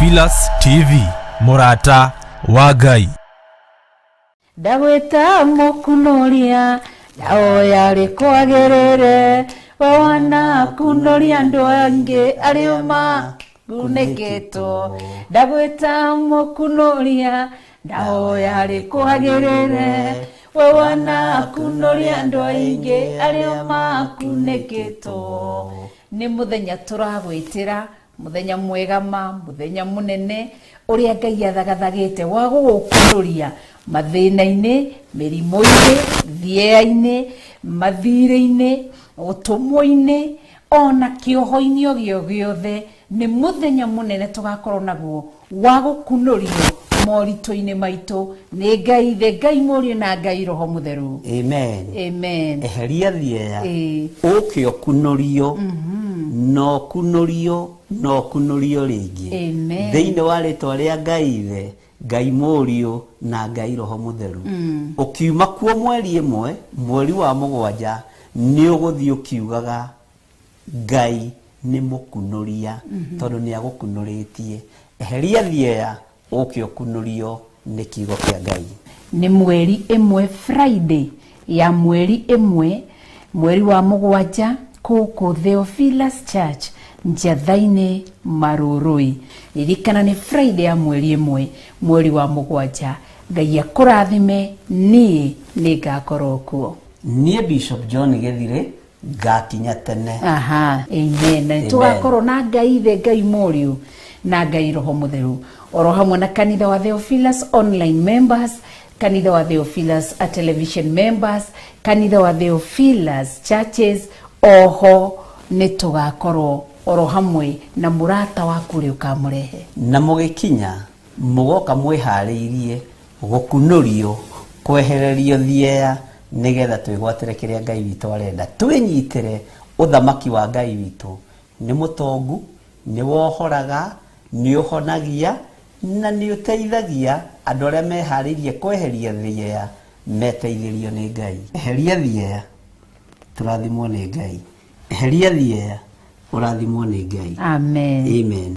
Theophilus TV, mũrata wa Ngai. Ndagwĩta mũkunũria ndahoya rĩkwagĩrĩre, we wanakunũria andũ angĩ arĩa makunĩkĩtwo. Ndagwĩta mũkunũria ndahoya rĩkwagĩrĩre, we wanakunũria andũ aingĩ arĩa makunĩkĩtwo. Nĩ mũthenya tũragwĩtĩra, mũthenya mwega ma, mũthenya mũnene ũrĩa Ngai athagathagĩte wa gũgũkunũria mathĩna-inĩ, mĩrimũ-inĩ, thieya-inĩ, mathirĩ-inĩ, ũtũmwo-inĩ, ona kĩoho-inĩ o gĩo gĩothe. Nĩ mũthenya mũnene tũgakorwo naguo wa gũkunũrio moritũ-inĩ maitũ nĩ Ngai Ithe, Ngai Mũriũ na Ngai Roho Mũtheru. Amen. Amen. Eheria thieya, Ĩĩ. ũke ũkunũrio, na ũkunũrio, na ũkunũrio rĩngĩ. Amen. Thĩinĩ wa rĩtwa rĩa Ngai Ithe, Ngai Mũriũ na Ngai Roho Mũtheru. Ũkiuma kuo mweri ĩmwe, mweri wa mũgwanja, nĩ ũgũthiĩ ũkiugaga Ngai nĩ mũkunũria, tondũ nĩ agũkunũrĩtie. Eheria thieya, ũke ũkunũrio nĩ kiugo kĩa Ngai. Nĩ mweri ĩmwe, Friday ya mweri ĩmwe, mweri wa mũgwanja, kũkũ Theophilus Church, Njatha-inĩ, Marũrũi. Ririkana nĩ Friday ya mweri ĩmwe, mweri wa mũgwanja. Ngai akũrathime, niĩ nĩ ngakorwo kuo. Niĩ Bishop John Gĩthirĩ ngakinya tene. Aha, amen. Na Amen. tũgakorwo na Ngai Ithe, Ngai Mũriũ na Ngai Roho Mũtheru, oro hamwe na kanitha wa Theophilus online members, kanitha wa Theophilus a television members, kanitha wa Theophilus churches. Oho nĩ tũgakorwo oro hamwe na mũrata waku ũrĩa ũkamũrehe. Na mũgĩkinya mũgoka mwĩharĩirie gũkunũrio, kwehererio thieya, nĩgetha twĩgwatĩre kĩrĩa Ngai witũ arenda. Twĩnyitĩre ũthamaki wa Ngai witũ. Nĩ mũtongu, nĩ wohoraga, nĩ ũhonagia, na nĩ ũteithagia andũ arĩa meharĩirie kweheria thieya, meteithĩrio nĩ Ngai. Eheria thieya, tũrathimwo nĩ Ngai. Eheria thieya, ũrathimwo nĩ Ngai. Amen. Amen.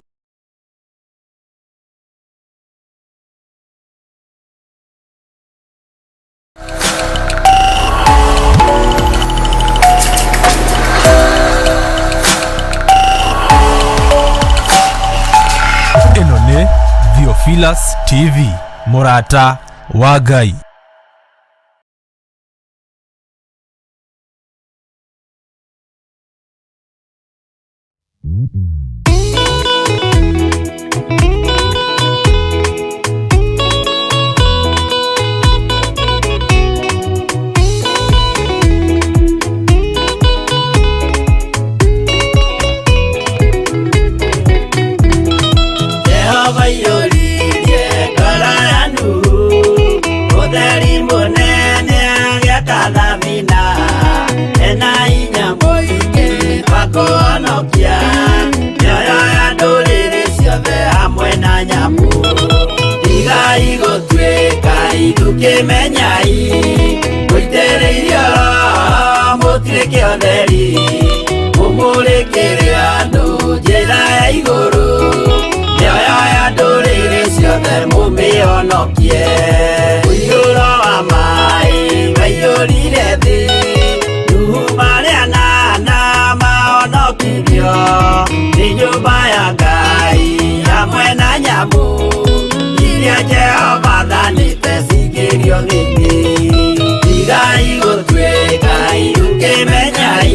Ĩno nĩ Theophilus TV, mũrata wa Ngai. Jehova iyũririe ngoro ya Nuhu, ũtheri mũnene agĩaka thabina, ena hinya mũingĩ wa kũhonokia mĩoyo ya ndũrĩrĩ ciothe hamwe na nyamũ. Tigai gũtuĩka ithukĩmenyai, mũitĩrĩirio Roho mũtuĩke ũtheri, mũmũrĩkĩre andũ njĩra ya igũrũ, mĩoyo ya ndũrĩrĩ ciothe mũmĩhonokie. Mũiyũro wa maĩ waiyũrire thĩ, Nuhu marĩ anana mahonokirio nĩ nyũmba ya Ngai hamwe na nyamũ iria Jehova athanĩte cingĩrio thĩinĩ. Tigai gũtuĩka ithukĩmenyai,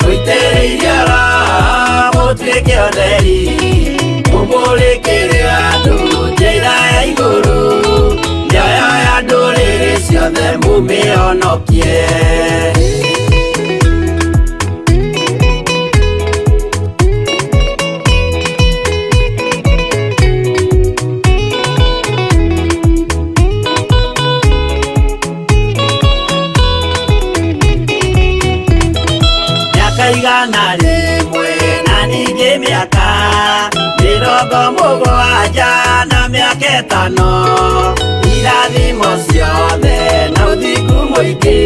mũitĩrĩirio Roho mũtuĩke ũtheri, mũmũrĩkĩre andũ njĩra ya igũrũ, mĩoyo ya ndũrĩrĩ ciothe mũmĩhonokie. Mĩaka 100 na ningĩ mĩaka 70 na mĩaka 5, irathimo ciothe na ũthingu mũingĩ,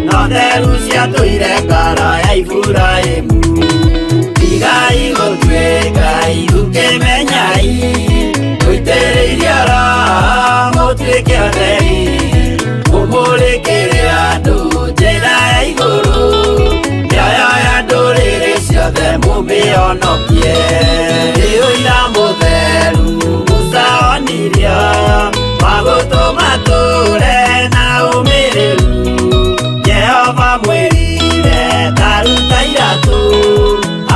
na ũtheru ciatũire ngoro ya Iburahĩmu. Tigai gũtuĩka ithukĩmenyai, Mũmĩhonokie. Nĩ ũira mũtheru Musa onirio wa gũtũma tũre na ũmĩrĩru. Jehova mwĩrire taruta iratũ,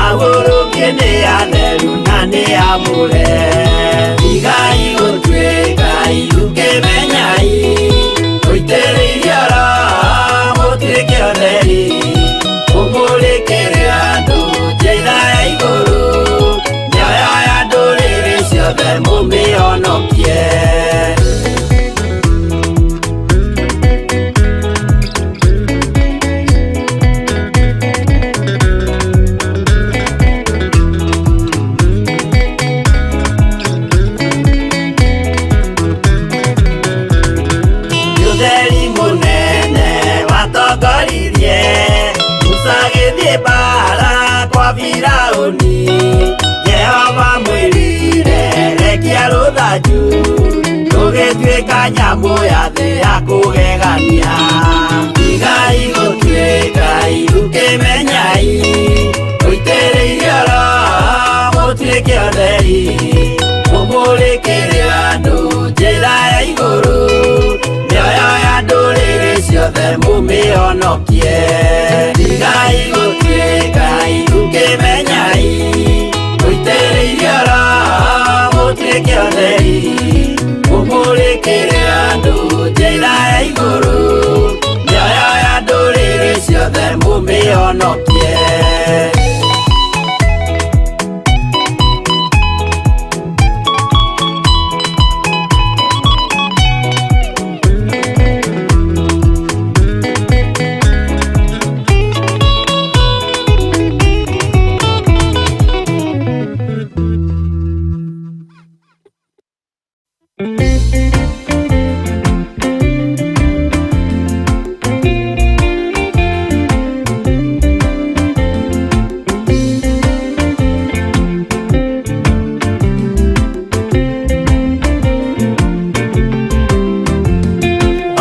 agũrũkie nĩ atheru na nĩ amũre. Tigai gũtuĩka irukĩmenyai, mũitĩrĩirio Roho mũtuĩke ũtheri, mũmũrĩkĩre andũ njĩra ya igũrũ, mĩoyo ya ndũrĩrĩ ciothe mũmĩhonokie. Ũtheri mũnene watongoririe Musa agĩthiĩ mbara kwa Firaũni. Jehova mwĩrire rekia rũthanju, rũgĩtuĩka nyamũ ya thĩ ya kũgegania. Tigai gũtuĩka irukĩmenyai, mũitĩrĩirio Roho mũtuĩke ũtheri, mũmũrĩkĩre andũ njĩra ya igũrũ, mĩoyo ya ndũrĩrĩ ciothe mũmĩhonokie. Tigai gũtuĩka irukĩmenyai, mũitĩrĩirio Roho mũtuĩke ũtheri, mũmũrĩkĩre andũ njĩra ya igũrũ, mĩoyo ya ndũrĩrĩ ciothe mũmĩhonokie.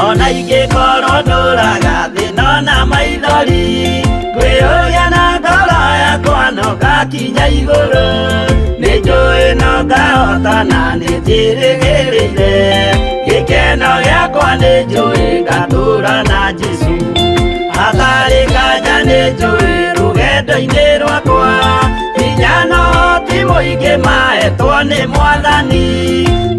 Ona ingĩkorwo ndũraga thĩ no na maithori, ngwĩyũria na ngoro yakwa no ngakinya igũrũ. Nĩ njũĩ no ngahotana nĩ njĩrĩgĩrĩire, gĩkeno gĩakwa nĩ njũĩ ngatũũra na Jesũ. Hatarĩ nganja nĩ njũĩ rũgendo-inĩ rwakwa, hinya no ti mũingĩ mahetwo nĩ Mwathani.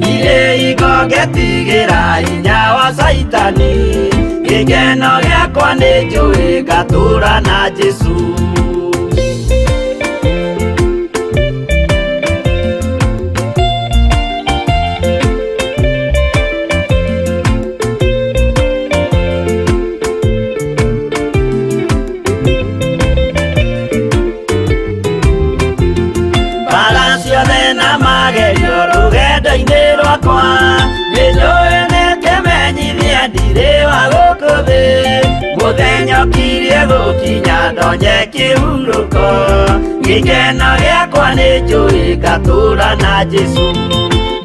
Ndirĩ hingo ngetigĩra hinya wa Caitani, gĩkeno gĩakwa nĩ njũĩ ngatũũra na Jesũ. Mbara ciothe na magerio rũgendo-inĩ rwakwa, nĩ njũĩ nĩ kĩmenyithia ndirĩ wa gũkũ thĩ. Mũthenya ũkirie gũkinya ndonye kĩhurũko, gĩkeno gĩakwa nĩ njũĩ ngatũũra na Jesũ.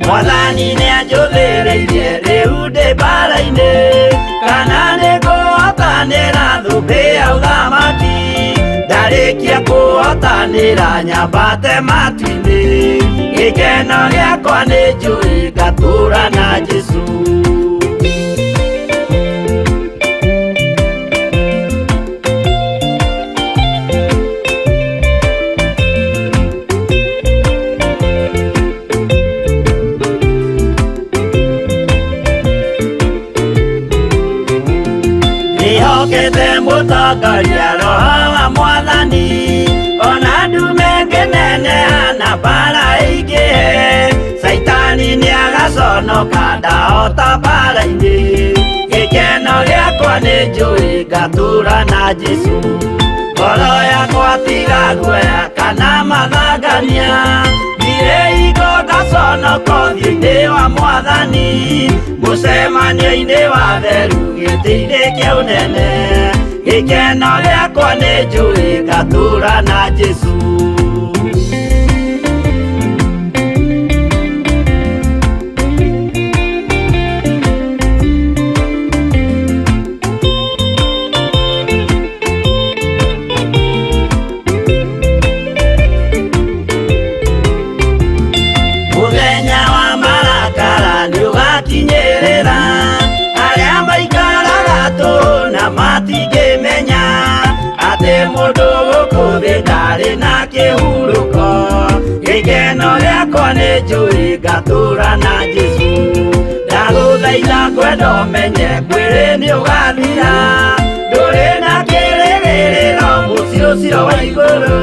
Mwathani nĩanjũthĩrĩirie rĩu ndĩ mbara-inĩ, kana nĩngũhotanĩra thũmbĩ ya ũthamaki. Ndarĩkia kũhotanĩra nyambate matu-inĩ, gĩkeno gĩakwa nĩ njũĩ ngatũũra na Jesũ. Ndĩhokete mũtongoria Roho wa Mwathani, ona ndume ngĩneneha na mbara ĩingĩhe. Caitani nĩagaconoka ndahota mbara-inĩ, gĩkeno gĩakwa nĩ njũĩ ngatũũra na Jesũ. Ngoro yakwa tiga guoya kana mathangania, ndirĩ hingo ngaconoka ũthiũ-inĩ wa Mwathani. Mũcemanio-inĩ wa theru gĩtĩ-inĩ kĩa ũnene, gĩkeno gĩakwa nĩ njũĩ ngatũũra na Jesũ. njũĩ ngatũra na Jesũ. Ndagũthaitha ngwenda ũmenye mwĩrĩ nĩ ũgathira, ndũrĩ na kĩrĩgĩrĩro mũciĩ ũcio wa igũrũ,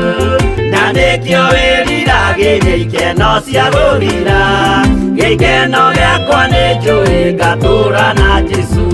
na nĩkĩo wĩriragĩria ikeno cia gũthira. Gĩkeno gĩakwa nĩ njũĩ ngatũra na Jesũ.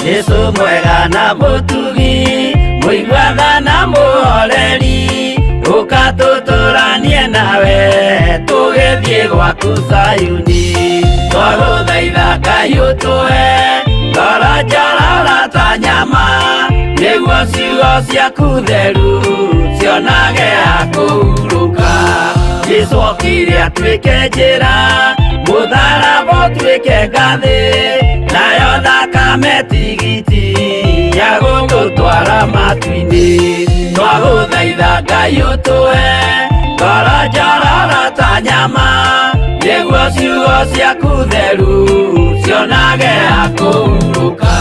Jesũ mwega na mũtugi, mũiguaga na mũhoreri, ũka tũtũranie nawe tũgĩthiĩ gwaku Zayuni. Twagũthaitha Ngai ũtũhe ngoro njororo ta nyama, nĩguo ciugo ciaku theru cionage ha kũhurũka. Jesũ okire atuĩke njĩra, mũtharaba ũtuĩke ngathĩ, nayo thakame tigiti ya gũgũtwara matu-inĩ. Twagũthaitha Ngai ũtũhe ngoro njororo ta nyama, nĩguo ciugo ciaku theru cionage ha kũhurũka.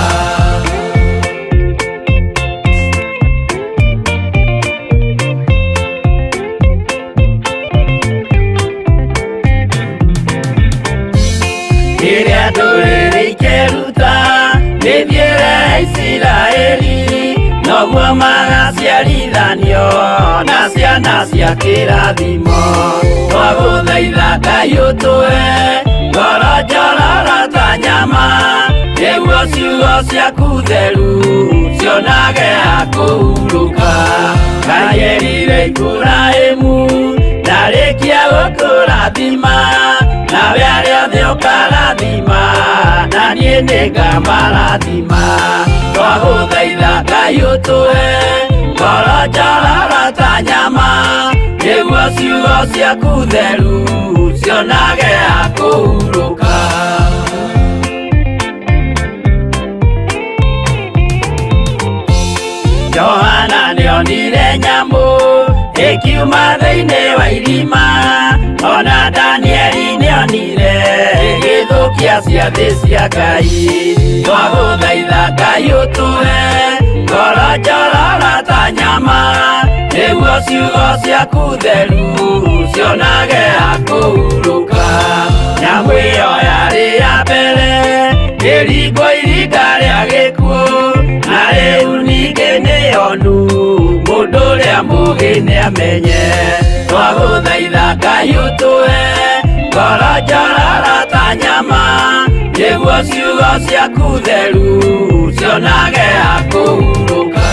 Rĩrĩa ndũrĩrĩ ikeruta mĩthiĩre ya Isiraeli, noguo magaciarithanio na ciana cia kĩrathimo. Twagũthaitha Ngai ũtũhe ngoro njororo ta nyama, nĩguo ciugo ciaku theru cionage ha kũhurũka. Ngai erire Iburahĩmu ndarĩkia gũkũrathima, nawe arĩa othe ũkarathima, na niĩ nĩngamarathima. Twagũthaitha Ngai ũtũhe ngoro njororo ta nyama, nĩguo ciugo ciaku theru cionage ha kũhurũka. Johana nĩonire nyamũ ĩkiuma thĩinĩ wa irima, ona Danieli nĩonire ĩgĩthũkia ciathĩ cia Ngai. Twagũthaitha Ngai ũtũhe ngoro njororo ta nyama, nĩguo ciugo ciaku theru cionage ha kũhurũka. Nyamũ ĩyo yarĩ ya mbere ĩringwo iringa rĩa gĩkuũ, na rĩu ningĩ nĩyonu mũndũ ũrĩa mũũgĩ nĩamenye. Twagũthaitha Ngai ũtũhe ngoro njororo ta nyama, nĩguo ciugo ciaku theru cionage ha kũhurũka.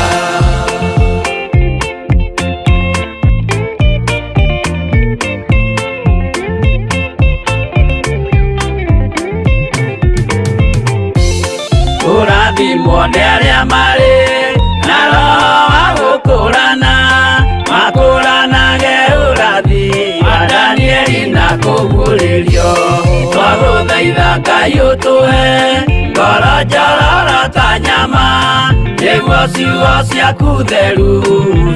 Kũrathimwo nĩ arĩa marĩ na roho wa gũkũrana, makũranage ũrathi wa Danieli na kũguũrĩrio. Twagũthaitha Ngai ũtũhe ngoro njororo ta nyama, nĩguo ciugo ciaku theru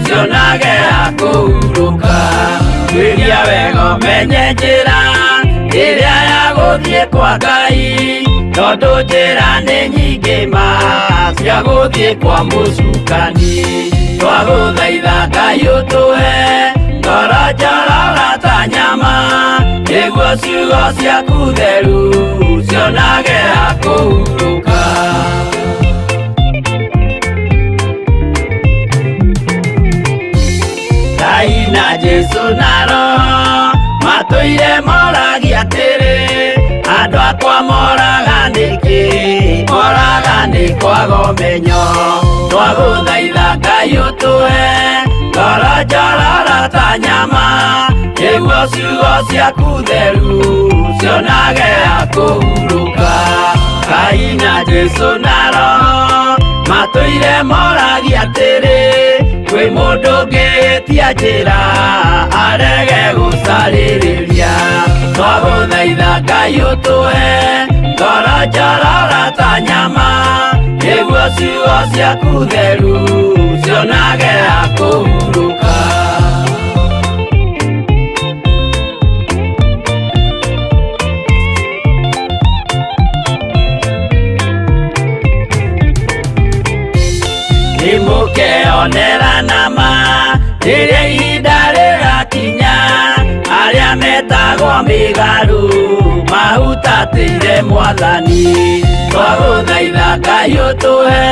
cionage ha kũhurũka. Tuĩria wega ũmenye njĩra ĩrĩa ya gũthiĩ kwa Ngai, tondũ njĩra nĩ nyingĩ ma cia gũthiĩ kwa mũcukani. Twagũthaitha Ngai ũtũhe ngoro njororo ta nyama, nĩguo ciugo ciaku theru cionage ha kũhurũka. Ngai na Jesũ na Roho matũire moragia atĩrĩ, andũ akwa moraga nĩkĩ? Moraga nĩ kwaga ũmenyo. Twagũthaitha Ngai ũtũhe ngoro njororo ta nyama, nĩguo ciugo ciaku theru cionage ha kũhurũka. Ngai na Jesũ na Roho matũire moragia atĩrĩ, kwĩ mũndũ ũngĩtia njĩra arege gũcarĩrĩria. Twagũthaitha Ngai ũtũhe ngoro njororo ta nyama, nĩguo ciugo ciaku theru cionage ha kũhurũka. Nĩmũkeonera nama rĩrĩa ihinda rĩrakinya, arĩa metagwo mĩgarũ mahutatĩire Mwathani. Twagũthaitha Ngai ũtũhe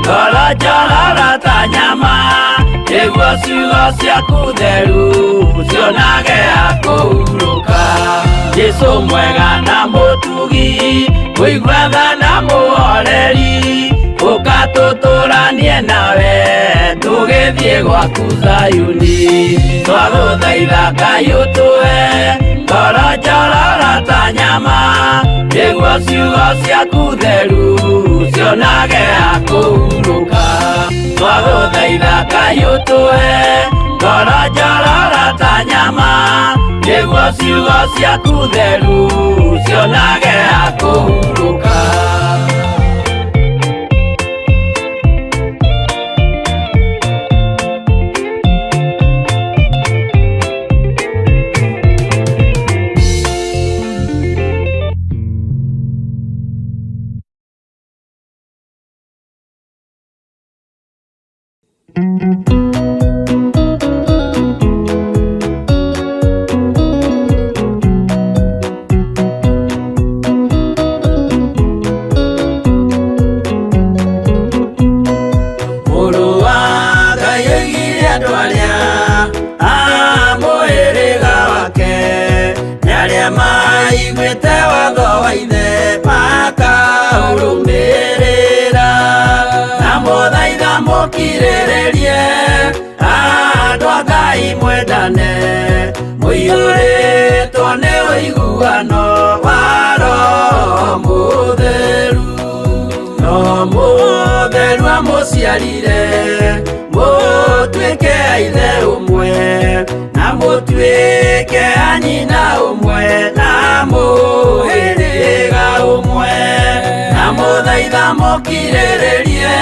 ngoro njororo ta nyama, nĩguo ciugo ciaku theru cionage ha kũhurũka. Jesũ mwega na mũtugi, mũigua tha na mũhoreri, ũka tũtũranie nawe tũgĩthiĩ gwaku Zayuni. Twagũthaitha Ngai ũtũhe ngoro njororo ta nyama, nĩguo ciugo ciaku theru cionage ha kũhurũka. Twagũthaitha Ngai ũtũhe ngoro njororo ta nyama, nĩguo ciugo ciaku theru cionage ha kũhurũka. Mũrũ wa Ngai oigire andũ arĩa a mũhĩrĩga wake, nĩ arĩa maiguĩte watho wa ithe makaũrũmĩrĩra. Na mũthaitha mũkirĩrĩrie andũ a Ngai mwendane, mũiyũrĩtwo nĩ ũiguano wa Roho Mũtheru. Roho Mũtheru amũciarire mũtuĩke a ithe ũmwe, na mũtuĩke a nyina ũmwe, na mũhĩrĩga ũmwe. Na mũthaitha mũkirĩrĩrie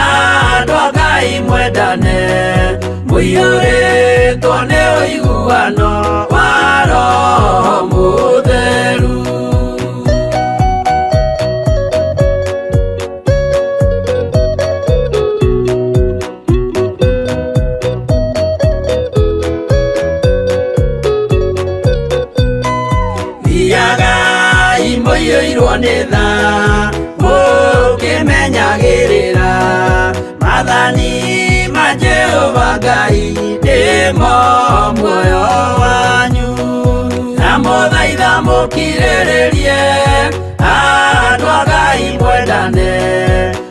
andũ a Ngai mwendane, mũiyũrĩtwo nĩ ũiguano wa Roho Mũtheru. Thiagai mũiyũirwo nĩ tha, mũkĩmenyagĩrĩra maathani ma Jehova Ngai nĩmo muoyo wanyu. Na mũthaitha mũkirĩrĩrie andũ a Ngai mwendane,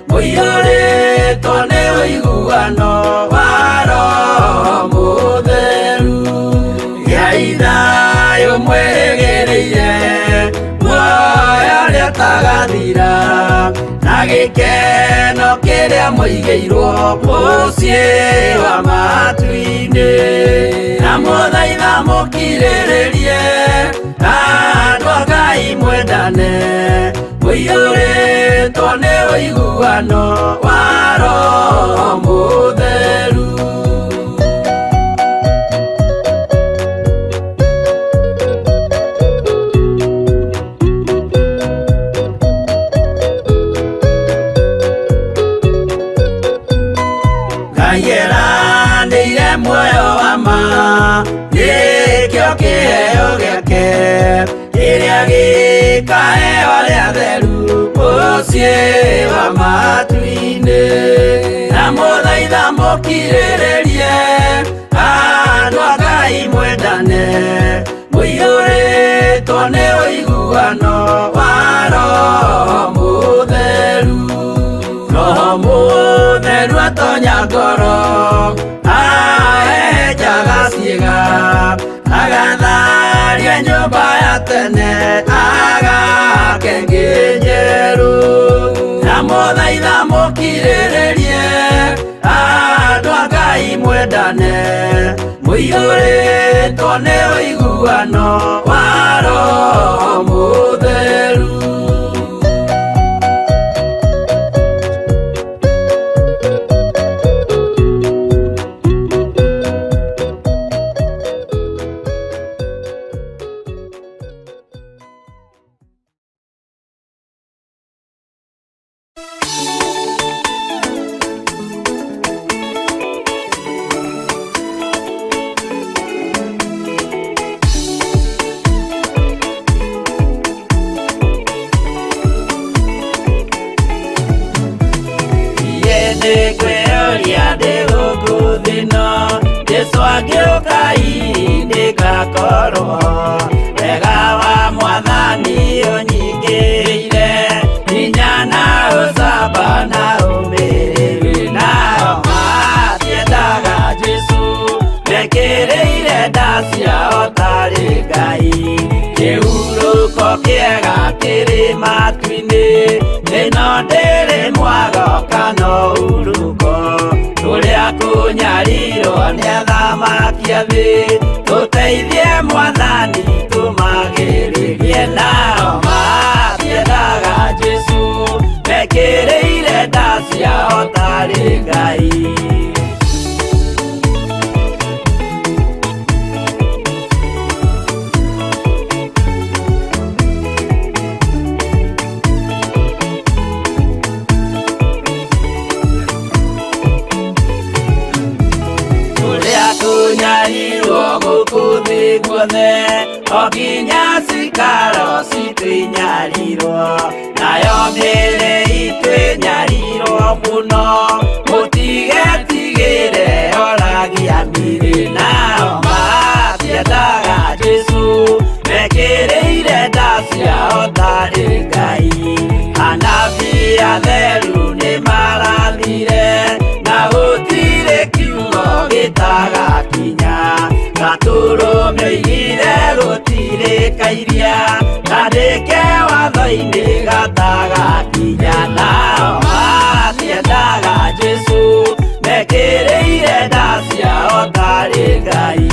mũiyũrĩtwo nĩ ũiguano wa Roho Mũtheru. Gĩai thayũ mwĩrĩgĩrĩire muoyo ũrĩa ũtagathira, na gĩkeno kĩrĩa mũigĩirwo mũciĩ wa matu-inĩ. Na mũthaitha mũkirĩrĩrie andũ a Ngai mwendane, mũiyũrĩtwo nĩ ũiguano wa Roho Mũtheru. Ngai eranĩire muoyo wa ma, nĩkĩo kĩheo gĩake kĩrĩa gĩkaheo arĩa atheru mũciĩ wa matu-inĩ. Na mũthaitha mũkirĩrĩrie andũ a Ngai mwendane, mũiyũrĩtwo nĩ ũiguano wa Roho Mũtheru. Roho Mũtheru atonya ngoro, ahehenjaga ciĩga, agatharia nyũmba ya tene, agake ĩngĩ njerũ. Na mũthaitha mũkirĩrĩrie andũ a Ngai mwendane, mũiyũrĩtwo nĩ ũiguano ũiguano wa Roho Mũtheru. Jesu agĩũka nĩngakorwo wega wa Mwathani ũnyingĩrĩire hinya na ũcamba na ũmĩrĩru. Nao matiendaga Jesu mekĩrĩire nda ciao tarĩ Ngai. Kĩhurũko kĩega kĩrĩ matu-inĩ, ĩno ndĩrĩ mwago kana ũhurũko. Tũrĩa kũnyarirwo nĩ athamaki a thĩ, tũteithie Mwathani tũmagĩrĩrie. Nao matiendaga Jesu mekĩrĩire nda ciao tarĩ Ngai. Kũnyarirwo gũkũ thĩ guothe, o nginya cikaro citũ inyarirwo, nayo mĩĩrĩ itũ ĩnyarirwo mũno. Mũtigetigĩre oragia mĩĩrĩ. Nao matiendaga Jesu mekĩrĩire nda ciao tarĩ Ngai. Anabii atheru nĩmarathire, na gũtirĩ kiugo gĩtagakinya. Gatũrũme oigire gũtirĩ kairia, kandĩke watho-inĩ gatagakinya. Nao matiendaga Jesu mekĩrĩire nda ciao tarĩ Ngai.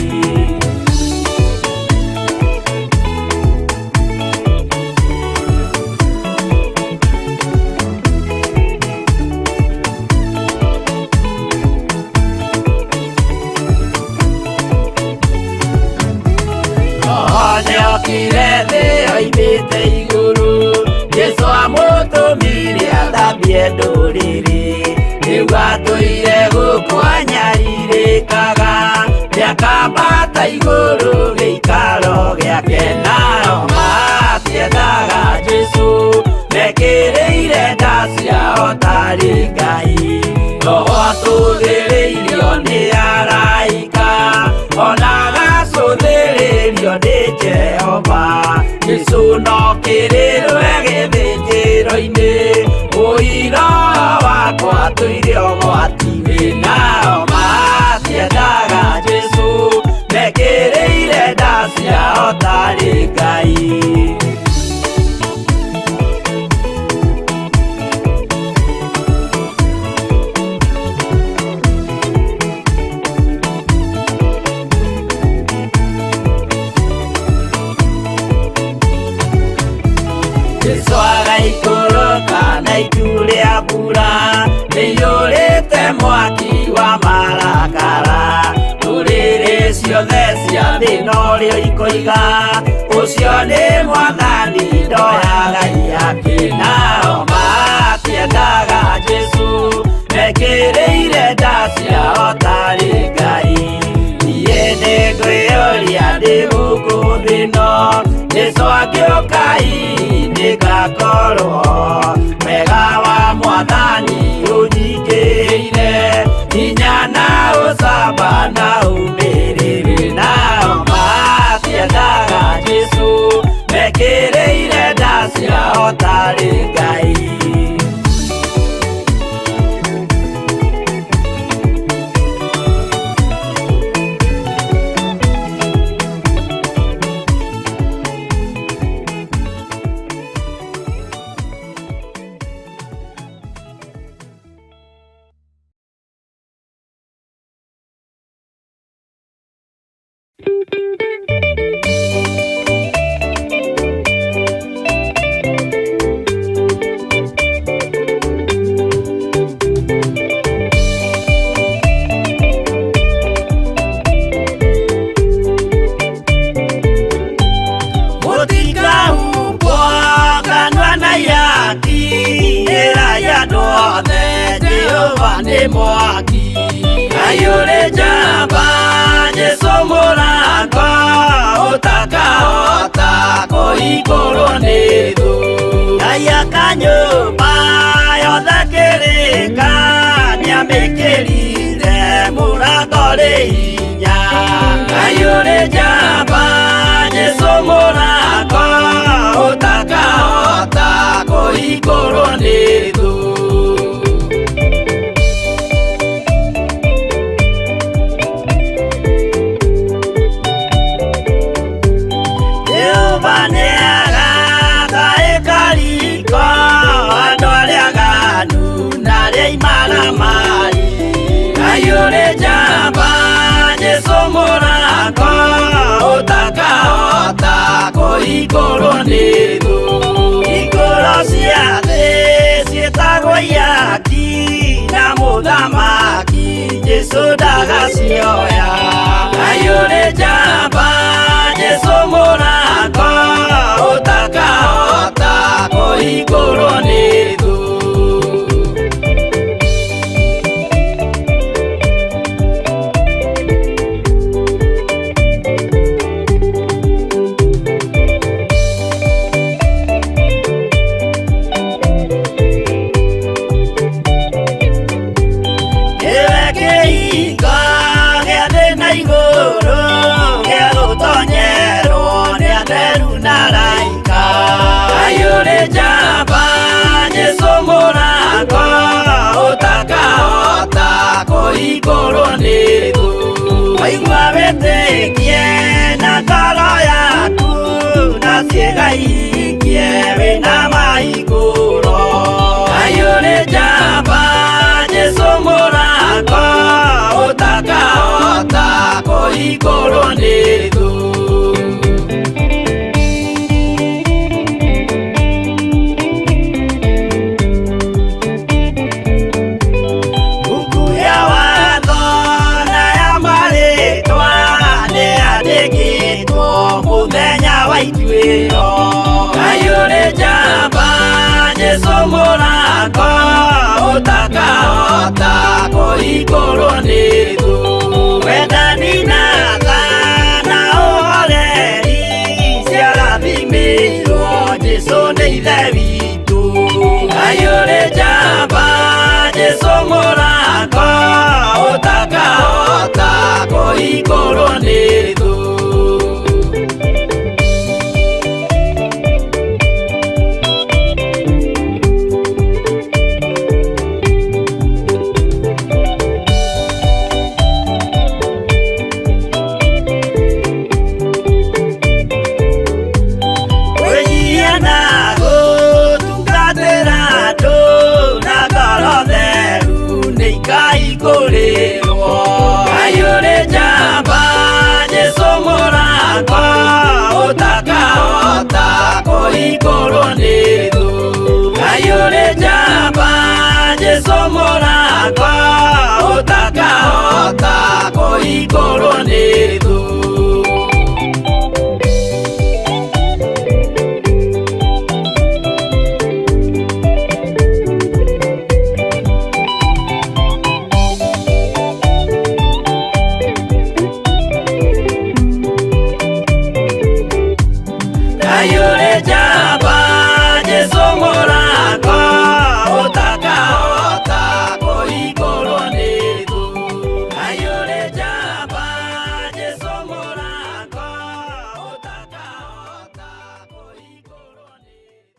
Nĩokire thĩ oimĩte igũrũ, Jesu amũtũmire athambie ndũrĩrĩ. Rĩu atũire gũkũ anyarirĩkaga, nĩakambata igũrũ gĩikaro gĩake. Nao matiendaga Jesu mekĩrĩire nda ciao tarĩ Ngai. Roho atũthĩrĩirio nĩ araika, ona agacũthĩrĩrio nĩ Jehova. Jesu no kĩrĩrwe gĩthĩnjĩro-inĩ, ũira wakwa tũire ũgwati-inĩ. Nao matiendaga Jesu mekĩrĩire nda ciao tarĩ Ngai. Jesu agaikũrũka na itu rĩa mbura rĩiyũrĩte mwaki wa marakara. Ndũrĩrĩ ciothe cia thĩ norĩo ikoiga, ũcio nĩ Mwathani ndoyaga ihaki. Nao matiendaga Jesu mekĩrĩire nda ciao tarĩ Ngai. Niĩ nĩngwĩyũria ndĩ gũkũ thĩ ĩno, Jesu agĩũka nĩngakorwo wega wa Mwathani ũnyingĩrĩire hinya na ũcamba na ũmĩrĩru. Nao matiendaga Jesu mekĩrĩire nda ciao tarĩ Ngai. Nĩ mwaki. Ngai ũrĩ njamba, Jesũ mũrango ũtakahota kũhingũrwo nĩ thũ. Ngai aka nyũmba yothe kĩrĩka, nĩamĩkĩrire mũrango rĩ hinya. Ngai ũrĩ njamba, Jesũ mũrango ũtakahota kũhingũrwo nĩ thũ. Jehova nĩagaka ĩkariko andũ arĩa aganu na arĩa imaramari. Ngai ũrĩ njamba, Jesũ mũrango ũtakahota kũhingũrwo nĩ thũ. Hingũro cia thĩ ciĩtagwo ihaki na mũthamaki Jesũ ndagacioya. Ngai ũrĩ njamba, Jesũ mũrango ũtakahota kũhingũrwo nĩ thũ. Nĩwe kĩhingo gĩa thĩ na igũrũ, gĩa gũtonyerwo nĩ atheru na araika. Ngai ũrĩ njamba, Jesũ mũrango ũtakahota kũhingũrwo nĩ thũ. Waigua wĩtĩkie na ngoro yaku, na ciĩga ihingie wĩna mahingũro. Ngai ũrĩ njamba, Jesũ mũrango ũtakahota kũhingũrwo nĩ thũ. Mbuku ya watho na ya marĩtwa nĩyandĩkĩtwo mũthenya wa ituĩro. Ngai ũrĩ njamba, Jesũ mũrango ũtakahota kũhingũrwo nĩ thũ. Wendani na tha na ũhoreri ciarathimĩirwo Jesũ nĩ Ithe witũ. Ngai ũrĩ njamba, Jesũ mũrango ũtakahota kũhingũrwo nĩ thũ. Kwĩnyihia na gũtungatĩra andũ na ngoro theru nĩikahingũrĩrwo. Ngai ũrĩ njamba, Jesũ mũrango ũtakahota kũhingũrwo nĩ thũ. Ngai ũrĩ njamba, Jesũ mũrango ũtakahota kũhingũrwo nĩ thũ. Ngai ũrĩ njamba, Jesũ mũrango ũtakahota kũhingũrwo nĩ thũ. Ngai ũrĩ njamba, Jesũ mũrango ũtakahota kũhingũrwo nĩ thũ.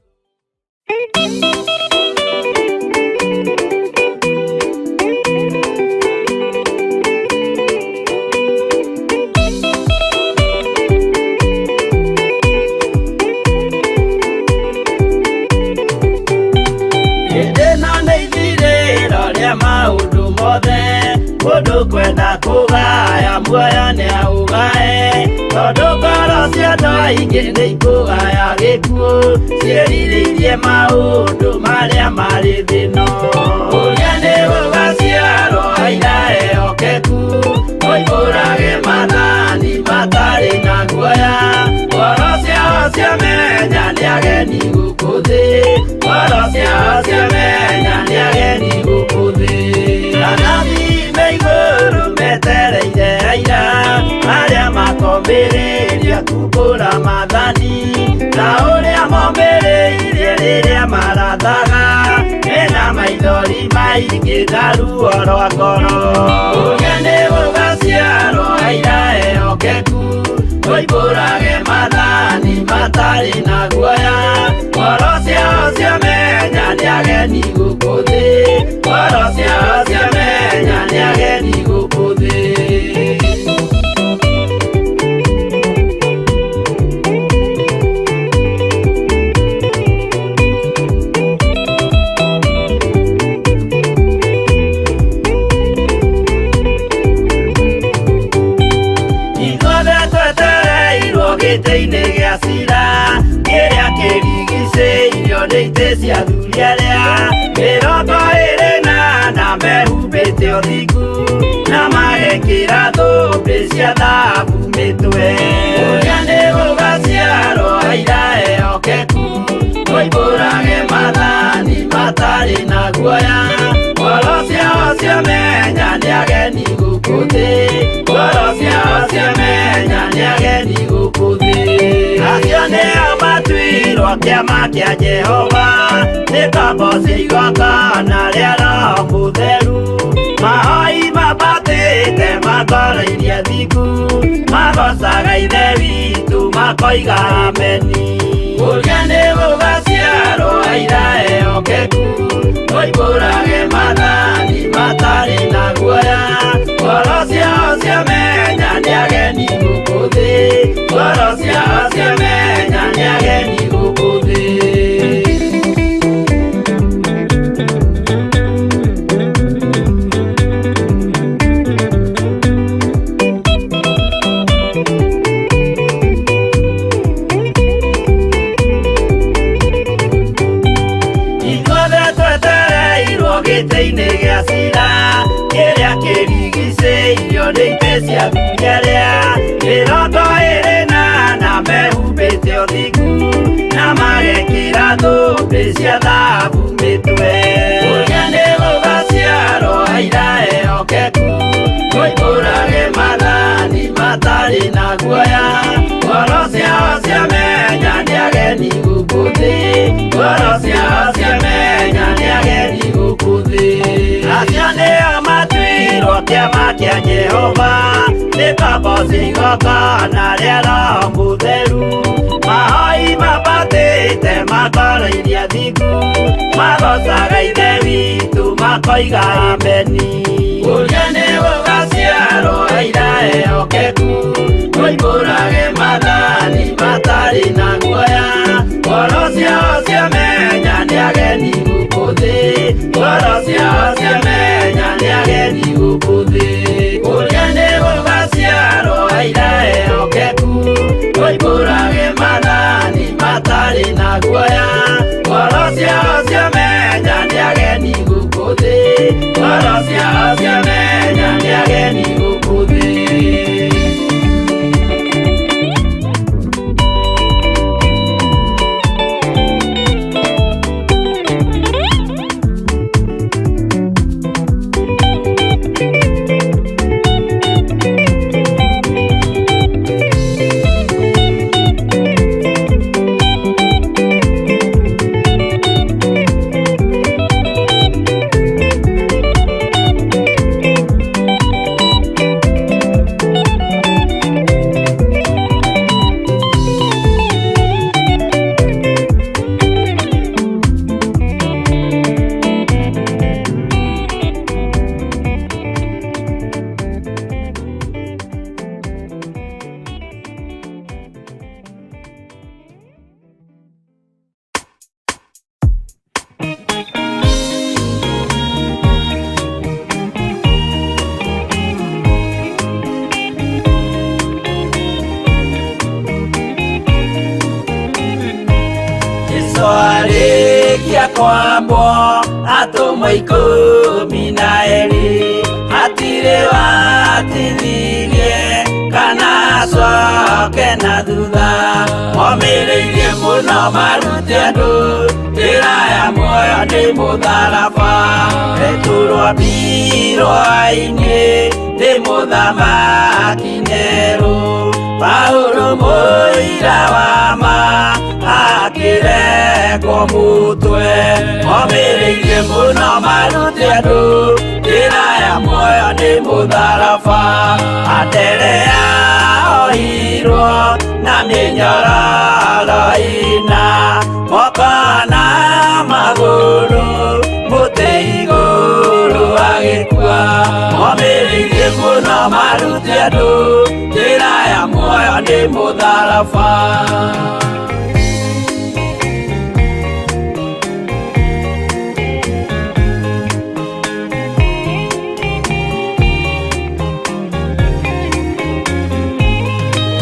Hĩndĩ ĩno nĩ ithirĩro rĩa maũndũ mothe, mũndũ kwenda kũgaya muoyo nĩaũgae, tondũ ngoro cia andũ aingĩ nĩikũgaya gĩkuũ, ciĩrirĩirie maũndũ marĩa marĩ thĩ ĩno. Ũrĩa nĩ gũgaciarwo aira ehokeku, moimbũrage maathani matarĩ na guoya, ngoro ciao ciamenya nĩ ageni gũkũ thĩ, ngoro ciao ciamenya nĩ ageni gũkũ thĩ. Makĩambĩrĩria kumbũra maathani ta ũrĩa momĩrĩirie rĩrĩa marathaga mena maithori maingĩ na ruo rwa ngoro. Ũrĩa nĩ gũgaciarwo aira ehokeku moimbũrage maathani matarĩ na guoya. Ngoro ciao ciamenya nĩ ageni gũkũ thĩ, ngoro ciao ciamenya nĩ ageni gũkũ thĩ. Ithuothe twetereirwo gĩtĩ-inĩ gĩa cira kĩrĩa kĩrigicĩirio nĩ itĩ cia athuri arĩa 24 mehumbĩte ũthingu na magekĩra thũmbĩ cia thahabu mĩtwe. Ũrĩa nĩ gũgaciarwo aira ehokeku moimbũrage maathani matarĩ na guoya. Ngoro ciao ciamenya nĩ ageni gũkũ thĩ, ngoro ciao ciamenya nĩ ageni gũkũ thĩ. Acio nĩo matuirwo kĩama kĩa Jehova nĩ ngombo cia igongona rĩa Roho Mũtheru. Mahoi mambatĩte makoroirie thingu magocaga Ithe witũ makoiga ameni. Ũrĩa nĩ gũgaciarwo aira ehokeku moimbũrage maathani matarĩ na guoya. Ngoro ciao ciamenya nĩ ageni gũkũ thĩ, ngoro ciao ciamenya nĩ ageni gũkũ thĩ. Ithuothe twetereirwo gĩtĩ-inĩ gĩa cira kĩrĩa kĩrigicĩirio nĩ itĩ cia athuri arĩa 24 mehumbĩte ũthingu na magekĩra thũmbĩ cia thahabu mĩtwe. Ũrĩa nĩ gũgaciarwo aira ehokeku moimbũrage maathani matarĩ na guoya. Ngoro ciao ciamenya nĩ ageni gũkũ thĩ, ngoro ciao ciamenya nĩ ageni gũkũ thĩ. Acio nĩo matuirwo kĩama kĩa Jehova nĩ ngombo cia igongona rĩa Roho Mũtheru. Mahoi mambatĩte makoroirie thingu magocaga Ithe witũ makoiga ameni. Ũrĩa nĩ gũgaciarwo aira ehokeku moimbũrage maathani matarĩ na guoya. Ngoro ciao ciamenya nĩ ageni gũkũ thĩ, ngoro ciao ciamenya nĩ ageni gũkũ thĩ. Ũrĩa nĩ gũgaciarwo aira ehokeku moimbũrage maathani matarĩ na guoya. Ngoro ciao ciamenya nĩ ageni gũkũ thĩ, ngoro ciao ciamenya nĩ ageni gũkũ thĩ. Arĩkia kwambwo atũmwo 12 hatirĩ watithirie kana acoke na thutha. Momĩrĩirie mũno marute andũ njĩra ya muoyo nĩ mũtharaba. Petero ambirwo-inĩ nĩ mũthamaki Nero. Mũira wa ma akĩrekwo mũtwe. Momĩrĩirie mũno marute andũ njĩra ya muoyo nĩ mũtharaba. Anderea ohirwo na mĩnyororo ĩna, moko na magũrũ mũtĩ igũrũ agĩkua. Momĩrĩirie mũno marute andũ njĩra ya muoyo nĩ mũtharaba.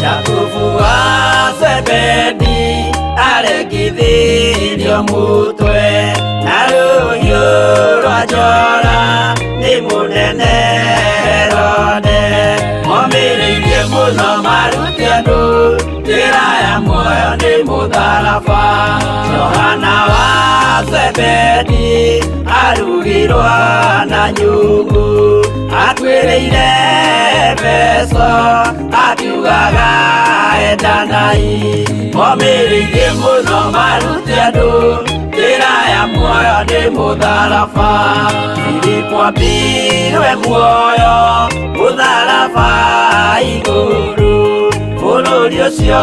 Jakubu wa Zebedi arekithirio mũtwe na rũhiũ rwa njora nĩ mũnene Herode. Momĩrĩirie mũno marute andũ njĩra ya muoyo nĩ mũtharaba. Johana wa Zebedi arugirwo na nyungu, akuĩrĩire Efeso akiugaga endanai. Momĩrĩirie mũno marute andũ njĩra ya muoyo nĩ mũtharaba. Filipo ambirwe muoyo mũtharaba igũrũ, bũrũri ũcio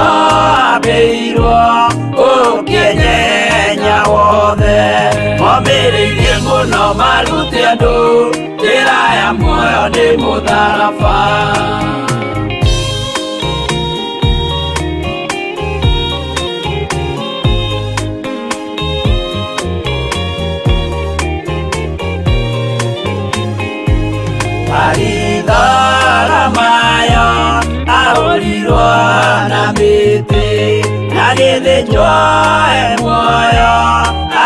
ambĩirwo ũkĩnyenya wothe. Momĩrĩirie mũno marute andũ njĩra ya muoyo nĩ mũtharaba. Baritholomayo ahũrirwo na mĩtĩ, agĩthĩnjwo e muoyo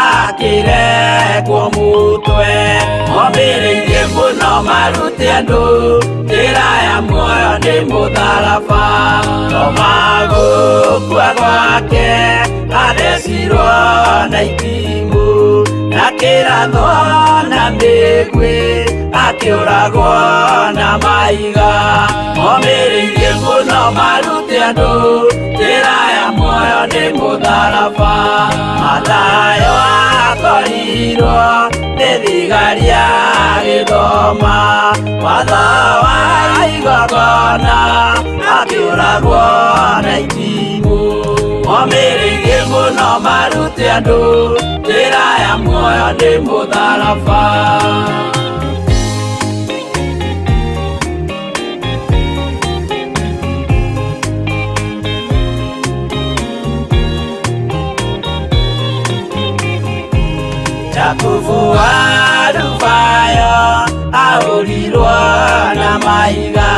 akĩrekwo mũtwe. Momĩrĩirie mũno marute andũ njĩra ya muoyo nĩ mũtharaba. Toma gũkua gwake athecirwo na itimũ, na kĩrathwo na mĩguĩ akĩũragwo na mahiga. Momĩrĩirie mũno marute andũ njĩra ya muoyo nĩ mũtharaba. Mathayo akorirwo nĩ thigari agĩthoma watho wa igongona, akĩũragwo na itimũ. Momĩrĩirie mũno marute andũ njĩra ya muoyo nĩ mũtharaba. Jakubu wa Alufayo ahũrirwo na mahiga,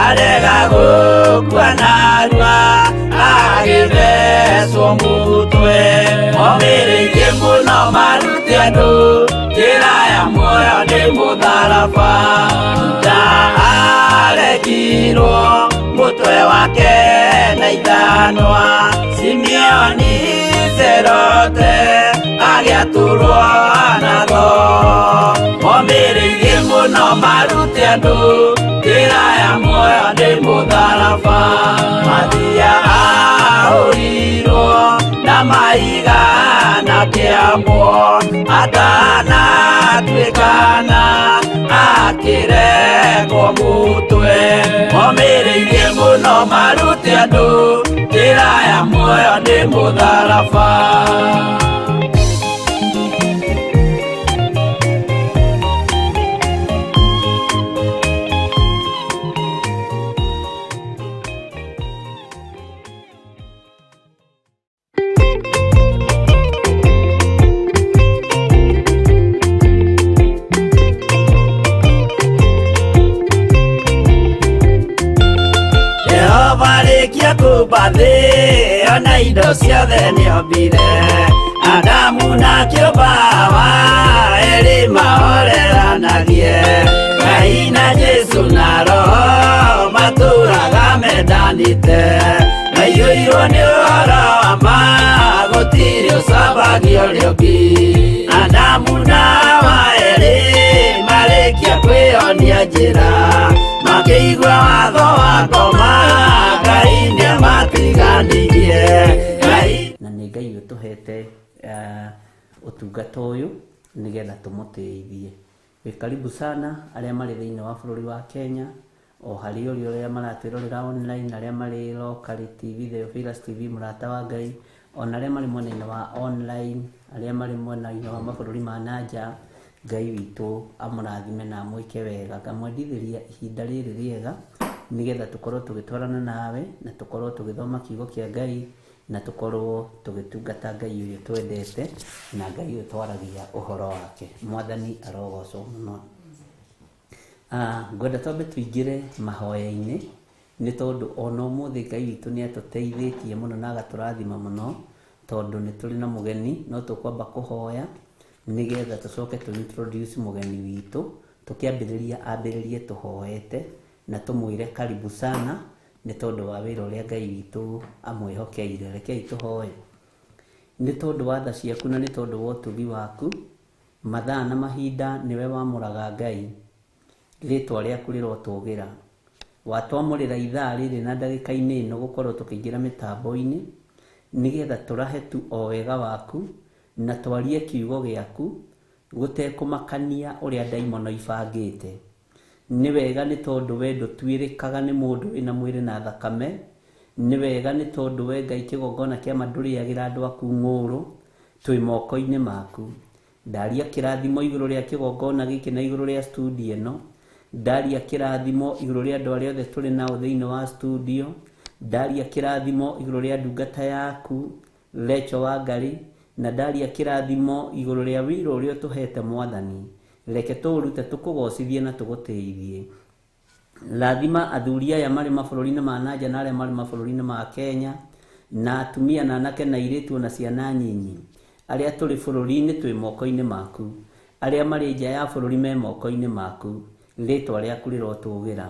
arega gũkua narua agĩthecwo mũtwe. Momĩrĩirie mũno marute andũ njĩra ya muoyo nĩ mũtharaba. Juda arekirwo mũtwe wake na ithanwa, Simeoni Zerote agĩatũrwo na thoo. Momĩrĩirie mũno marute andũ njĩra ya muoyo nĩ mũtharaba. Mathia ahũrirwo na mahiga na kĩambwo, atanatuĩkana akĩrekwo mũtwe. Momĩrĩirie mũno marute andũ njĩra ya muoyo nĩ mũtharaba. Jehova rĩkia kũmba thĩ ona indo ciothe nĩombire, Adamu na kĩũmba Hawa erĩ mahoreranagie. Ngai na Jesũ na Roho matũraga mendanĩte, maiyũirwo nĩ ũhoro wa ma gũtirĩ ũcambagia ũrĩa ũngĩ. Adamu na Hawa erĩ marĩkia kwĩyonia njĩra, makĩigua watho wa ngoma Ngai nĩamatiganĩirie. ta ũyũ nĩgetha tũmũtĩithie. Wĩ karibu sana arĩa marĩ thĩinĩ wa bũrũri wa Kenya, o harĩa ũrĩ, arĩa maratwĩrorera online, arĩa marĩ locally TV, Theophilus TV, mũrata wa Ngai, ona arĩa marĩ mwena-inĩ wa online, arĩa marĩ mwena-inĩ wa mabũrũri ma nanja. Ngai witũ amũrathime na amwĩke wega. Ngamwendithĩria ihinda rĩrĩ rĩega nĩgetha tũkorwo tũgĩtwarana nawe na tũkorwo tũgĩthoma kiugo kĩa Ngai na tũkorwo tũgĩtungata Ngai ũyũ twendete na Ngai ũyũ twaragia ũhoro wake. Mwathani arogocwo mũno. Ngwenda twambe tũingĩre mahoya-inĩ nĩ tondũ ona ũmũthĩ Ngai witũ nĩ atũteithĩtie mũno na agatũrathima mũno tondũ nĩ tũrĩ na mũgeni. No tũkwamba kũhoya nĩgetha tũcoke tũ introduce mũgeni witũ. Tũkĩambĩrĩria ambĩrĩrie tũhoete na tũmwĩre karibu sana nĩ tondũ wa wĩra ũrĩa Ngai witũ amwĩhokeire. Rekei tũhoe. Nĩ tondũ wa tha ciaku na nĩ tondũ wa ũtugi waku, mathaa na mahinda nĩwe wamũraga Ngai, rĩtwa rĩaku rĩrotũgĩra. Watwamũrĩra ithaa rĩrĩ na ndagĩka-inĩ ĩno gũkorwo tũkĩingĩra mĩtambo-inĩ nĩgetha tũrahe tu o wega waku na twarie kiugo gĩaku gũtekũmakania ũrĩa ndaimono ibangĩte. Nĩ wega nĩ tondũ we ndũtuĩrĩkaga nĩ mũndũ wĩna mwĩrĩ na thakame. Nĩ wega nĩ tondũ we Ngai kĩgongona kĩa ma ndũrĩagĩra andũ aku ng'ũrũ, twĩ moko-inĩ maku. Ndaria kĩrathimo igũrũ rĩa kĩgongona gĩkĩ na igũrũ rĩa studio ĩno. Ndaria kĩrathimo igũrũ rĩa andũ arĩa othe tũrĩ nao thĩinĩ wa studio. Ndaria kĩrathimo igũrũ rĩa ndungata yaku Recho wa Ngai, na ndaria kĩrathimo igũrũ rĩa wĩra ũrĩa ũtũhete Mwathani. Reke tũũrute tũkũgocithie na tũgũtĩithie. Rathima athuri aya marĩ mabũrũri-inĩ ma nanja na arĩa marĩ mabũrũri-inĩ ma Kenya, na atumia na anake na airĩtu na ciana nyinyi, arĩa tũrĩ bũrũri-inĩ twĩ moko-inĩ maku, arĩa marĩ nja ya bũrũri me moko-inĩ maku. Rĩtwa rĩaku rĩrotũgĩra.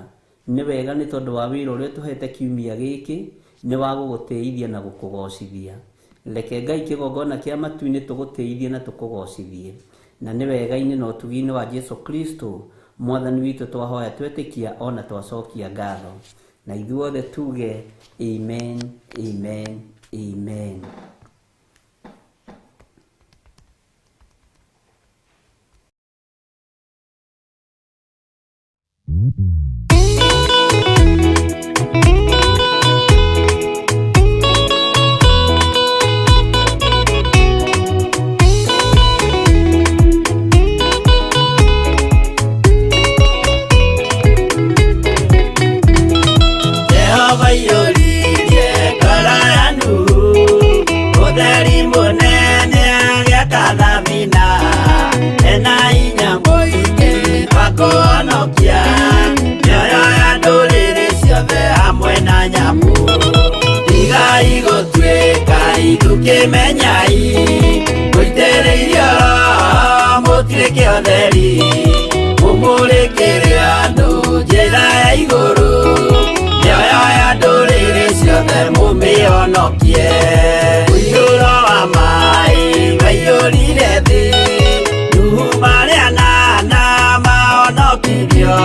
Nĩ wega nĩ tondũ wa wĩra ũrĩa ũtũhete kiumia gĩkĩ, nĩ wa gũgũtĩithia na gũkũgocithia. Reke Ngai kĩgongona kĩa matu-inĩ tũgũtĩithie na tũkũgocithie. Na nĩ wega-inĩ na ũtugi-inĩ wa Jesu Kristo Mwathani witũ twahoya twetĩkia ona twacokia ngatho. Na ithuothe tuge amen, amen, amen. Jehova iyũririe ngoro ya Nuhu, ũtheri mũnene agĩaka thabina, ena hinya mũingĩ wa kũhonokia mĩoyo ya ndũrĩrĩ ciothe hamwe na nyamũ. Tigai gũtuĩka ithukĩmenyai, mũitĩrĩirio Roho mũtuĩke ũtheri, mũmũrĩkĩre andũ njĩra ya igũrũ, mĩoyo ya ndũrĩrĩ ciothe mũmĩhonokie. Ũiyũro wa maĩ waiyũrire thĩ, Nuhu marĩ anana mahonokirio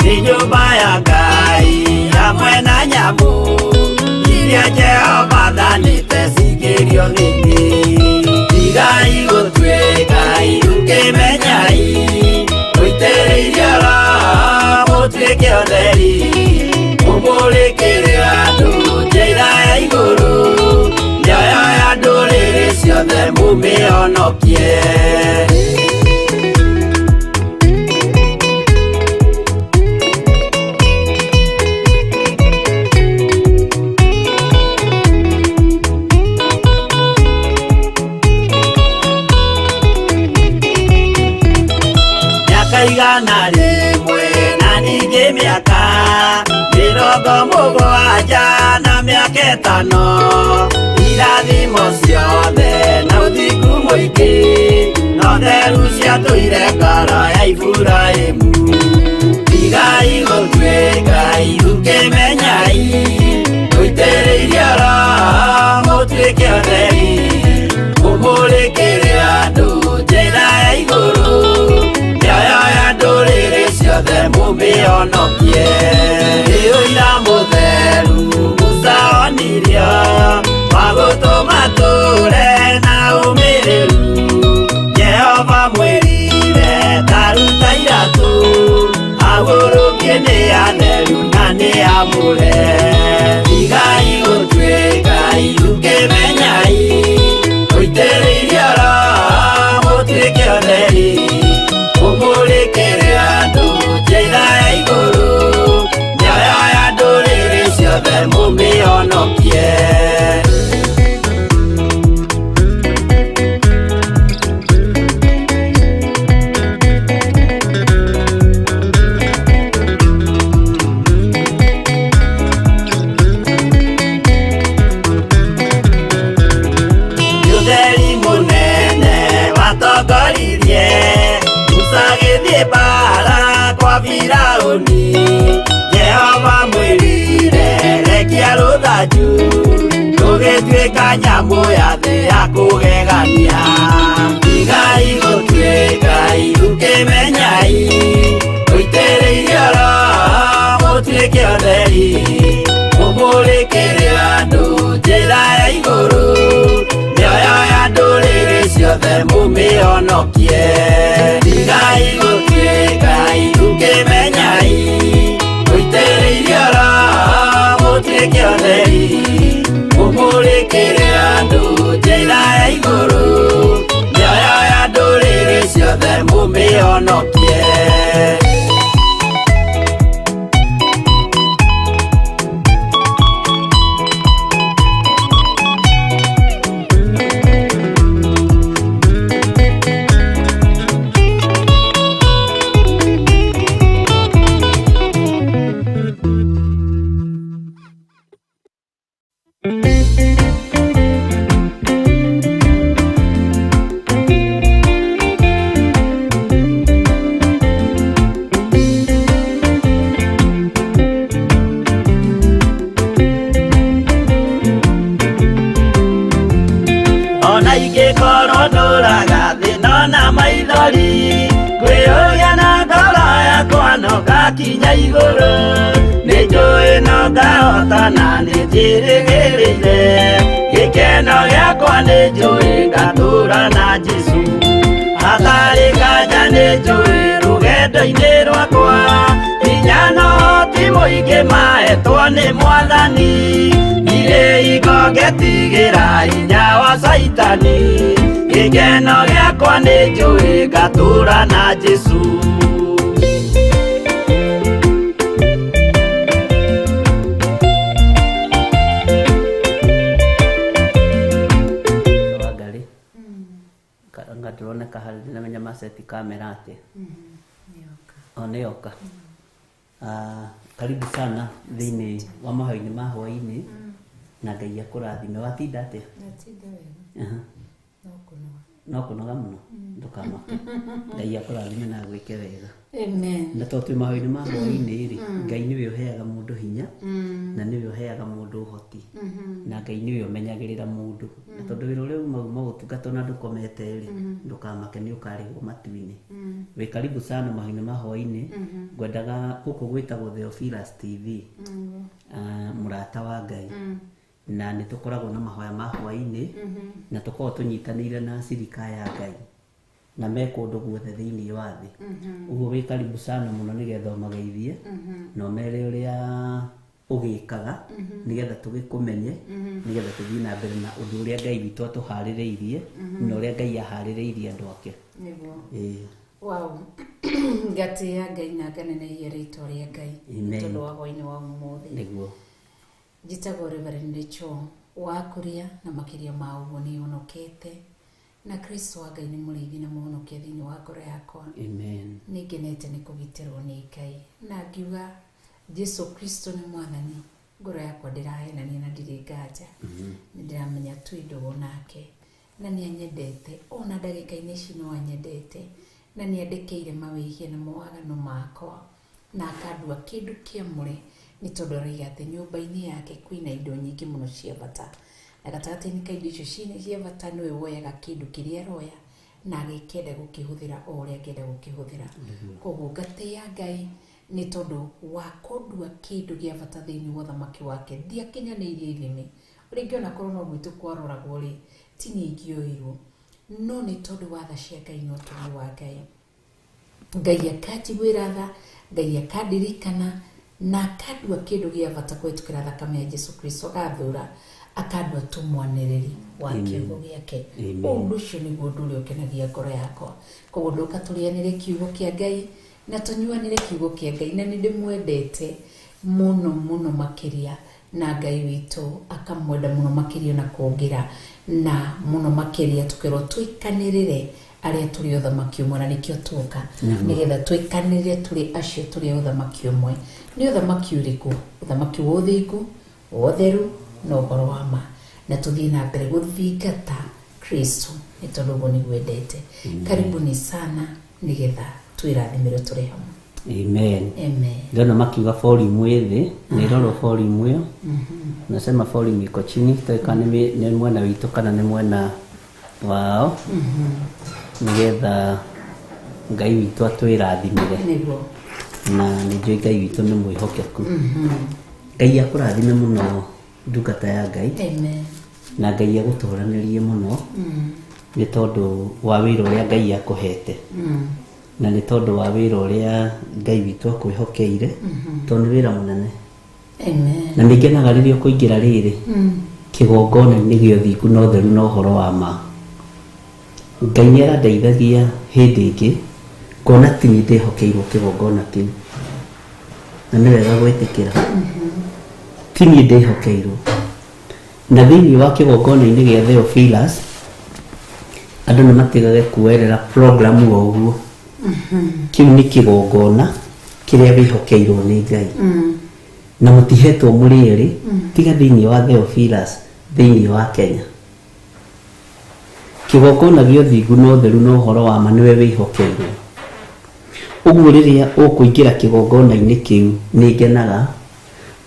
nĩ nyũmba ya Ngai hamwe na nyamũ iria Jehova athanĩte cingĩrio thĩ. Tigai gũtuĩka ithukĩmenyai, mũitĩrĩirio Roho mũtuĩke ũtheri, mũmũrĩkĩre andũ njĩra ya igũrũ, mĩoyo ya ndũrĩrĩ ciothe mũmĩhonokie. Mĩaka 100 na ningĩ mĩaka 70 na mĩaka 5, irathimo ciothe na ũthingu mũingĩ no theru ciatũire ngoro ya Iburahĩmu. Tigai gũtuĩka ithukĩmenyai, mũitĩrĩirio Roho mũtuĩke ũtheri, mũmũrĩkĩre andũ njĩra ya igũrũ, mĩoyo ya ndũrĩrĩ ciothe mũmĩhonokie. Nĩ ũira mũtheru Musa onirio wa gũtũma tũre na ũmĩrĩru, amũre. Tigai gũtuĩka irukĩmenyai, mũitĩrĩirio Roho mũtuĩke ũtheri, mũmũrĩkĩre andũ njĩra ya igũrũ, mĩoyo ya ndũrĩrĩ ciothe mũmĩhonokie. Ũtheri mũnene watongoririe Musa agĩthiĩ mbaara kwa Firaũni. Jehova mwĩrire rekia rũthanju, rũgĩtuĩka nyamũ ya thĩ ya kũgegania. Tigai gũtuĩka irukĩmenyai, mũitĩrĩirio Roho mũtuĩke ũtheri, mũmũrĩkĩre andũ njĩra ya igũrũ, mĩoyo ya ndũrĩrĩ ciothe mũmĩhonokie. Tigai gũtuĩka irukĩmenyai, mũitĩrĩirio Roho mũtuĩke ũtheri, mũmũrĩkĩre andũ njĩra ya igũrũ, mĩoyo ya ndũrĩrĩ ciothe mũmĩhonokie. Ona ingĩkorwo ndũraga thĩ nona maithori, kwĩyũria na ngoro yakwa no ngakinya igũrũ, nĩnjũĩ no ngahotana nĩnjĩrĩgĩrĩire, gĩkeno gĩakwa nĩnjũĩ ngatũũra na Jesũ. Hatarĩ nganja nĩnjũĩ rũgendo-inĩ rwakwa, hinya no ti mũingĩ mahetwo nĩ Mwathani, ndirĩ hingo ngetigĩra hinya wa Caitani, gĩkeno gĩakwa nĩnjũĩ ngatũũra na Jesũ. Wangari anga ndĩroneka harĩ ndĩramenya maceti kamera atĩa o nĩyoka. Karibu sana thĩinĩ wa mahoya-inĩ ma hwaĩ-inĩ na Ngai akũrathime. Watinda atĩa? Natinda wega. Aha. No kũnoga. No kũnoga mũno, ndũkamake. Ngai akũrathime na agwĩke wega. Amen. Na tondũ twĩ mahoya-inĩ ma hwaĩ-inĩ rĩ, Ngai nĩwe ũheaga mũndũ hinya na nĩwe ũheaga mũndũ ũhoti na Ngai nĩwe ũmenyagĩrĩra mũndũ. Na tondũ wĩra ũrĩa uma gũtungata ona ndũkomete rĩ, ndũkamake nĩ ũkarĩhwo matu-inĩ. Wĩ karibu sana mahoya-inĩ ma hwaĩ-inĩ. Ngwendaga gũkũ gwĩtagwo Theophilus TV, mũrata wa Ngai, na nĩ tũkoragwo na mahoya ma hwaĩ-inĩ na tũkoragwo tũnyitanĩire na cirika ya Ngai na me kũndũ guothe thĩinĩ wa thĩ. Ũguo wĩ karibu sana mũno nĩgetha ũmageithie na ũmere ũrĩa ũgĩkaga nĩgetha tũgĩkũmenye nĩgetha tũthiĩ na mbere na ũndũ ũrĩa Ngai witũ atũharĩrĩirie na ũrĩa Ngai aharĩrĩirie andũ ake. Nĩguo. Ĩĩ. Wow. Ngatĩĩa Ngai na nganenehia rĩtwa rĩa Ngai Amen. tondũ wa hwaĩ-inĩ wa ũmũthĩ. Nĩguo. Njĩtagwo Reverend Rachel wa kũrĩa na makĩria ma ũguo nĩ honokete na Kristo wa Ngai nĩ mũrĩithi na mũhonokia thĩinĩ wa ngoro yakwa. Amen. Nĩ ngenete nĩ kũgitĩrwo nĩ Ngai na ngiuga Jesu Kristo nĩ mwathani, ngoro yakwa ndĩrahenania na ndirĩ nganja. Nĩ ndĩramenya twĩ ndũgũ nake na nĩ anyendete ona ndagĩka-inĩ ici no anyendete na nĩ andekeire mawĩhia na mawaganu makwa na akandua kĩndũ kĩamũre nĩ tondũ arauga atĩ nyũmba-inĩ yake kwĩna indo nyingĩ mũno cia bata na gatagatĩ-inĩ ka indo icio cia bata nĩwe woyaga kĩndũ kĩrĩa aroya na agĩkĩenda gũkĩhũthĩra o ũrĩa angĩenda gũkĩhũthĩra. Koguo ngatĩĩa Ngai nĩ tondũ wa kũndua kĩndũ gĩa bata thĩinĩ wa ũthamaki wake. Ndiakinyanĩirie ithimi ũrĩa ingĩona korwo no gwitũ kwaroragwo rĩ, ti niĩ ingĩoirwo, no nĩ tondũ wa tha cia Ngai na ũtugi wa Ngai. Ngai akanjiguĩra tha, Ngai akandirikana Na akandua kĩndũ gĩa bata kũhĩtũkĩra thakame ya Jesu Kristo, agathura akandua tu mwanĩrĩri wa kiugo gĩake. Amen. Ũndũ ũcio nĩguo ũndũ ũrĩa ũkenagia ngoro yakwa. Koguo ndoka tũrĩanĩre kiugo kĩa Ngai na tũnyuanĩre kiugo kĩa Ngai, na nĩ ndĩmwendete mũno mũno makĩria, na Ngai witũ akamwenda mũno makĩria na kuongera na mũno makĩria, tũkerwo tũikanĩrĩre arĩa tũrĩ ũthamaki ũmwe, na nĩkĩo tuoka nĩgetha tũikanĩrĩre tũrĩ acio tũrĩ ũthamaki ũmwe. Nĩ ũthamaki ũrĩkũ? Ũthamaki wa ũthingu, wa ũtheru na ũhoro wa ma, na tũthiĩ na mbere gũthingata Kristo nĩ tondũ ũguo nĩguo endete. Karibuni sana nĩgetha twĩrathimĩrwo tũrĩ hamwe. Amen. Amen. Ndona makiuga volume ĩ thĩ, nĩ ĩrorwo volume ĩyo. Nasema volume iko chini, toĩ kana nĩ mwena witũ kana nĩ mwena wao, nĩgetha Ngai witũ atwĩrathimĩre. Nĩguo. Na nĩ njũĩ Ngai witũ nĩ mwĩhokeku. Ngai akũrathime mũno ndungata ya Ngai. Amen. Na Ngai agũtũranĩrie mũno nĩ tondũ wa wĩra ũrĩa Ngai akũhete, na nĩ tondũ wa wĩra ũrĩa Ngai witũ akwĩhokeire, tondũ nĩ wĩra mũnene. Amen. Na nĩ ngenaga rĩrĩa ũkũingĩra rĩrĩ kĩgongona-inĩ gĩa ũthingu na ũtheru na ũhoro wa ma. Ngai nĩ arandeithagia hĩndĩ ĩngĩ ngona ti niĩ ndĩhokeirwo kĩgongona kĩu, na nĩ wega gwĩtĩkĩra ti niĩ ndĩhokeirwo. Na thĩinĩ wa kĩgongona-inĩ gĩa Theophilus, andũ nĩ matigage kuoerera program o ũguo. Kĩu nĩ kĩgongona kĩrĩa wĩhokeirwo nĩ Ngai, na mũtihetwo mũrĩ erĩ tiga thĩinĩ wa Theophilus thĩinĩ wa Kenya. Kĩgongona gĩa ũthingu na ũtheru na ũhoro wa ma nĩwe wĩhokeirwo. Ũguo rĩrĩa ũkũingĩra kĩgongona-inĩ kĩu nĩ ngenaga,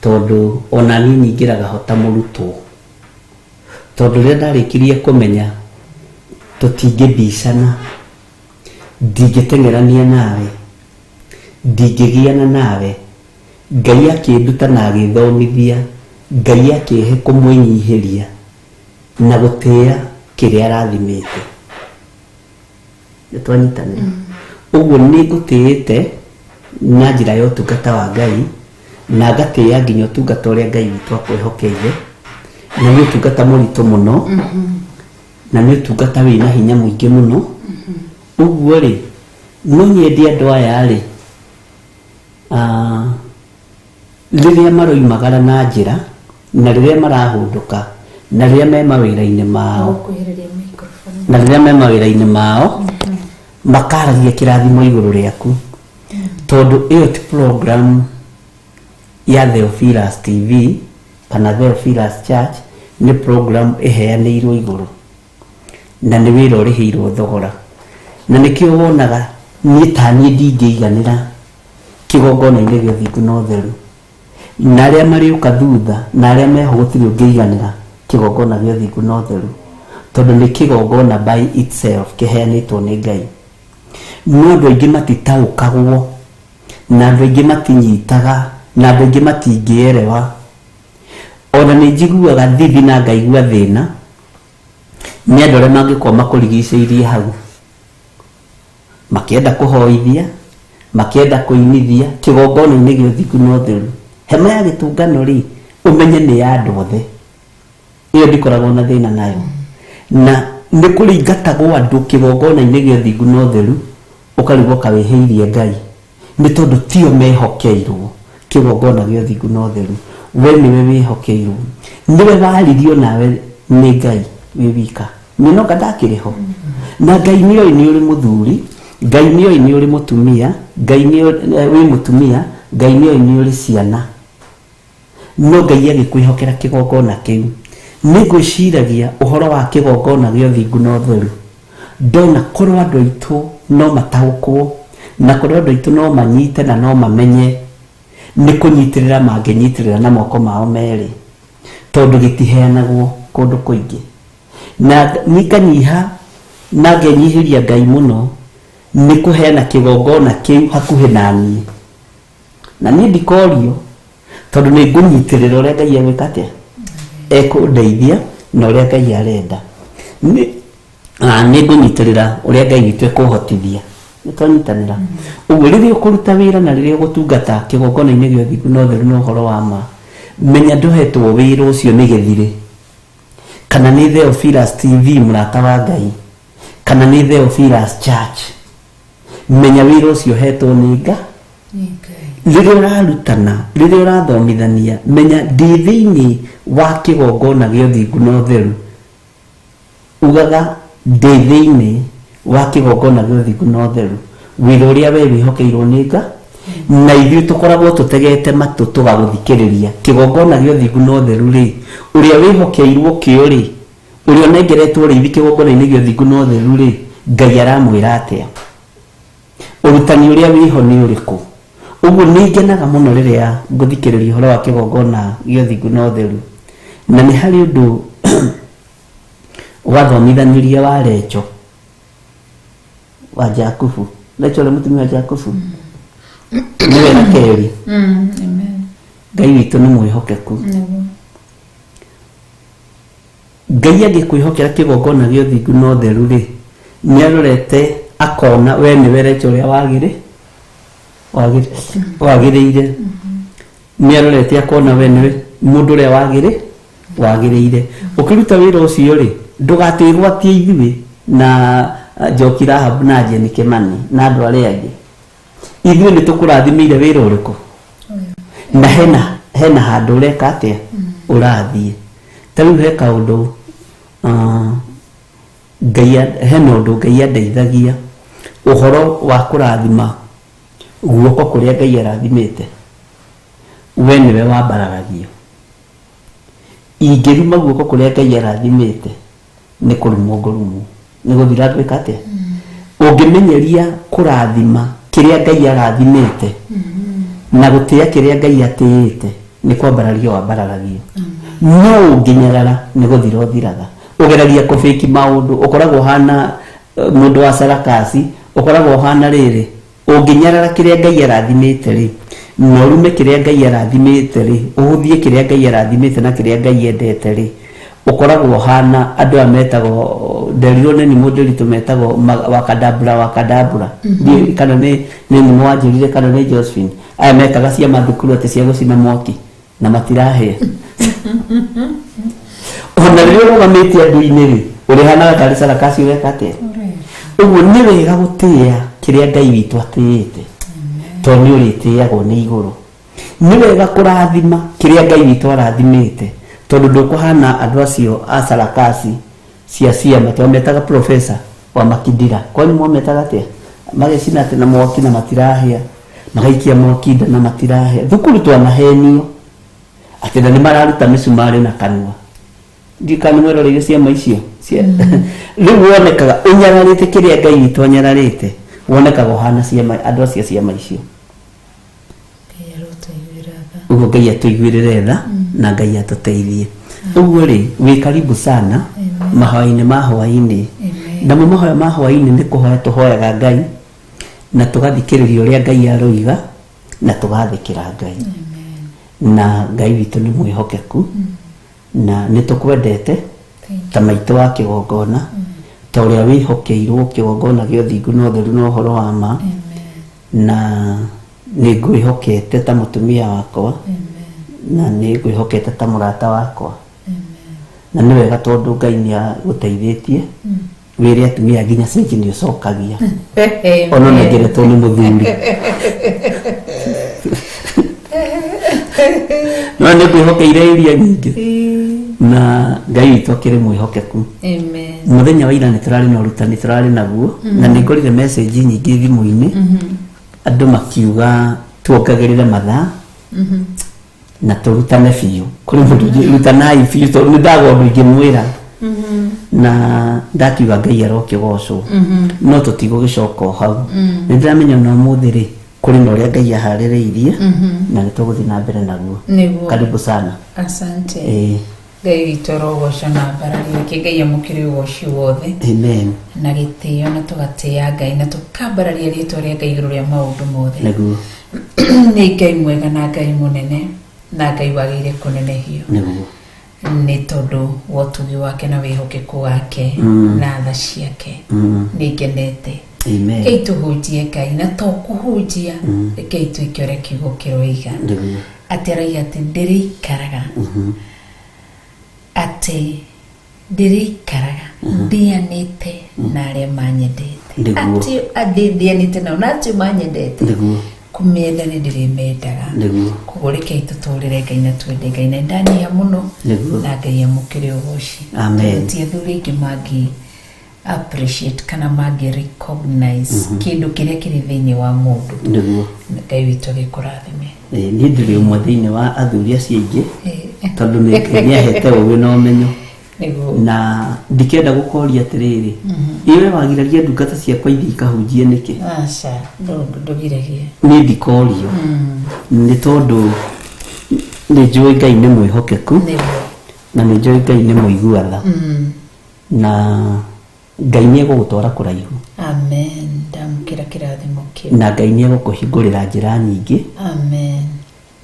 tondũ ona niĩ nyingĩraga ho ta mũrutwo, tondũ rĩrĩa ndarĩkirie kũmenya tũtingĩbicana, ndingĩteng'erania nawe, ndingĩgiana nawe, Ngai akĩnduta na agĩthomithia, Ngai akĩhe kũmwĩnyihĩria na gũtĩĩa kĩrĩa arathimĩte. Nĩ twanyitanĩra. Ũguo nĩ ngũtĩĩte na njĩra ya ũtungata wa Ngai, na ngatĩĩa nginya ũtungata ũrĩa Ngai witũ akwĩhokeire, na nĩ ũtungata mũritũ mũno, na nĩ ũtungata wĩna hinya mũingĩ mũno. Ũguo rĩ, no nyende andũ aya rĩ, rĩrĩa maroimagara na njĩra, na rĩrĩa marahũndũka, na rĩrĩa me mawĩra-inĩ mao, Kwĩhereria microphone. Na rĩrĩa me mawĩra-inĩ mao, makaragia kĩrathimo igũrũ rĩaku, tondũ ĩyo ti program ya Theophilus TV kana Theophilus Church, nĩ program ĩheanĩirwo igũrũ, na nĩ wĩra ũrĩhĩirwo thogora. Na nĩkĩo wonaga niĩ ta niĩ ndingĩiganĩra kĩgongona-inĩ gĩa ũthingu na ũtheru, na arĩa marĩũka thutha na arĩa meho gũtirĩ ũngĩiganĩra kĩgongona gĩa ũthingu na ũtheru, tondũ nĩ kĩgongona by itself kĩheanĩtwo nĩ Ngai. No andũ aingĩ matitaũkagwo, na andũ aingĩ matinyitaga, na andũ aingĩ matingĩerewa. Ona nĩ njiguaga thithi na ngaigua thĩna nĩ andũ arĩa mangĩkorwo makũrigicĩirie hau, makĩenda kũhoithia, makĩenda kũinithia kĩgongona-inĩ gĩa ũthingu na ũtheru. Hema ya gĩtũngano rĩ, ũmenye nĩ ya andũ othe, ĩyo ndikoragwo na thĩna nayo. Na nĩ kũringatagwo andũ kĩgongona-inĩ gĩa ũthingu na ũtheru, ũkarigwo kawĩhĩirie Ngai, nĩ tondũ tio mehokeirwo kĩgongona gĩa ũthingu na ũtheru. We nĩwe wĩhokeirwo, nĩwe waririo nawe nĩ Ngai wĩ wika, nĩ noka ndakĩrĩ ho. Na Ngai nĩoĩ nĩ ũrĩ mũthuri, Ngai nĩoĩ nĩ ũrĩ mũtumia, Ngai nĩoĩ wĩ mũtumia, Ngai nĩoĩ nĩ ũrĩ ciana, no Ngai agĩkwĩhokera kĩgongona kĩu. Nĩ ngwĩciragia ũhoro wa kĩgongona gĩa ũthingu na ũtheru, ndona korwo andũ aitũ no mataũkwo, na korwo andũ aitũ no manyite na no mamenye nĩ kũnyitĩrĩra mangĩnyitĩrĩra na moko mao merĩ, tondũ gĩtiheanagwo kũndũ kũingĩ. Na nganyiha na ngenyihĩria Ngai mũno nĩ kũheana kĩgongona kĩu hakuhĩ na niĩ, na niĩ ndikorio, tondũ nĩ ngũnyitĩrĩra ũrĩa Ngai egwĩka atĩa, ekũndeithia na ũrĩa Ngai arenda. Nĩ ngũnyitĩrĩra ũrĩa Ngai witũ ekũhotithia. Nĩ twanyitanĩra. Ũguo rĩrĩa ũkũruta wĩra na rĩrĩa ũgũtungata kĩgongona-inĩ gĩa ũthingu na ũtheru na ũhoro wa ma, menya ndũhetwo wĩra ũcio nĩ gĩthirĩ, kana nĩ Theophilus TV mũrata wa Ngai, kana nĩ Theophilus Church. Menya wĩra ũcio ũhetwo nĩ Ngai. Rĩrĩa ũrarutana, rĩrĩa ũrathomithania, menya ndĩ thĩinĩ wa kĩgongona gĩa ũthingu na ũtheru. Ugaga ndĩ thĩinĩ wa kĩgongona gĩa ũthingu na ũtheru, wĩra ũrĩa we wĩhokeirwo nĩ Ngai, na ithuĩ tũkoragwo tũtegete matũ tũgagũthikĩrĩria. Kĩgongona gĩa ũthingu na ũtheru rĩ, ũrĩa wĩhokeirwo kĩo rĩ, ũrĩa ũnengeretwo rĩithi kĩgongona-inĩ gĩa ũthingu na ũtheru rĩ, Ngai aramwĩra atĩa? Ũrutani ũrĩa wĩho nĩ ũrĩkũ? Ũguo nĩ ngenaga mũno rĩrĩa ngũthikĩrĩria ũhoro wa kĩgongona gĩa ũthingu na ũtheru. Na nĩ harĩ ũndũ wathomithanirie wa Recho wa Jakubu. Recho ũrĩa mũtumia wa Jakubu nĩwe Rakeli. Amen. Ngai witũ nĩ mwĩhokeku. Ngai angĩkwĩhokera kĩgongona gĩa ũthingu na ũtheru rĩ, nĩ arorete akona we nĩwe Recho ũrĩa wagĩrĩire. Nĩ arorete akona we nĩwe mũndũ ũrĩa wagĩrĩire. Ũkĩruta wĩra ũcio rĩ, ndũgatwĩgwatie ithuĩ na Njoki Rahab na Jane Kimani na andũ arĩa angĩ. Ithuĩ nĩ tũkũrathimĩire wĩra ũrĩkũ? Na hena handũ ũreka atĩa? Ũrathiĩ. Ta rĩu he kaũndũ, Ngai hena ũndũ Ngai andeithagia ũhoro wa kũrathima guoko kũrĩa Ngai arathimĩte. We nĩwe wambararagio. Ingĩruma guoko kũrĩa Ngai arathimĩte, nĩ kũrumwo ngũrumwo. Nĩ gũthira ngwĩka atĩa? Ũngĩmenyeria kũrathima kĩrĩa Ngai arathimĩte na gũtĩa kĩrĩa Ngai atĩĩte, nĩ kwambarario wambararagio. No ũngĩnyarara nĩ gũthira ũthiraga. Ũgeragia kũbĩki maũndũ, ũkoragwo ũhana mũndũ wa sarakasi, ũkoragwo ũhana rĩrĩ. Ũngĩnyarara kĩrĩa Ngai arathimĩte rĩ, na ũrume kĩrĩa Ngai arathimĩte rĩ, ũhũthie kĩrĩa Ngai arathimĩte na kĩrĩa Ngai endete rĩ, ũkoragwo ũhana andũ aya metagwo, nderirwo nĩ nimũ ndĩritũ metagwo wakadabura wakadabura. Ndiũĩ kana nĩ nimũ wanjĩrire kana nĩ Josephine. Aya mekaga ciama thukuru atĩ cia gũcina mwaki na matirahĩa. Ona rĩrĩa ũrũgamĩte andũ-inĩ rĩ, ũrĩhanaga tarĩ sarakasi ũreka atĩa? Ũguo nĩ wega gũtĩĩa kĩrĩa Ngai witũ atĩĩte, tondũ nĩ ũrĩtĩagwo nĩ igũrũ. Nĩ wega kũrathima kĩrĩa Ngai witũ arathimĩte, tondũ ndũkũhana andũ acio a sarakasi cia ciama, twametaga professor wa Makindira. Kwanyu mwametaga atĩa? Magecina atĩ na mwaki na matirahĩa, magaikia mwaki nda na matirahĩa. Thukuru twanahenio atĩ na nĩ mararuta mĩcumarĩ na kanua. Ndiũĩ kana nĩ mweroreire ciama icio. Rĩu wonekaga ũnyararĩte kĩrĩa Ngai witũ anyararĩte, wonekaga ũhana ciama, andũ acio ciama icio. Ũguo Ngai atũiguĩrĩre tha na Ngai atũteithie. Ũguo rĩ, wĩ karibu sana mahoya-inĩ ma hwaĩ-inĩ. Namo mahoya ma hwaĩ-inĩ nĩ kũhoya tũhoyaga Ngai na tũgathikĩrĩria ũrĩa Ngai aroiga na tũgathĩkĩra Ngai. Na Ngai witũ nĩ mwĩhokeku na nĩ tũkwendete ta maitũ wa kĩgongona, ta ũrĩa wĩhokeirwo kĩgongona gĩa ũthingu na ũtheru na ũhoro wa ma. Na nĩ ngwĩhokete ta mũtumia wakwa na nĩ ngwĩhokete ta mũrata wakwa. Na nĩ wega tondũ Ngai nĩ agũteithĩtie wĩre atumia nginya cenji nĩ ũcokagia. Ona nĩngeretwo nĩ mũthuri. No nĩ ngwĩhokeire iria nyingĩ. Na Ngai witũ akĩrĩ mwĩhokeku. Amen. Mũthenya wa ira nĩ tũrarĩ na ũrutani tũrarĩ naguo, na nĩ ngorire message nyingĩ thimũ-inĩ. Andũ makiuga tuongagĩrĩre mathaa na tũrutane biũ. Kũrĩ mũndũ ũngĩ, rutanai biũ tondũ nĩ ndagwa ũndũ ingĩmwĩra. Na ndakiuga Ngai arokĩgocwo. No tũtigũgĩcoka o hau. Nĩ ndĩramenya ona ũmũthĩ rĩ, kũrĩ na ũrĩa Ngai aharĩrĩirie na nĩ tũgũthiĩ na mbere naguo. Nĩguo. Karibu sana. Asante. Ngai witũ arogocwo na mbarario yake, Ngai amũkĩre ũgoci wothe. Amen. Na gĩtĩo na tũgatĩĩa Ngai na tũkambararia rĩtwa rĩa Ngai igũrũ rĩa maũndũ mothe. Nĩguo. Nĩ Ngai mwega na Ngai mũnene na Ngai wagĩrĩire kũnenehio. Nĩguo. Nĩ tondũ wa ũtugi wake na wĩhokeku wake na tha ciake. Nĩ ngenete. Amen. Rekei tũhunjie Ngai na to kũhunjia, rekei twĩke ũrĩa kiugo kĩroiga. Nĩguo. Atĩ araiga atĩ ndĩrĩikaraga, atĩ ndĩrĩikaraga ndĩanĩte na arĩa manyendete. Nĩguo. Atĩ andĩ ndĩanĩte nao na atĩ manyendete. Nĩguo. Kũmĩenda nĩ ndĩrĩmendaga. Nĩguo. Koguo rekei tũtũrĩre Ngai na twende Ngai na ndanyiha mũno. Nĩguo. Na Ngai amũkĩre ũgoci. Amen. Tondũ ti athuri aingĩ mangĩ appreciate kana mangĩ recognize kĩndũ kĩrĩa kĩrĩ thĩinĩ wa mũndũ. Nĩguo. Ngai witũ agĩkũrathime. Niĩ ndĩrĩ ũmwe thĩinĩ wa athuri acio aingĩ Eh, tondũ nĩ Ngai nĩahete ũgĩ na ũmenyo nĩguo. Na ndikenda gũkoria atĩrĩrĩ, iwe wagiragia ndungata ciakwa ithiĩ ikahunjie nĩkĩ? Aca, ndũgiragie. Niĩ ndikorio nĩ tondũ nĩ njũĩ Ngai nĩ mwĩhokeku. Nĩguo. Na nĩ njũĩ Ngai nĩ mũigua tha na Ngai nĩ egũgũtwara kũraihu. Amen. Ndamũkĩra kĩrathimo kĩu. Na Ngai nĩ egũkũhingũrĩra njĩra nyingĩ. Amen.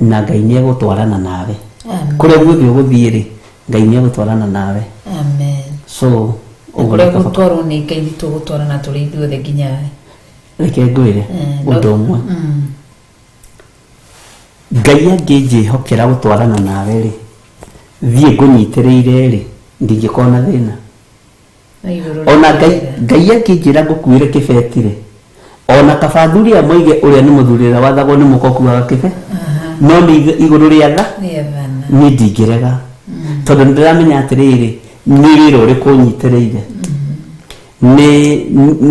Na Ngai nĩ egũtwarana nawe. Amen. Kũrĩa guothe ũgũthiĩ rĩ, Ngai nĩ egũtwarana nawe. Amen. So ũguo Kũrĩa nĩ kaba- gũtwarwo nĩ Ngai nĩ tũgũtwarana tũrĩ ithuothe nginya Reke ngwĩre ũndũ ũmwe. Ngai angĩnjĩhokera gũtwarana nawe rĩ, thiĩ ngũnyitĩrĩire rĩ, ndingĩkorwo na thĩna. Na igũrũ Ona rĩa Ngai wega. Ngai angĩnjĩra ngũkuĩre kĩbeti rĩ, ona kaba athuri aya moige ũrĩa nĩ mũthuri ũrĩa wathagwo nĩ mũka ũkuaga kĩbe, no nĩ igũrũ rĩa tha Rĩathana. niĩ ndingĩrega tondũ nĩ ndĩramenya atĩrĩrĩ, nĩ wĩra ũrĩkũ ũnyitĩrĩire, nĩ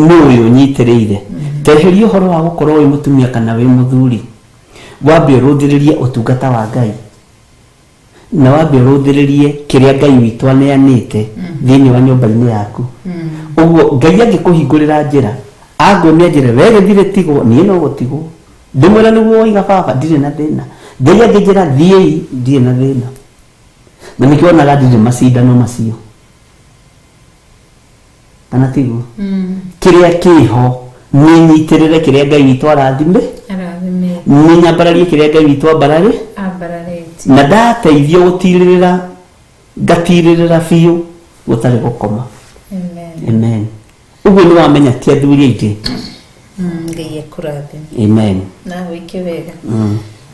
nĩ ũyũ ũnyitĩrĩire. Teheria ũhoro wa gũkorwo wĩ mũtumia kana wĩ mũthuri, wambe ũrũthĩrĩrie ũtungata wa Ngai na wambe ũrũthĩrĩrie kĩrĩa Ngai witũ aneanĩte thĩinĩ wa nyũmba-inĩ yaku. Ũguo Ngai angĩkũhingũrĩra njĩra, anguonia njĩra, we gĩthirĩ tigwo, niĩ no gũtigwo ndĩmwĩra nĩguo woiga baba, ndirĩ na thĩna. Ngai angĩnjĩra thiĩi, ndirĩ na thĩna. Na nĩkĩo wonaga ndirĩ macindano macio, kana tiguo? Kĩrĩa kĩho nĩ nyitĩrĩre kĩrĩa Ngai witũ arathime. Arathimĩte. Nĩ nyambararie kĩrĩa Ngai witũ ambararĩ. Ambararĩtie. Na ndateithio gũtirĩrĩra, ngatirĩrĩra biũ gũtarĩ gũkoma. Amen. Amen. Ũguo nĩ wamenya ti athuri aingĩ. Ngai akũrathime. Amen. Na wĩke wega.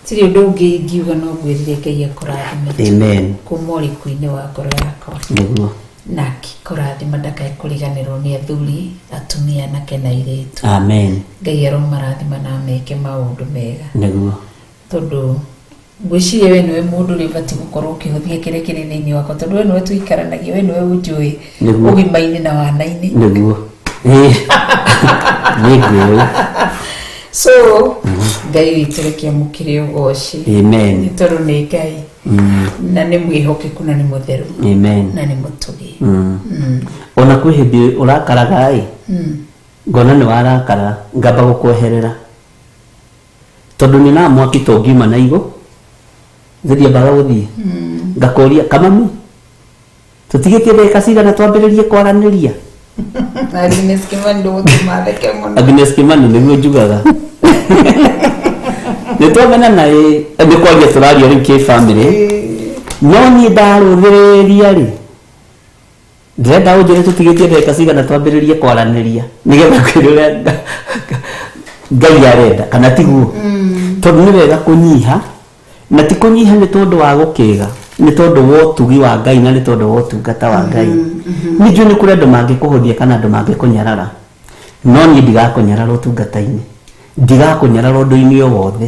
Tirĩ ũndũ ũngĩ ingiuga no ngwĩrire Ngai akũrathime. Amen. Kuma ũriku-inĩ wa ngoro yakwa. Nĩguo. Na akĩkũrathima ndakae kũriganĩrwo nĩ athuri, atumia, anake na airĩtu. Amen. Ngai aromarathima na ameke maũndũ mega. Nĩguo. Tondũ ngwĩciria we nĩwe mũndũ ũrĩa ũbatiĩ gũkorwo ũkĩhũthia kĩrĩa kĩrĩ thĩinĩ wakwa, tondũ we nĩwe tũikaranagia, we nĩwe ũnjũĩ Nĩguo. ũgima-inĩ na wana-inĩ. Nĩguo. Ĩĩ. Nĩ ngũĩ. So Ngai witũ reke amũkĩre ũgoci. Amen. Nĩ tondũ nĩ Ngai na nĩ mwĩhokeku na nĩ mũtheru. Amen. Na nĩ mũtugi. Ona kwĩ hĩndĩ ũrakaraga ĩ, ngona nĩ warakara, ngamba gũkweherera tondũ nyonaga mwaki to ngiuma na igũ thiĩ gũthiĩ ngakũria kamami tũtigĩtie ndagĩka cigana twambĩrĩrie kwaranĩria. Agnes Kimani ndũgũtũma theke mũno. Agnes Kimani nĩguo njugaga nĩ twamenana ĩ, nĩ kwaria tũraria rĩu kĩ family, no niĩ ndarũthĩrĩria rĩ, ndĩrenda ũnjĩre tũtigĩtie ndagĩka cigana twambĩrĩrie kwaranĩria nĩgetha kwĩre ũrĩa Ngai arenda kana tiguo, tondũ nĩ wega kũnyiha, na ti kũnyiha nĩ tondũ wa gũkĩga, nĩ tondũ wa ũtugi wa Ngai na nĩ tondũ wa ũtungata wa Ngai. Nĩ njũĩ nĩ kũrĩ andũ mangĩkũhũthia kana andũ mangĩkũnyarara, no niĩ ndigakũnyarara ũtungata-inĩ, ndigakũnyarara ũndũ-inĩ o wothe,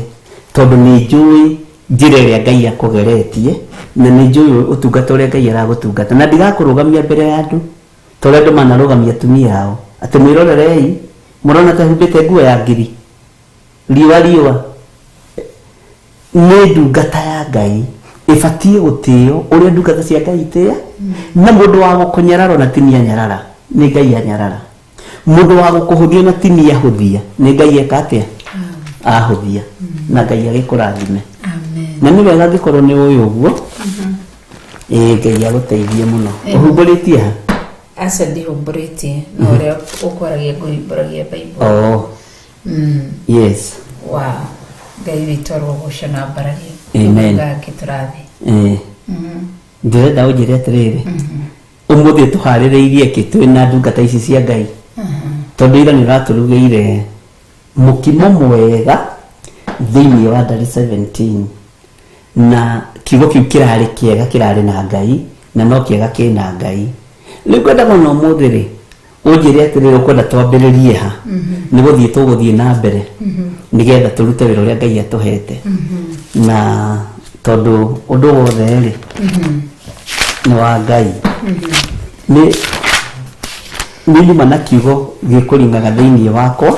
tondũ nĩ njũĩ njĩra ĩrĩa Ngai akũgeretie na nĩ njũĩ ũtungata ũrĩa Ngai aragũtungata, na ndigakũrũgamia mbere ya andũ ta ũrĩa andũ manarũgamia atumia ao atĩ mwĩrorerei, mũrona ta humbĩte nguo ya ngiri riũa riũa. Nĩ ndungata ya Ngai ĩbatiĩ gũtĩo ũrĩa ndungata cia Ngai itĩa, na mũndũ wa gũkũnyarara ona ti niĩ anyarara, nĩ Ngai anyarara. Mũndũ wa gũkũhũthia na ti niĩ ahũthia, nĩ Ngai eka atĩa, ahũthia. Na Ngai agĩkũrathime. Amen. Na nĩ wega angĩkorwo nĩ ũĩ ũguo. Ĩĩ, Ngai agũteithie mũno. Ũhumbũrĩtie ha? Aca, ndihumbũrĩtie, no ũrĩa ũkwaragia ngũhimbũragia Bible. Oh. Yes. Wow. Ngai witũ arogocwo na ambarario. Amen. Ngake tũrathiĩ. Ĩĩ, ndĩrenda ũnjĩre atĩrĩrĩ, ũmũthĩ tũharĩrĩirie kĩ twĩna ndungata ici cia Ngai? Tondũ ira nĩ ũratũrugĩire mũkimo mwega thĩinĩ wa ndari 17, na kiugo kĩu kĩrarĩ kĩega, kĩrarĩ na Ngai, na no kĩega kĩna Ngai. Rĩu ngwenda mũno ũmũthĩ rĩ ũnjĩre atĩrĩrĩ, ũkwenda twambĩrĩrie ha nĩ gũthiĩ tũgũthiĩ na mbere nĩgetha tũrute wĩra ũrĩa Ngai atũhete, na tondũ ũndũ wothe rĩ nĩ wa Ngai. Nĩ nyuma na kiugo gĩkũringaga thĩinĩ wakwa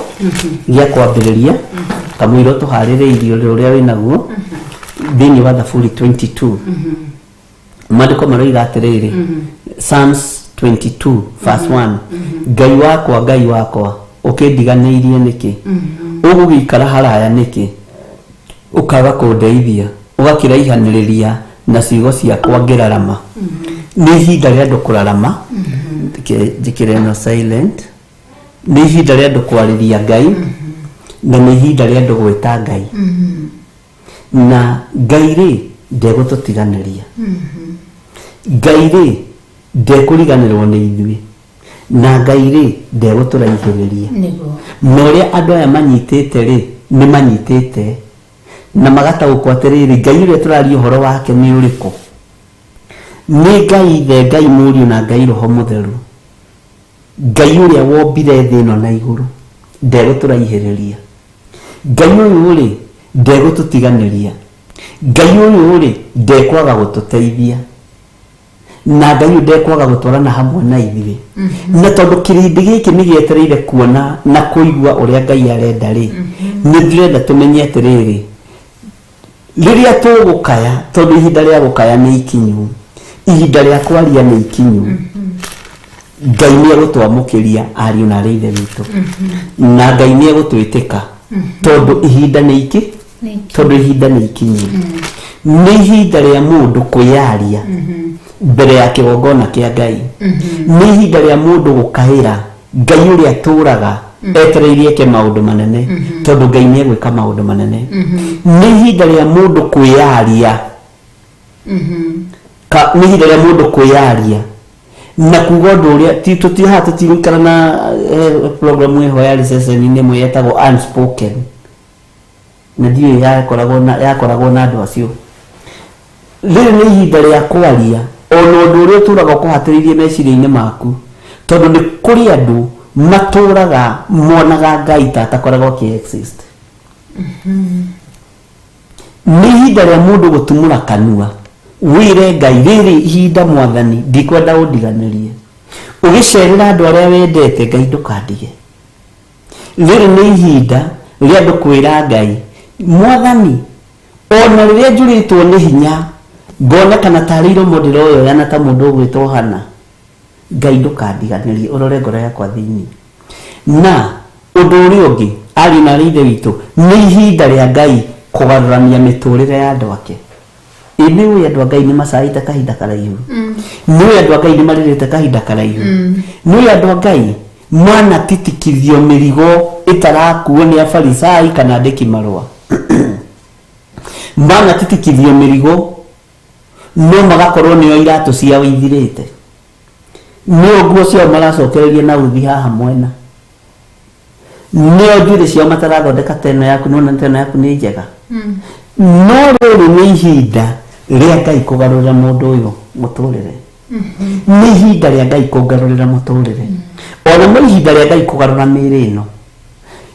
gĩa kwambĩrĩria kamũira tũharĩrĩirie ũndũ ũrĩa wĩnaguo thĩinĩ wa Thaburi 22. Maandĩko maroiga atĩrĩrĩ, Psalms 22 verse 1, "Ngai wakwa, Ngai wakwa, ũkĩndiganĩirie nĩkĩ? Ũgũgĩikara haraya nĩkĩ, ũkaga kũndeithia, ũgakĩraihanĩrĩria na ciugo ciakwa ngĩrarama?" Nĩ ihinda rĩa andũ kũrarama. Njĩkĩre ĩno silent. Nĩ ihinda rĩa andũ kwarĩria Ngai, na nĩ ihinda rĩa andũ gwĩta Ngai, na Ngai rĩ ndegũtũtiganĩria, Ngai rĩ ndekũriganĩrwo nĩ ithuĩ, na Ngai rĩ ndegũtũraihĩrĩria. Na ũrĩa andũ aya manyitĩte rĩ, nĩ manyitĩte na magataũkwo atĩrĩrĩ, Ngai ũrĩa tũraria ũhoro wake nĩ ũrĩkũ? Nĩ Ngai Ithe, Ngai Mũriũ, na Ngai Roho Mũtheru. Ngai ũrĩa wombire thĩ ĩno na igũrũ ndegũtũraihĩrĩria. Ngai ũyũ rĩ ndegũtũtiganĩria. Ngai ũyũ rĩ ndekwaga gũtũteithia, na Ngai ũyũ ndekwaga gũtwarana hamwe na ithuĩ. Na tondũ kĩrĩndĩ gĩkĩ nĩ gĩetereire kuona na kũigua ũrĩa Ngai arenda rĩ, nĩ ndĩrenda tũmenye atĩrĩrĩ, rĩrĩa tũgũkaya, tondũ ihinda rĩa gũkaya nĩ ikinyu, ihinda rĩa kwaria nĩ ikinyu, Ngai nĩ egũtwamũkĩria, ariũ na arĩ ithe witũ, na Ngai nĩ egũtwĩtĩka, tondũ ihinda nĩ iki tondũ ihinda nĩ ikinyu. Nĩ ihinda rĩa mũndũ kwĩyaria mbere ya kĩgongona kĩa Ngai. Nĩ ihinda rĩa mũndũ gũkaĩra Ngai ũrĩa tũraga etereirie eke maũndũ manene, tondũ Ngai nĩ egwĩka maũndũ manene. Nĩ ihinda rĩa mũndũ kwĩyaria ka nĩ ihinda rĩa mũndũ kwĩyaria na kuga ũndũ ũrĩa ti tũti haha tũtigũikara na program ĩho yarĩ ceceni-inĩ ĩmwe yetagwo Unspoken, na ndiũĩ yakoragwo na andũ acio. Rĩrĩ nĩ ihinda rĩa kwaria ona ũndũ ũrĩa ũtũraga ũkũhatĩrĩirie meciria-inĩ maku, tondũ nĩ kũrĩ andũ matũraga monaga Ngai ta atakoragwo akĩ exist. Nĩ ihinda rĩa mũndũ gũtumũra kanua wĩre Ngai, "Rĩrĩ ihinda, Mwathani, ndikwenda ũndiganĩrie." Ũgĩcerera andũ arĩa wendete, "Ngai, ndũkandige." Rĩrĩ nĩ ihinda rĩa andũ kwĩra Ngai, "Mwathani, ona rĩrĩa njũrĩtwo nĩ hinya, ngonekana tarĩ iromo ndĩroyoyana ta mũndũ ũgwĩtwo Hana, Ngai, ndũkandiganĩrie, ũrore ngoro yakwa thĩinĩ." Na ũndũ ũrĩa ũngĩ, ariũ na arĩ ithe witũ, nĩ ihinda rĩa Ngai kũgarũrania mĩtũrĩre ya andũ ake. Ĩ nĩ ũĩ andũ a Ngai nĩ macaĩte kahinda karaihu? Nĩ ũĩ andũ a Ngai nĩ marĩrĩte kahinda karaihu? Nĩ ũĩ andũ a Ngai manatitikithio mĩrigo ĩtarakuo nĩ Afarisai kana andĩki marũa? Manatitikithio mĩrigo no magakorwo nĩo iratũ ciao ithirĩte, nĩo nguo ciao maracokereria na uthi haha mwena, nĩo njuĩrĩ ciao matarathondeka ta ĩno yaku. Nĩwona ta ĩno yaku nĩ njega, no rĩrĩ nĩ ihinda rĩa Ngai kũgarũrĩra mũndũ ũyũ mũtũrĩre. Nĩ ihinda rĩa Ngai kũngarũrĩra mũtũrĩre, ona no ihinda rĩa Ngai kũgarũra mĩĩrĩ ĩno.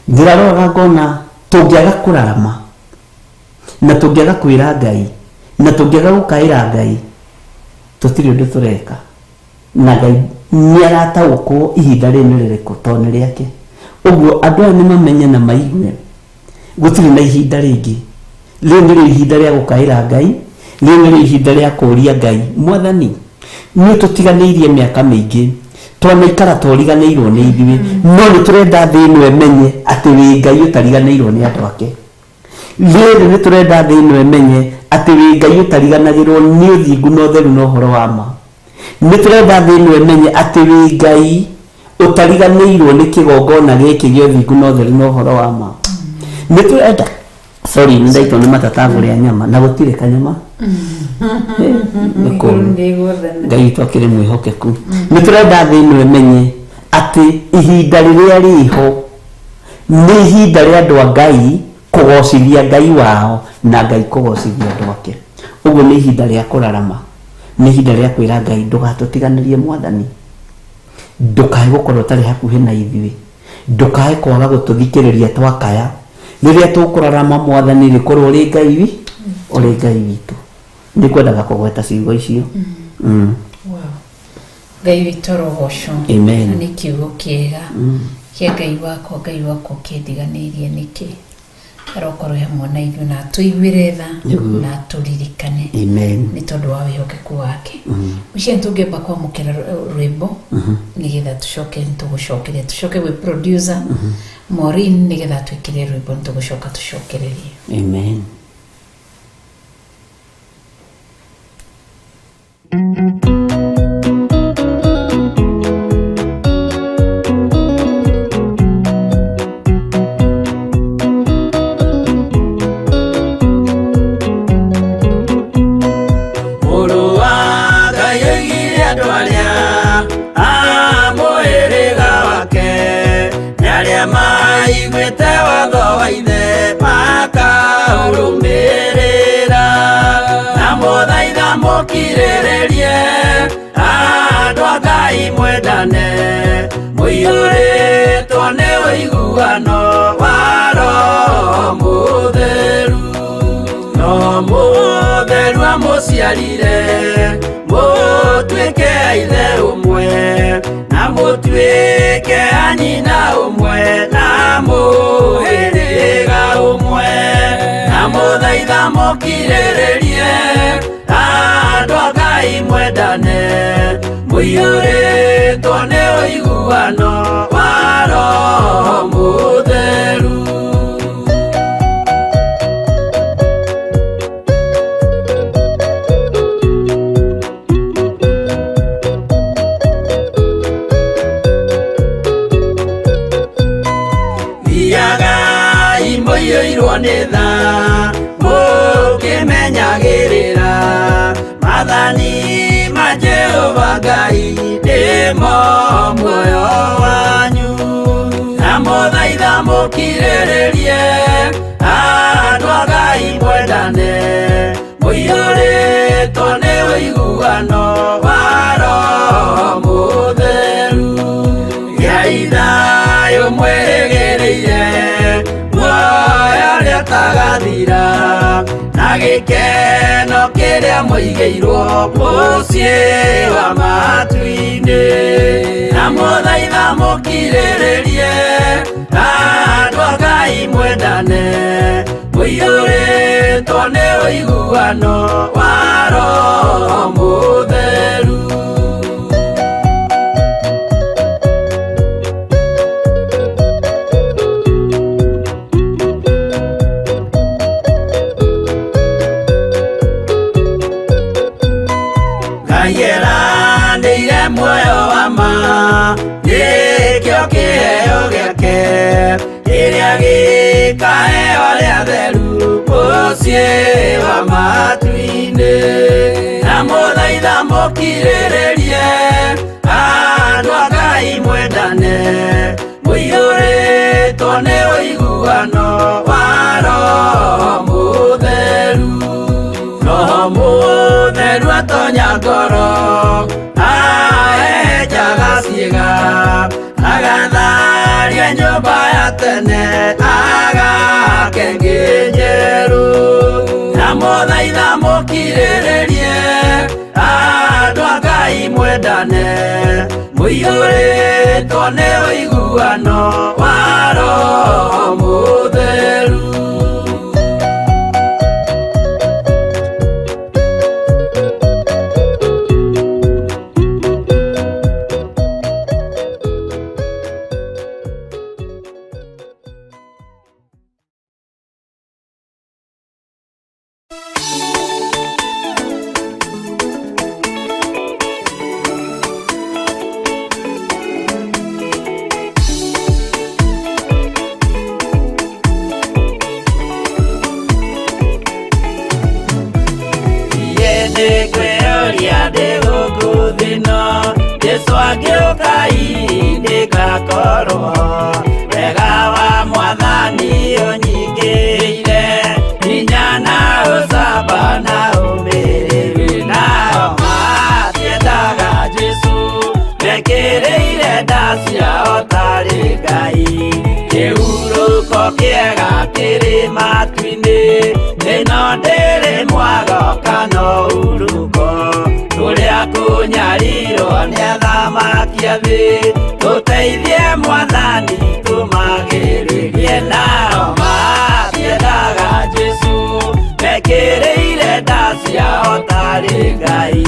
Ndĩraroraga ngona tũngĩaga kũrarama, na tũngĩaga kwĩra Ngai, na tũngĩaga gũkaĩra Ngai, tũtirĩ ũndũ tũreka, na Ngai nĩ arataũkwo ihinda rĩrĩ nĩ rĩrĩkũ, tondũ nĩ rĩake. Ũguo andũ aya nĩ mamenye na maigue gũtirĩ na ihinda rĩngĩ. Rĩrĩ nĩrĩo ihinda rĩa gũkaĩra Ngai. Rĩrĩ nĩrĩo ihinda rĩa kũũria Ngai, "Mwathani, nĩ ũtũtiganĩirie mĩaka mĩingĩ, twanaikara tworiganĩirwo nĩ ithuĩ, no nĩ tũrenda thĩ ĩno ĩmenye atĩ wĩ Ngai ũtariganĩirwo nĩ andũ ake. Rĩrĩ nĩ tũrenda thĩ ĩno ĩmenye atĩ wĩ Ngai ũtariganagĩrwo nĩ ũthingu na ũtheru na ũhoro wa ma. Nĩ tũrenda thĩ ĩno ĩmenye atĩ wĩ Ngai ũtariganĩirwo nĩ kĩgongona gĩkĩ gĩa ũthingu na ũtheru na ũhoro wa ma. Nĩ tũrenda." Sorry, nĩ ndaitwo nĩ matata ngũrĩa nyama na gũtirĩ kanyama. Nĩ kũũru. Ngai witũ akĩrĩ mwĩhokeku. Nĩ tũrenda thĩ ĩno ĩmenye Atĩ ihinda rĩrĩa rĩho nĩ ihinda rĩa andũ a Ngai kũgocithia Ngai wao na Ngai kũgocithia andũ ake. Ũguo nĩ ihinda rĩa kũrarama, nĩ ihinda rĩa kwĩra Ngai ndũgatũtiganĩrie mwathani, ndũkae gũkorwo ũtarĩ hakuhĩ na ithuĩ, ndũkae kwaga gũtũthikĩrĩria twakaya. Rĩrĩa tũkũrarama mwathani rĩkorwo ũrĩ Ngai wi ũrĩ Ngai witũ. Nĩ kwendaga kũgweta ciugo icio. Wow. Ngai witũ arogocwo. Amen. Na nĩ kiugo kĩega kĩa Ngai wakwa, Ngai wakwa ũkĩndiganĩirie nĩkĩ? Arokorwo hamwe na ithuĩ na atũiguĩre tha Nĩguo. na atũririkane. Amen. Nĩ tondũ wa wĩhokeku wake. Mũciĩ tũngĩamba kwamũkĩra rwĩmbo nĩgetha tũcoke tũgũcokeria, tũcoke gwĩ producer Maureen nĩgetha atwĩkĩre rwĩmbo nĩtũgũcoka tũcokererie. Amen. Mũrũ wa Ngai oigire andũ arĩa a mũhĩrĩga wake nĩ arĩa maiguĩte watho wa ithe makaũrũmĩrĩra. Na mũthaitha mũkirĩrĩrie andũ a Ngai mwendane, mũiyũrĩtwo nĩ ũiguano wa Roho Mũtheru. No mũtheru amũciarire mũtuĩke a ithe ũmwe, na mũtuĩke a nyina ũmwe, na mũhĩrĩga ũmwe. Na mũthaitha mũkirĩrĩrie andũ a Ngai mwendane, mũiyũrĩtwo nĩ ũiguano wa Roho Mũtheru. Thiagai mũiyũirwo nĩ tha, mũkĩmenyagĩrĩra maathani ma Jehova Ngai nĩmo muoyo wanyu. Na mũthaitha mũkirĩrĩrie andũ a Ngai mwendane, mũiyũrĩtwo nĩ ũiguano wa Roho Mũtheru. Gĩai thayũ mwĩrĩgĩrĩire muoyo ũrĩa ũtagathira, na gĩkeno kĩrĩa mũigĩirwo mũciĩ wa matu-inĩ. Na mũthaitha mũkirĩrĩrie andũ a Ngai mwendane, mũiyũrĩtwo nĩ ũiguano wa Roho Mũtheru. Ngai eranĩire muoyo wa ma, nĩkĩo kĩheo gĩake kĩrĩa gĩkaheo arĩa atheru mũciĩ wa matu-inĩ. Na mũthaitha mũkirĩrĩrie andũ a Ngai mwendane, mũiyũrĩtwo nĩ ũiguano wa Roho Mũtheru. Roho Mũtheru atonya ngoro, ahehenjaga ciĩga, agatharia nyũmba ya tene, agake ĩngĩ njerũ. Na mũthaitha mũkirĩrĩrie andũ a Ngai mwendane, mũiyũrĩtwo nĩ ũiguano wa Roho Mũtheru. Mekĩrĩire nda ciao tarĩ Ngai. Kĩhurũko kĩega kĩrĩ matu-inĩ, ĩno ndĩrĩ mwago kana ũhurũko. Kũrĩa kũnyarirwo nĩ athamaki a thĩ, tũteithie Mwathani tũmagĩrĩrie nao matiendaga Jesũ, mekĩrĩire nda ciao tarĩ Ngai.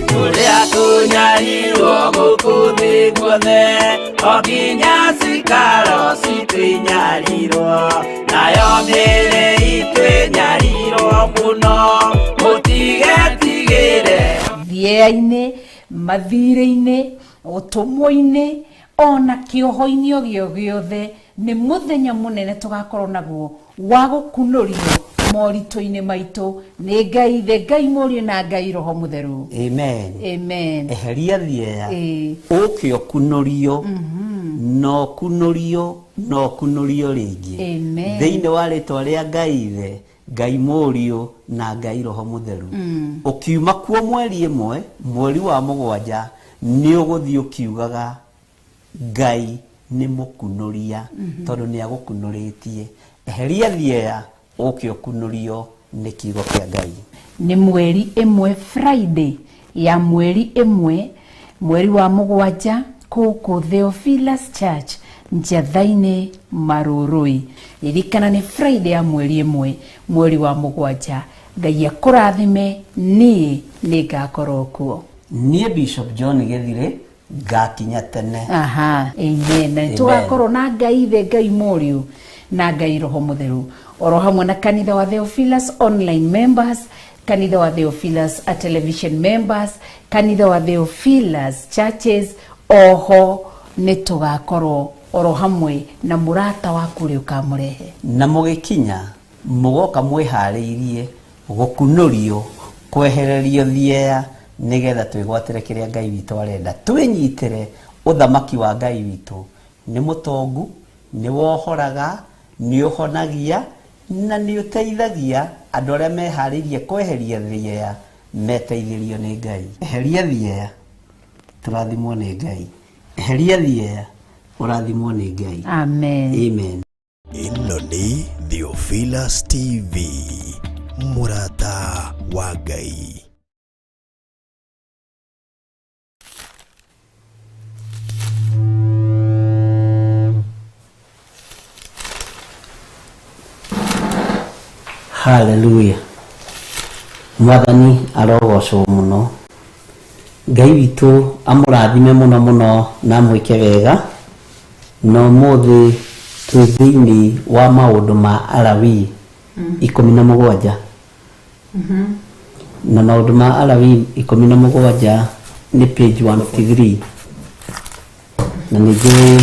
Kũrĩa kũnyarirwo gũkũ thĩ guothe, o nginya cikaro citũ inyarirwo, nayo mĩĩrĩ itũ ĩnyarirwo mũno, mũtigetigĩre. Thieya-inĩ, mathirĩ-inĩ, ũtũmwo-inĩ, ona kĩoho-inĩ o gĩo gĩothe, nĩ mũthenya mũnene tũgakorwo naguo wa gũkunũrio moritũ-inĩ maitũ nĩ Ngai Ithe, Ngai Mũriũ na Ngai Roho Mũtheru. Amen. Amen. Eheria thieya, Ĩĩ. ũke ũkunũrio, na ũkunũrio, na ũkunũrio rĩngĩ. Amen. Thĩinĩ wa rĩtwa rĩa Ngai Ithe, Ngai Mũriũ na Ngai Roho Mũtheru. Ũkiuma kuo mweri ĩmwe, mweri wa mũgwanja, nĩ ũgũthiĩ ũkiugaga Ngai nĩ mũkunũria, tondũ nĩ agũkunũrĩtie. Eheria thieya, ũke ũkunũrio nĩ kiugo kĩa Ngai. Nĩ mweri ĩmwe Friday ya mweri ĩmwe mweri wa mũgwanja kũkũ Theophilus Church Njatha-inĩ Marũrũi. Ririkana nĩ Friday ya mweri ĩmwe mweri wa mũgwanja. Ngai akũrathime, niĩ nĩ ngakorwo kuo. Niĩ Bishop John Gĩthirĩ ngakinya tene. Aha, amen. Na Amen. tũgakorwo na Ngai Ithe, Ngai Mũriũ na Ngai Roho Mũtheru, oro hamwe na kanitha wa Theophilus online members, kanitha wa Theophilus a television members, kanitha wa Theophilus churches, oho nĩ tũgakorwo oro hamwe na mũrata waku ũrĩa ũkamũrehe. Na mũgĩkinya mũgoka mwĩharĩirie gũkunũrio, kwehererio thieya, nĩgetha twĩgwatĩre kĩrĩa Ngai witũ arenda, twĩnyitĩre ũthamaki wa Ngai witũ. Nĩ mũtongu, nĩ wohoraga, nĩ ũhonagia, na nĩ ũteithagia andũ arĩa meharĩirie kweheria thieya, meteithĩrio nĩ Ngai. Eheria thieya, tũrathimwo nĩ Ngai. Eheria thieya, ũrathimwo nĩ Ngai. Amen. Amen. Ĩno nĩ Theophilus TV, mũrata wa Ngai. Hallelujah. Mwathani arogocwo mũno. Ngai witũ amũrathime mũno mũno na amwĩke wega. Na ũmũthĩ twĩ thĩinĩ wa maũndũ ma Alawii 17. Na maũndũ ma Alawii 17 nĩ page 153. Na nĩ njũĩ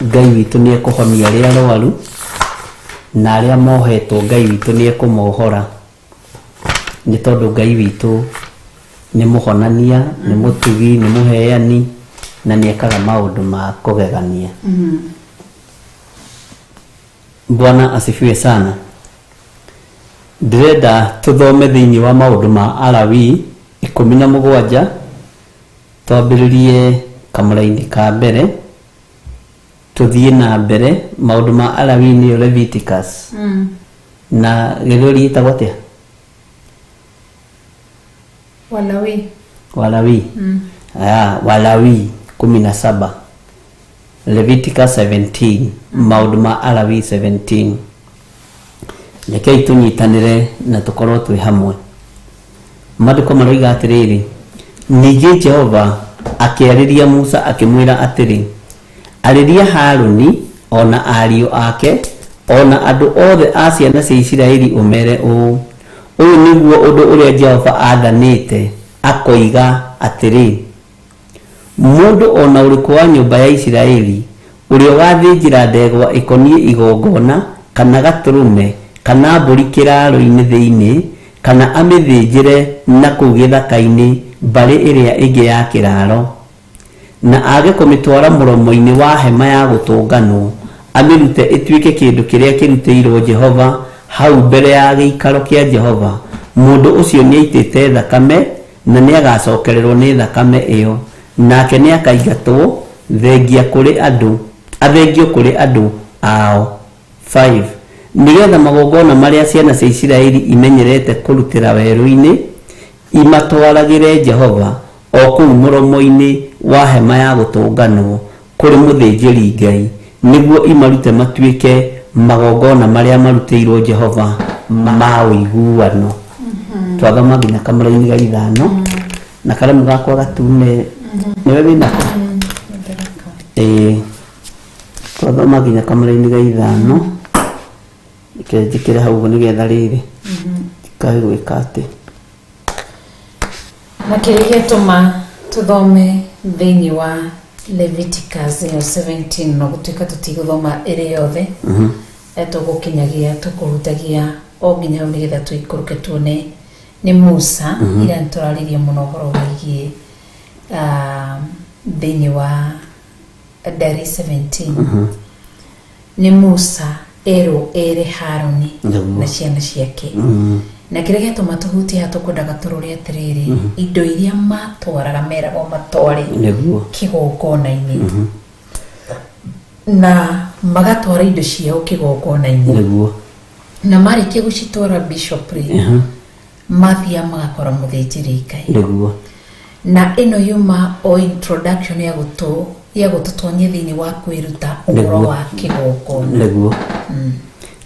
Ngai witũ nĩ ekũhonia arĩa arwaru, na arĩa mohetwo Ngai witũ nĩ ekũmohora, nĩ tondũ Ngai witũ nĩ mũhonania, nĩ mũtugi, nĩ mũheani, na nĩ ekaga maũndũ ma kũgegania. Bwana asifiwe sana. Ndĩrenda tũthome thĩinĩ wa maũndũ ma Alawii 17, twambĩrĩrie kamũraini ka mbere, tũthiĩ na mbere. Maũndũ ma Alawii nĩyo Leviticus. Na gĩthweri gĩtagwo atĩa? Walawi. Walawi. Walawi 17, Leviticus 17, maũndũ ma Alawii 17. Rekei tũnyitanĩre na tũkorwo twĩ hamwe. Maandĩko maroiga atĩrĩrĩ, ningĩ Jehova akĩarĩria Musa akĩmwĩra atĩrĩ, arĩria Harũni o na ariũ ake o na andũ othe a ciana cia Isiraeli ũmere ũũ, ũyũ nĩguo ũndũ ũrĩa Jehova aathanĩte akoiga atĩrĩ, mũndũ o na ũrĩkũ wa nyũmba ya Isiraeli ũrĩa ũgathĩnjĩra ndegwa ĩkoniĩ igongona kana gatũrũme kana mbũri kĩraaro-inĩ thĩinĩ, kana amĩthĩnjĩre na kũu gĩthaka-inĩ, Mbarĩ ĩrĩa ĩngĩ ya kĩraro, na age kũmĩtwara mũromo-inĩ wa hema ya gũtũnganwo, amĩrute ĩtuĩke kĩndũ kĩrĩa kĩrutĩirwo Jehova hau mbere ya gĩikaro kĩa Jehova, mũndũ ũcio nĩaitĩte thakame na nĩagacokererwo nĩ thakame ĩyo, nake nĩakaingatwo thengia kũrĩ andũ, athengio kũrĩ andũ ao. 5 Nĩgetha magongona marĩa ciana cia Isiraeli imenyerete kũrutĩra werũ-inĩ imatwaragĩre Jehova o kũu mũromo-inĩ wa hema ya gũtũnganwo kũrĩ mũthĩnjĩri-Ngai, nĩguo imarute matuĩke magongona marĩa marutĩirwo Jehova ma ũiguano. Twathoma nginya kamũraini ga 5 na karamu gakwa gatune nĩwe wĩnako. Ĩĩ, twathoma nginya kamũraini ga 5. Reke njĩkĩre hau ũguo nĩgetha rĩrĩ ndikae gwĩka atĩ. Na kĩrĩa gĩatũma tũthome thĩinĩ wa Leviticus ĩyo 17, no gũtuĩka tũtigũthoma ĩrĩ yothe, tũgũkinyagia tũkũhutagia o nginya hau nĩgetha tũikũrũke tuone nĩ Musa ira nĩtũraririe mũno ũhoro wĩgiĩ thĩinĩ wa Ndari 17. Nĩ Musa erwo ere Haruni na ciana ciake, na kĩrĩa gĩatũma tũhutie haha tũkwendaga tũrore atĩrĩrĩ, indo iria matwaraga meragwo matware kĩgongona-inĩ, na magatwara indo ciao kĩgongona-inĩ, na marĩkia gũcitwara, bishop rĩ, mathiaga magakora mũthĩnjĩri Ngai. Na ĩno yuma o introduction ya gũtũ ya gũtũtonyia thĩinĩ wa kwĩruta ũhoro wa kĩgongona. Nĩguo.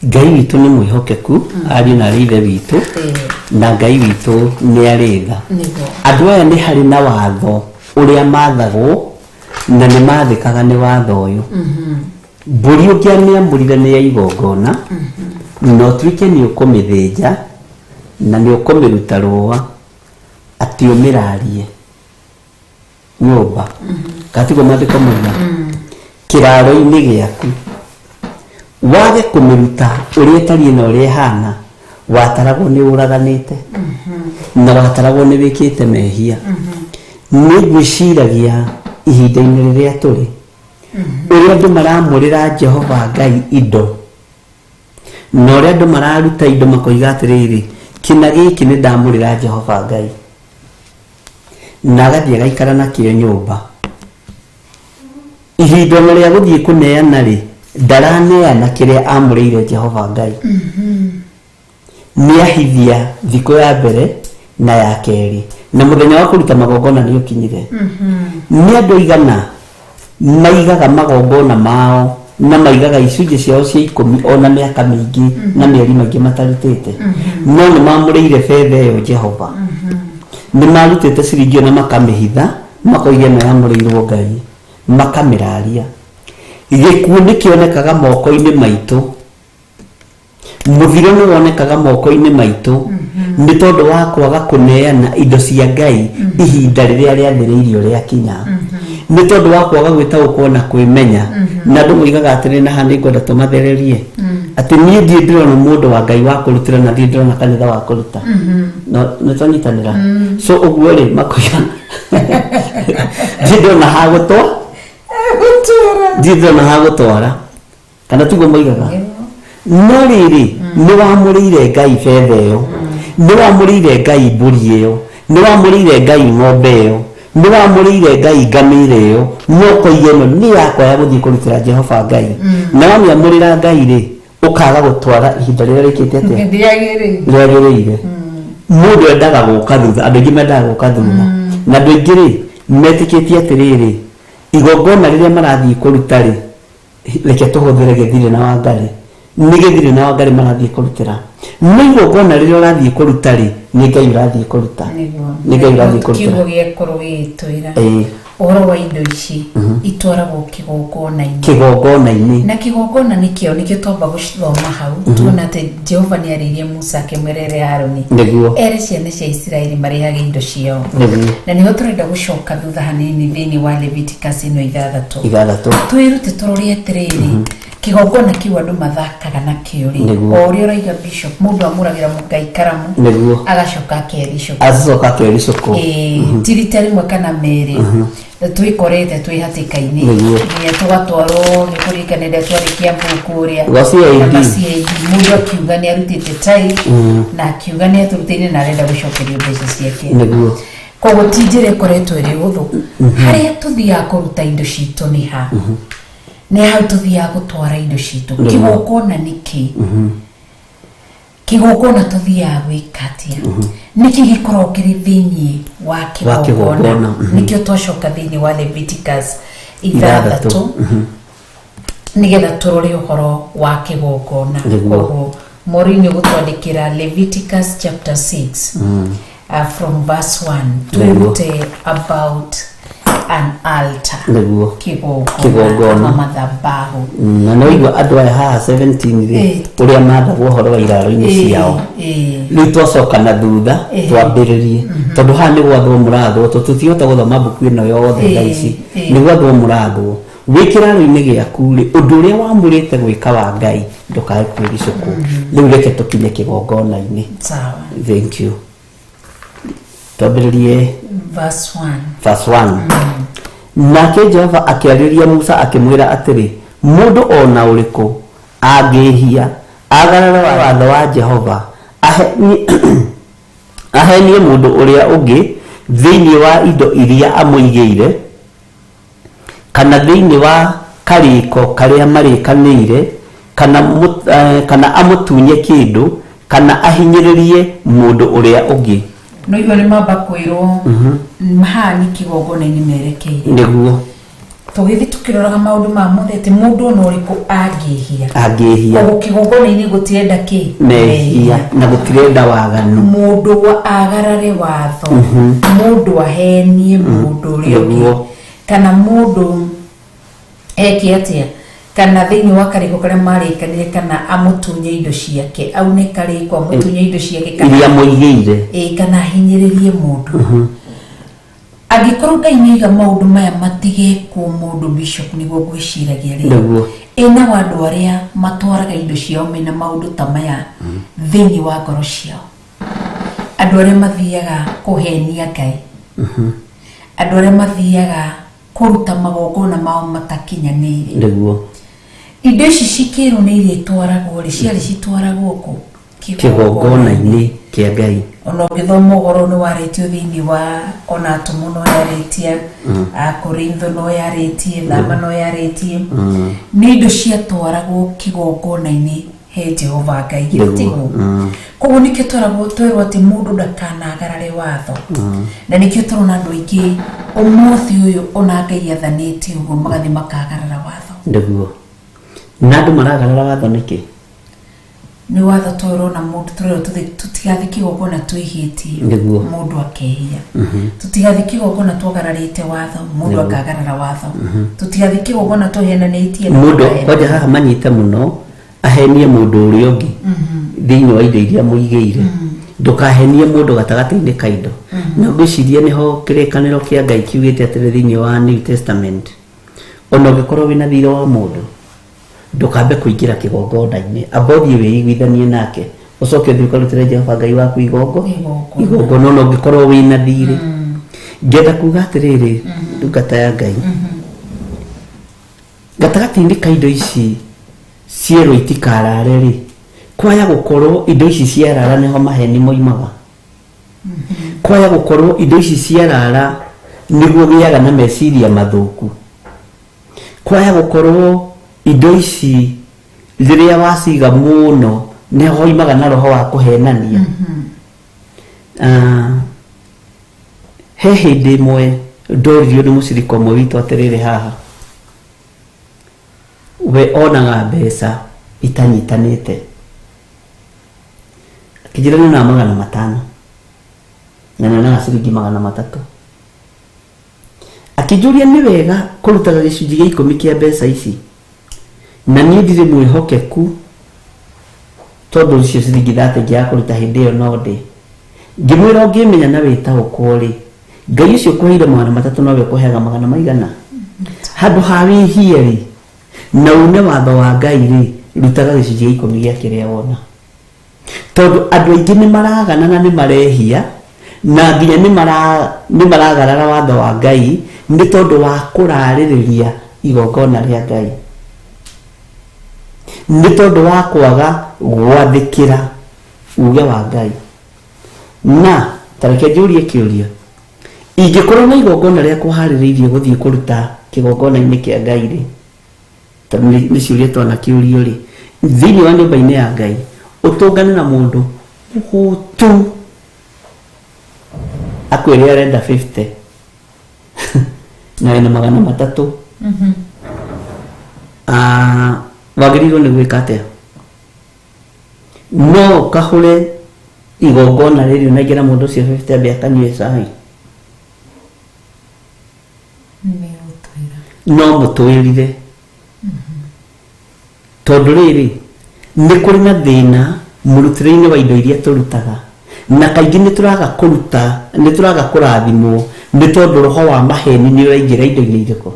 Ngai witũ nĩ mwĩhokeku, ariũ na arĩ ithe witũ, na Ngai witũ nĩ arĩ tha. Andũ aya nĩ harĩ na watho ũrĩa mathagwo na nĩ mathĩkaga nĩ watho ũyũ. Mbũri ũngĩamĩamũrire nĩ ya igongona, na ũtuĩke nĩ ũkũmĩthĩnja na nĩ ũkũmĩruta rũa, atĩ ũmĩrarie nyũmba, katiguo maandĩko moiga, kĩraro-inĩ gĩaku, wage kũmĩruta ũrĩa ĩtariĩ na ũrĩa ĩhana, wataragwo nĩ ũraganĩte na wataragwo nĩ wĩkĩte mehia. Nĩ ngwĩciragia ihinda-inĩ rĩrĩa tũrĩ, ũrĩa andũ maramũrĩra Jehova Ngai indo na ũrĩa andũ mararuta indo makoiga atĩrĩrĩ, kĩna gĩkĩ nĩ ndamũrĩra Jehova Ngai, na agathiĩ agaikara nakĩo nyũmba, ihinda ona rĩa gũthiĩ kũneana rĩ, ndaraneana kĩrĩa amũrĩire Jehova Ngai. Nĩ ahithia thikũ ya mbere na ya kerĩ, na mũthenya wa kũruta magongona nĩ ũkinyire. Nĩ andũ aigana maigaga magongona mao na maigaga icunjĩ ciao cia 10 ona mĩaka mĩingĩ na mĩeri mĩingĩ matarutĩte, no nĩ mamũrĩire betha ĩyo Jehova, nĩ marutĩte ciringi ĩyo na makamĩhitha, makoiga ĩno yamũrĩirwo Ngai, makamĩraria. Gĩkuũ nĩ kĩonekaga moko-inĩ maitũ, mũthiro nĩ wonekaga moko-inĩ maitũ, nĩ tondũ wa kwaga kũneana indo cia Ngai ihinda rĩrĩa rĩathĩrĩirio rĩakinya, nĩ tondũ wa kwaga gwĩtaũkwo na kwĩmenya. Na andũ moigaga atĩrĩ, na haha nĩ ngwenda tũmathererie, atĩ niĩ ndirĩ ndĩrona mũndũ wa Ngai wa kũrutĩra na ndirĩ ndĩrona kanitha wa kũruta. No nĩ twanyitanĩra. So ũguo rĩ, makoiga ndirĩ ndĩrona ha gũtwa, ndirĩ ndĩrona ha gũtwara, kana tiguo moigaga? No rĩrĩ, nĩ wamũrĩire Ngai betha ĩyo, nĩ wamũrĩire Ngai mbũri ĩyo, nĩ wamũrĩire Ngai ng'ombe ĩyo, nĩ wamũrĩire Ngai ngamĩra ĩyo, no ũkoiga ĩno nĩ yakwa ya gũthiĩ kũrutĩra Jehova Ngai. Na wamĩamũrĩra Ngai rĩ, ũkaga gũtwara ihinda rĩrĩa rĩkĩte atĩa? Rĩagĩrĩire. Mũndũ endaga gũka thutha, andũ aingĩ mendaga gũka thutha, na andũ aingĩ rĩ, metĩkĩtie atĩrĩrĩ, igongona rĩrĩa marathiĩ kũruta rĩ, reke tũhũthĩre gĩthirĩ na Wangarĩ, nĩ gĩthirĩ na Wangarĩ marathiĩ kũrutĩra. No igongona rĩrĩa ũrathiĩ kũruta rĩ, nĩ Ngai ũrathiĩ kũruta, nĩ Ngai ũrathiĩ kũrutĩra. Kiugo gĩakorwo gĩgĩtwĩra. Ũhoro wa indo ici itwaragwo kĩgongona-inĩ. Kĩgongona-inĩ. Na kĩgongona nĩkĩo nĩkĩo twamba gũcithoma hau. Tuona atĩ Jehova nĩ arĩirie Musa akĩmwĩra Harũni. Nĩguo. Ere ciana cia Isiraeli marehage indo ciao. Nĩguo. Na nĩho tũrenda gũcoka thutha hanini thĩinĩ wa Leviticus ĩno 6. 6. Twĩrute tũrore atĩrĩrĩ. Kĩgongona kĩu andũ mathakaga nakĩo rĩ. Nĩguo. O ũrĩa ũraiga Bishop, mũndũ amũragĩra Ngai karamu. Nĩguo. Agacoka akericũkwo. Agacoka akericũkwo. Ti rita rĩmwe kana merĩ. Twĩkorete twĩ hatĩka-inĩ. Nĩguo. Nginya tũgatwarwo nĩ kũririkana rĩrĩa twarĩ Kiambu kũrĩa. Gwa CID. Na ma CID. Mũndũ akiuga nĩ arutĩte tai na akiuga nĩ atũrutĩire na arenda gũcokerio mbeca ciake. Nĩguo. Koguo ti njĩra ĩkoretwo ĩrĩ hũthũ. Harĩa tũthiaga kũruta indo citũ nĩ ha? Nĩ hau tũthiaga gũtwara indo citũ. Kĩgongona nĩ kĩ? Kĩgongona tũthiaga gwĩka atĩa? Nĩkĩ gĩkoragwo kĩrĩ thĩinĩ wa kĩgongona? Kĩgongona. Nĩkĩo twacoka thĩinĩ wa Leviticus 6 nĩgetha tũrore ũhoro wa kĩgongona. Koguo Maureen ũgũtwandĩkĩra Leviticus chapter 6 from verse 1 twĩrute about an altar. Nĩguo. Kĩgongona madhabahu. Na no igua andũ aya haha 17 rĩ ũrĩa mathagwo ũhoro wa iraro-inĩ ciao. Rĩu twacoka na thutha twambĩrĩrie tondũ haha nĩ gwathwo mũrathwo tũtihota gũthoma mbuku ĩno yothe thaa ici. Nĩ gwathwo mũrathwo wĩ kĩraro-inĩ gĩaku rĩ ũndũ ũrĩa wamũrĩte gwĩka wa Ngai ndũkae kwĩricũkwo. Rĩu reke tũkinye kĩgongona-inĩ. Sawa. Thank you. Twambĩrĩrie verse 1. Verse 1. Nake Jehova akĩarĩria Musa akĩmwĩra atĩrĩ, mũndũ o na ũrĩkũ angĩhia agarare watho wa Jehova ahenie mũndũ ũrĩa ũngĩ thĩinĩ wa indo iria amũigĩire kana thĩinĩ wa karĩko karĩa marĩkanĩire kana amũtunye kĩndũ kana ahinyĩrĩrie mũndũ ũrĩa ũngĩ. No igua nĩ mamba kwĩrwo haha nĩ kĩgongona-inĩ merekeire. Nĩguo. Tũgĩthiĩ tũkĩroraga maũndũ ma mothe atĩ mũndũ ona ũrĩkũ angĩhia. Angĩhia. Koguo kĩgongona-inĩ gũtirenda kĩ? Mehia na gũtirenda waganu. Mũndũ wa agarare watho. Mũndũ ahenie mũndũ ũrĩa ũngĩ. Kana mũndũ eke atĩa? Kana thĩinĩ wa karĩko karĩa marĩkanire kana amũtunye indo ciake aune karĩko amũtunye indo ciake kana iria mũigĩire kana ahinyĩrĩrie mũndũ. Angĩkorwo Ngai nĩaiga maũndũ maya matigekwo mũndũ Bishop nĩguo ngwĩciragia rĩ. Nĩguo. Ĩna wa andũ arĩa matwaraga indo ciao mena maũndũ ta maya thĩinĩ wa ngoro ciao. Andũ arĩa mathiaga kũhenia Ngai. Andũ arĩa mathiaga kũruta magongona mao matakinyanĩire. Nĩguo. Indo ici cikĩrwo nĩ iria itwaragwo rĩ ciarĩ citwaragwo kũ? Kĩgongona-inĩ kĩa Ngai. Ona ũngĩthoma ũhoro nĩ warĩtio thĩinĩ wa ona atũmwo no yarĩtie, Akorintho no yarĩtie, Thama no yarĩtie. Nĩ indo ciatwaragwo kĩgongona-inĩ he Jehova Ngai gĩtiguo. Koguo nĩkĩo twaragwo twerwo atĩ mũndũ ndakanagarare watho. Na nĩkĩo tũrona andũ aingĩ ũmũthĩ ũyũ ona Ngai athanĩte ũguo magathiĩ makagarara watho. Nĩguo. Na andũ maragarara watho nĩkĩ? Nĩ watho tũrona mũndũ tũrerwo tũtigathiĩ kĩgongona twĩhĩtie. Nĩguo. Mũndũ akehia. Tũtigathiĩ kĩgongona twagararĩte watho, mũndũ akagarara watho. Tũtigathiĩ kĩgongona tũhenanĩtie. Mũndũ kwanja haha manyite mũno ahenie mũndũ ũrĩa ũngĩ thĩinĩ wa indo iria mũigĩire. Ndũkahenie mũndũ gatagatĩ-inĩ ka indo. Na ngwĩciria nĩho kĩrĩkanĩro kĩa Ngai kiugĩte atĩrĩ thĩinĩ wa New Testament. Ona ũngĩkorwo wĩna thiirĩ wa mũndũ ndũkambe kũingĩra kĩgongona-inĩ, amba ũthiĩ wĩiguithanie nake ũcoke ũthiĩ ũkarutĩre Jehova Ngai waku igongona ona ũngĩkorwo wĩna thiirĩ. Ngenda kuga atĩrĩrĩ ndungata ya Ngai, gatagatĩ-inĩ ka indo ici cierwo itikarare rĩ, kwaya gũkorwo indo ici ciarara nĩho maheni moimaga. Kwaya gũkorwo indo ici ciarara nĩguo gĩaga na meciria mathũku. Kwaya gũkorwo indo ici rĩrĩa waciga mũno nĩho hoimaga na roho wa kũhenania. He hĩndĩ ĩmwe ndoririo nĩ mũcirika ũmwe witũ atĩrĩrĩ haha, we onaga mbeca itanyitanĩte, akĩnjĩra nĩ 500 na nyonaga ciringi 300. Akĩnjĩra Akĩnjũria nĩ wega kũrutaga gĩcunjĩ gĩa 10 kĩa mbeca ici, na niĩ ndirĩ mwĩhokeku tondũ icio ciringi 30 ingĩaga kũruta hĩndĩ ĩyo no ndĩ. Ngĩmwĩra ũngĩmenya na wĩtaũkwo rĩ, Ngai ũcio ũkũheire 300 nowe ũkũheaga magana maigana. Handũ ha wĩhie rĩ na une watho wa Ngai rĩ, rutaga gĩcunjĩ gĩa 10 gĩa kĩrĩa wona. Tondũ andũ aingĩ nĩ maragana na nĩ marehia na nginya nĩ maragarara watho wa Ngai nĩ tondũ wa kũrarĩrĩria igongona rĩa Ngai, nĩ tondũ wa kwaga gwathĩkĩra uge wa Ngai. Na ta reke njũrie kĩũria, ingĩkorwo na igongona rĩakwa harĩrĩirie gũthiĩ kũruta kĩgongona-inĩ kĩa Ngai rĩ, tondũ nĩ ciũria twanakĩũrio rĩ, thĩinĩ wa nyũmba-inĩ ya Ngai ũtũngane na mũndũ mũhũtu akwĩre arenda 50 na wĩna 300, wagĩrĩirwo nĩ gwĩka atĩa? No ũkahũre igongona rĩrĩ ũnengera mũndũ ũcio 50 ambe akanyue cai? No mũtwĩrire. Tondũ rĩrĩ, nĩ kũrĩ na thĩna mũrutĩre-inĩ wa indo iria tũrutaga, na kaingĩ nĩ tũraga kũruta, nĩ tũraga kũrathimwo nĩ tondũ roho wa maheni nĩ ũraingĩra indo-inĩ irĩkũ.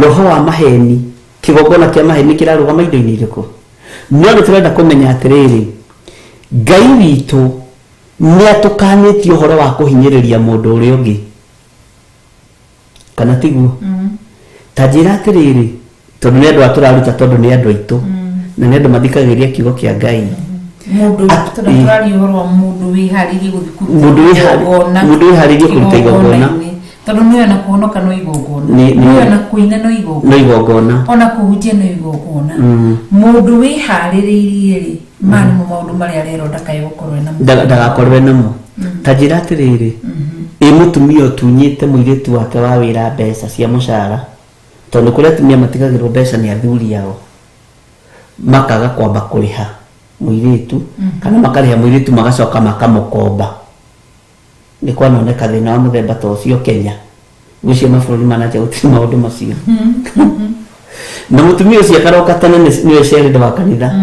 Roho wa maheni, kĩgongona kĩa maheni kĩrarũgama indo-inĩ irĩkũ. No nĩ tũrenda kũmenya atĩrĩrĩ, Ngai witũ nĩ atũkanĩtie ũhoro wa kũhinyĩrĩria mũndũ ũrĩa ũngĩ, kana tiguo? Ta njĩra atĩrĩrĩ, tondũ nĩ andũ a tũraruta, tondũ nĩ andũ aitũ na nĩ andũ mathikagĩrĩria kiugo kĩa Ngai. Mũndũ tũraria ũhoro wa mũndũ wĩharĩirie gũthiĩ kũruta igongona. Mũndũ wĩharĩirie kũruta igongona. Igongona-inĩ. Tondũ nĩwe na kũhonoka no igongona, nĩwe na kũina no igongona, no igongona, ona kũhunjia no igongona. Mũndũ wĩharĩrĩirie rĩ, maya nĩmo maũndũ marĩa arerwo ndakae gũkorwo ena mo. Ndagakorwo enamo. Ta njĩra atĩrĩrĩ, ĩ mũtumia ũtunyĩte mũirĩtu wake wa wĩra mbeca cia mũcara, tondũ kũrĩ atumia matigagĩrwo mbeca nĩ athuri ao, makaga kwamba kũrĩha mũirĩtu, kana makarĩha mũirĩtu magacoka makamũkomba. Nĩ kwanoneka thĩna wa mũthemba ta ũcio Kenya, gwĩcio mabũrũri ma nanja gũtirĩ maũndũ macio. Na mũtumia ũcio akaroka tene nĩwe cerende wa kanitha,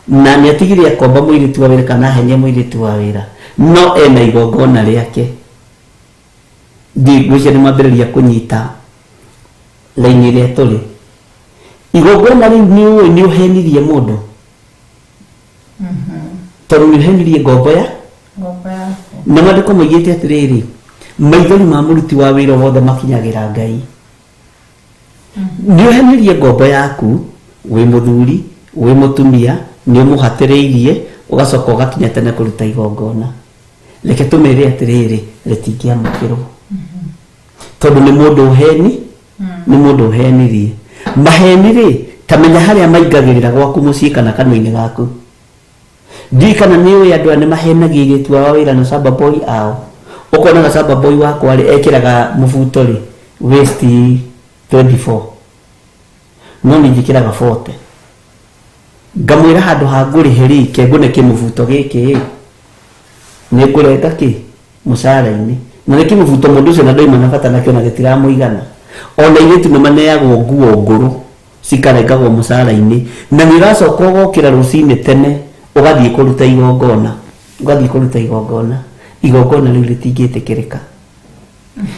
na nĩ atigire akomba mũirĩtu wa wĩra kana ahenia mũirĩtu wa wĩra, no ena igongona rĩake. Ngwĩciria nĩ mwambĩrĩria kũnyita raini ĩrĩa tũrĩ. Igongona rĩu nĩ ũĩ nĩ ũhenirie mũndũ, tondũ nĩ ũhenirie ngombo ya ngombo yaku. Na maandĩko maigĩte atĩrĩrĩ, maithori ma mũruti wa wĩra wothe makinyagĩra Ngai. Nĩ ũhenirie ngombo yaku, wĩ mũthuri, wĩ mũtumia, nĩ ũmũhatĩrĩirie, ũgacoka ũgakinya tene kũruta igongona. Reke tũmere atĩrĩrĩ, rĩtingĩamũkĩrwo, tondũ nĩ mũndũ ũheni, nĩ mũndũ ũhenirie. Maheni rĩ, ta menya harĩa maingagĩrĩra gwaku mũciĩ kana kanua-inĩ gaku. Ndiũĩ kana nĩ ũĩ andũ aya nĩ mahenagia airĩtu ao wĩra na shamba boy ao. Ũkona gacamba boy wakwa rĩ, ekĩraga mũbuto rĩ waist 24, no niĩ njĩkĩraga 40. Ngamwĩra handũ ha ngũrĩhe rĩ, ke ngũne kĩmũbuto gĩkĩ ĩ, nĩ ngũrenga kĩ mũcara-inĩ. Na nĩ kĩmũbuto mũndũ ũcio na ndoima na bata nakĩo na gĩtiramũigana. Ona airĩtu nĩ maneagwo nguo ngũrũ cikarengagwo mũcara-inĩ, na nĩ ũracoka ũgokĩra rũcinĩ tene ũgathiĩ kũruta igongona, ũgathiĩ kũruta igongona. Igongona rĩu rĩtingĩtĩkĩrĩka.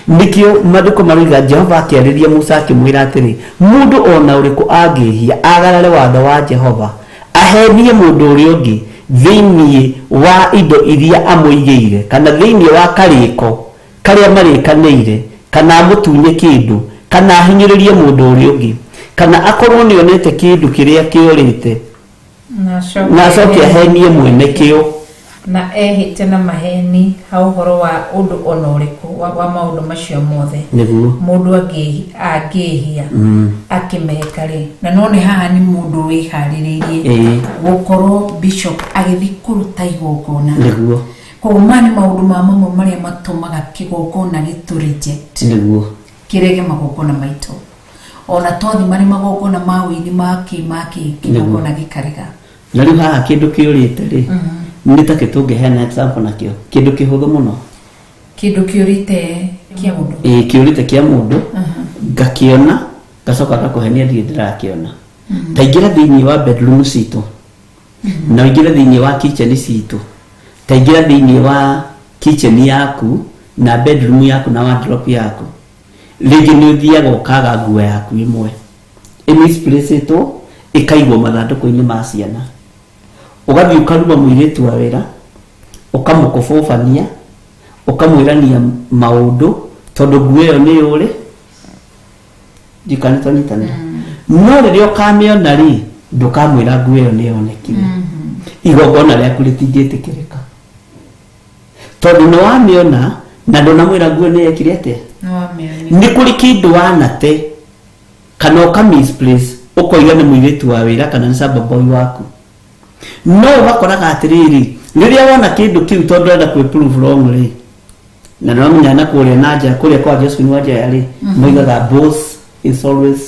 Nĩkĩo maandĩko maroiga Jehova akĩarĩria Musa akĩmwĩra atĩrĩ, mũndũ ona ũrĩkũ angĩhia agarare watho wa Jehova, ahenie mũndũ ũrĩa ũngĩ thĩinĩ wa indo iria amũigĩire, kana thĩinĩ wa karĩko karĩa marĩkanĩire, kana amũtunye kĩndũ, kana ahinyĩrĩrie mũndũ ũrĩa ũngĩ, kana akorwo nĩonete kĩndũ kĩrĩa kĩorĩte, na acoke ahenie mwene kĩo, na ehĩte na maheni ha ũhoro wa ũndũ ona ũrĩkũ wa maũndũ macio mothe, nĩguo mũndũ angĩhia akĩmeka rĩ. Na no nĩ haha nĩ mũndũ wĩharĩrĩirie gũkorwo bishop agĩthiĩ kũruta igongona. Nĩguo. Koguo maya nĩ maũndũ ma mamwe marĩa matũmaga kĩgongona gĩtũ reject, nĩguo kĩrege magongona maitũ. Ona twathi marĩ magongona ma wĩini makĩ makĩ, kĩgongona gĩkarega. Na rĩu haha kĩndũ kĩũrĩte rĩ, nĩ ta kĩ tũngĩheana example nakĩo, kĩndũ kĩhũthũ mũno? Kĩndũ kĩũrĩte Kĩa mũndũ. Ĩĩ, kĩũrĩte kĩa mũndũ ngakĩona ngacoka ngakũhenia ndirĩ ndĩrakĩona. Ta ingĩra thĩinĩ wa bedroom citũ na ũingĩre thĩinĩ wa kitchen citũ, ta ingĩra thĩinĩ wa kitchen yaku na bedroom yaku na wardrobe yaku, rĩngĩ nĩ ũthiaga ũkaga nguo yaku ĩmwe ĩmisplacĩtwo ĩkaigwo mathandũkũ-inĩ ma ciana, ũgathiĩ ũkaruma mũirĩtu wa wĩra, ũkamũkũbũbania, ũkamwĩrania maũndũ tondũ nguo ĩyo nĩ yũrĩ ndikana twanyitanĩra. No rĩrĩa ũkamĩona rĩ, ndũkamwĩra nguo ĩyo nĩ yonekire, igongona rĩaku rĩtingĩtĩkĩrĩka tondũ nĩ wamĩona na ndũnamwĩra nguo nĩ yekire atĩa. Nĩwamĩonire. Nĩ kũrĩ kĩndũ wanate kana ũka misplace ũkoiga nĩ mũirĩtu wa wĩra kana nĩ shamba boy waku, no ũgakoraga atĩrĩrĩ, rĩrĩa wona kĩndũ kĩu tondũ ũrenda kwĩ prove wrong rĩ, na nĩ wamenya na kũrĩa na nja kũrĩa kwa Josephine Wanjaya rĩ, moigaga boss is always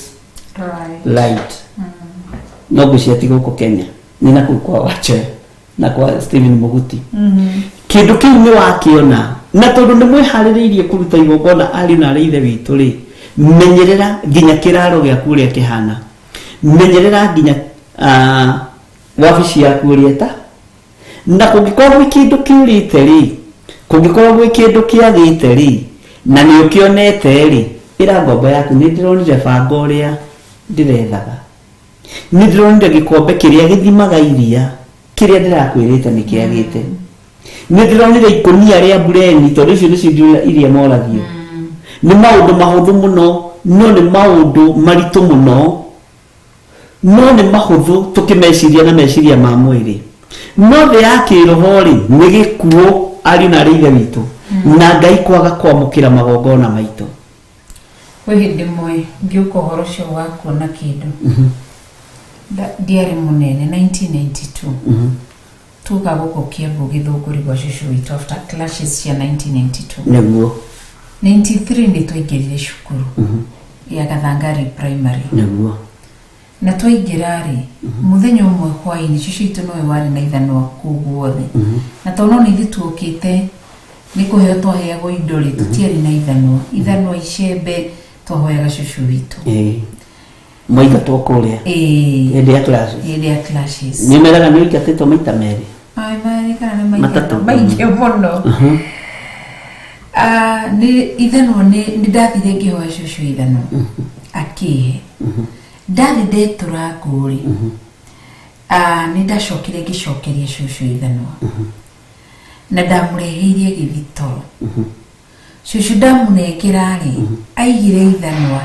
Right. right. No ngwĩciria ti gũkũ Kenya, nĩ na kũu kwa Wanjaya na kwa Stephen Muguti. Kĩndũ kĩu nĩ wakĩona, na tondũ nĩ mwĩharĩrĩirie kũruta igongona ariũ na arĩ ithe witũ rĩ, menyerera nginya kĩraro gĩaku ũrĩa kĩhana, menyerera nginya wabici yaku ũrĩa ĩta, na kũngĩkorwo gwĩ kĩndũ kĩũrĩte rĩ, kũngĩkorwo gwĩ kĩndũ kĩagĩte rĩ, na nĩ ũkĩonete rĩ, ĩra ngombo yaku nĩ ndĩronire banga ũrĩa ndĩrethaga, nĩ ndĩronire gĩkombe kĩrĩa gĩthimaga iria kĩrĩa ndĩrakwĩrĩte nĩ kĩagĩte, nĩ ndĩronire ikũnia rĩa mbureni tondũ icio nĩcio indo iria moragio. Nĩ maũndũ mahũthũ mũno, no nĩ maũndũ maritũ mũno, no nĩ mahũthũ tũkĩmeciria na meciria ma mwĩrĩ. No thĩ ya kĩroho rĩ, nĩ gĩkuũ ariũ na arĩ ithe witũ, na Ngai kwaga kwamũkĩra magongona maitũ. Kwĩ hĩndĩ ĩmwe ngĩũka ũhoro ũcio wa kuona kĩndũ, ndiarĩ mũnene 1992, tuka gũkũ Kiambu Gĩthũngũri gwa cũcũ witũ after clashes cia 1992. Nĩguo. 93 nĩ twaingĩrire cukuru ya Gathangari Primary. Nĩguo. Na twaingĩra rĩ, mũthenya ũmwe hwaĩ-inĩ cũcũ witũ nowe warĩ na ithanwa kũu guothe, na tondũ no nĩ ithuĩ tuokĩte nĩ kũheo twaheagwo indo rĩ, tũtiarĩ na ithanwa, ithanwa icembe twahoyaga cũcũ witũ. Ĩĩ, mwaingatwo kũrĩa Ĩĩ. hĩndĩ ya classes. Hĩndĩ ya clashes. Nĩ meraga nĩ ũingatĩtwo maita merĩ. Ai, merĩ kana nĩ Matatũ. maingĩ mũno. Nĩ ithanwa nĩ ndathire ngĩhoya cũcũ ithanwa akĩhe, ndathi ndetũra ngũ rĩ, nĩ ndacokire ngĩcokeria cũcũ ithanwa na ndamũreheirie gĩthitoro. Cũcũ ndamũnengera rĩ, aigire ithanwa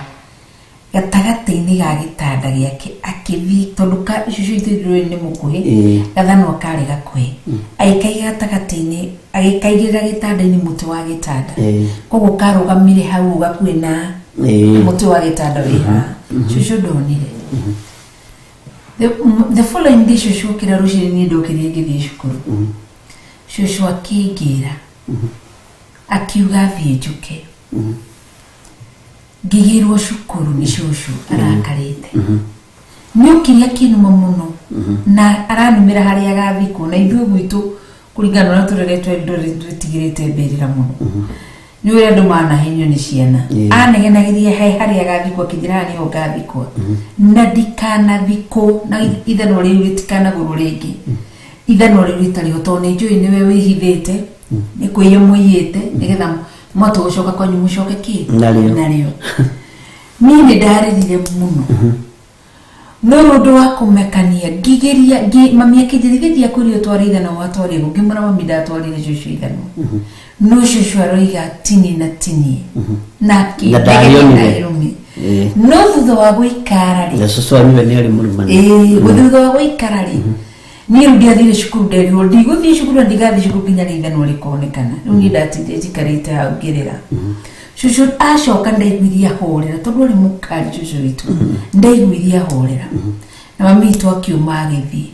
gatagatĩ-inĩ ga gĩtanda gĩake akĩthiĩ, tondũ cũcũ witũ ndũĩ nĩ mũkuhĩ, gathanwa karĩ gakuhĩ, agĩkaiga gatagatĩ-inĩ, agĩkaigĩrĩra gĩtanda-inĩ mũtĩ wa gĩtanda, koguo karũgamire hau gakuhĩ na mũtĩ wa gĩtanda wĩ haha. Cũcũ ndonire. The following day cũcũ okĩra rũcinĩ, niĩ ndokĩrire ngĩthiĩ cukuru, cũcũ akĩngĩra akiuga thiĩ njũke, ngĩgĩrwo cukuru nĩ cũcũ arakarĩte, nĩ okire akĩnuma mũno na aranumĩra harĩa agathikwo, na ithuĩ gwitũ kũringana na ũrĩa tũreretwo twĩtigĩrĩte mbĩrĩra mũno, nĩ ũrĩa andũ manahenywo nĩ ciana, anegenagĩria he harĩa agathikwo, akĩnjĩra haha nĩho ngathikwo na ndikanathikwo na ithanwa rĩu rĩtikanagũrwo rĩngĩ, ithanwa rĩu rĩtarĩ ho tondũ nĩ njũĩ nĩwe wĩhithĩte, nĩ kũiya mũiyĩte nĩgetha mwatũ gũcoka kwanyu mũcoke kĩ Narĩo. Narĩo. Niĩ nĩ ndarĩrire mũno, no rĩ ũndũ wa kũmekania ngĩgeria mami akĩnjĩra ithe ndiakwĩrire ũtware ithanwa watwarire kũ? Ngĩmwĩra mami ndatwarire cũcũ ithanwa, no cũcũ aroiga tinie na tinie na Na ndarĩonire. akĩrũmie. No thutha wa gũikara rĩ, Na cũcũ wanyu we nĩ arĩ mũrumani. Ĩĩ, thutha wa gũikara rĩ, niĩ rĩu ndiathire cukuru, nderirwo ndigũthiĩ cukuru na ndigathiĩ cukuru nginya rĩ ithanwa rĩkonekana. Rĩu niĩ ndatindire njikarĩte hau ngĩrĩra. Cũcũ acoka ndaiguirie ahorera, tondũ arĩ mũkali cũcũ witũ, ndaiguirie ahorera na mami witũ akiuma agĩthiĩ.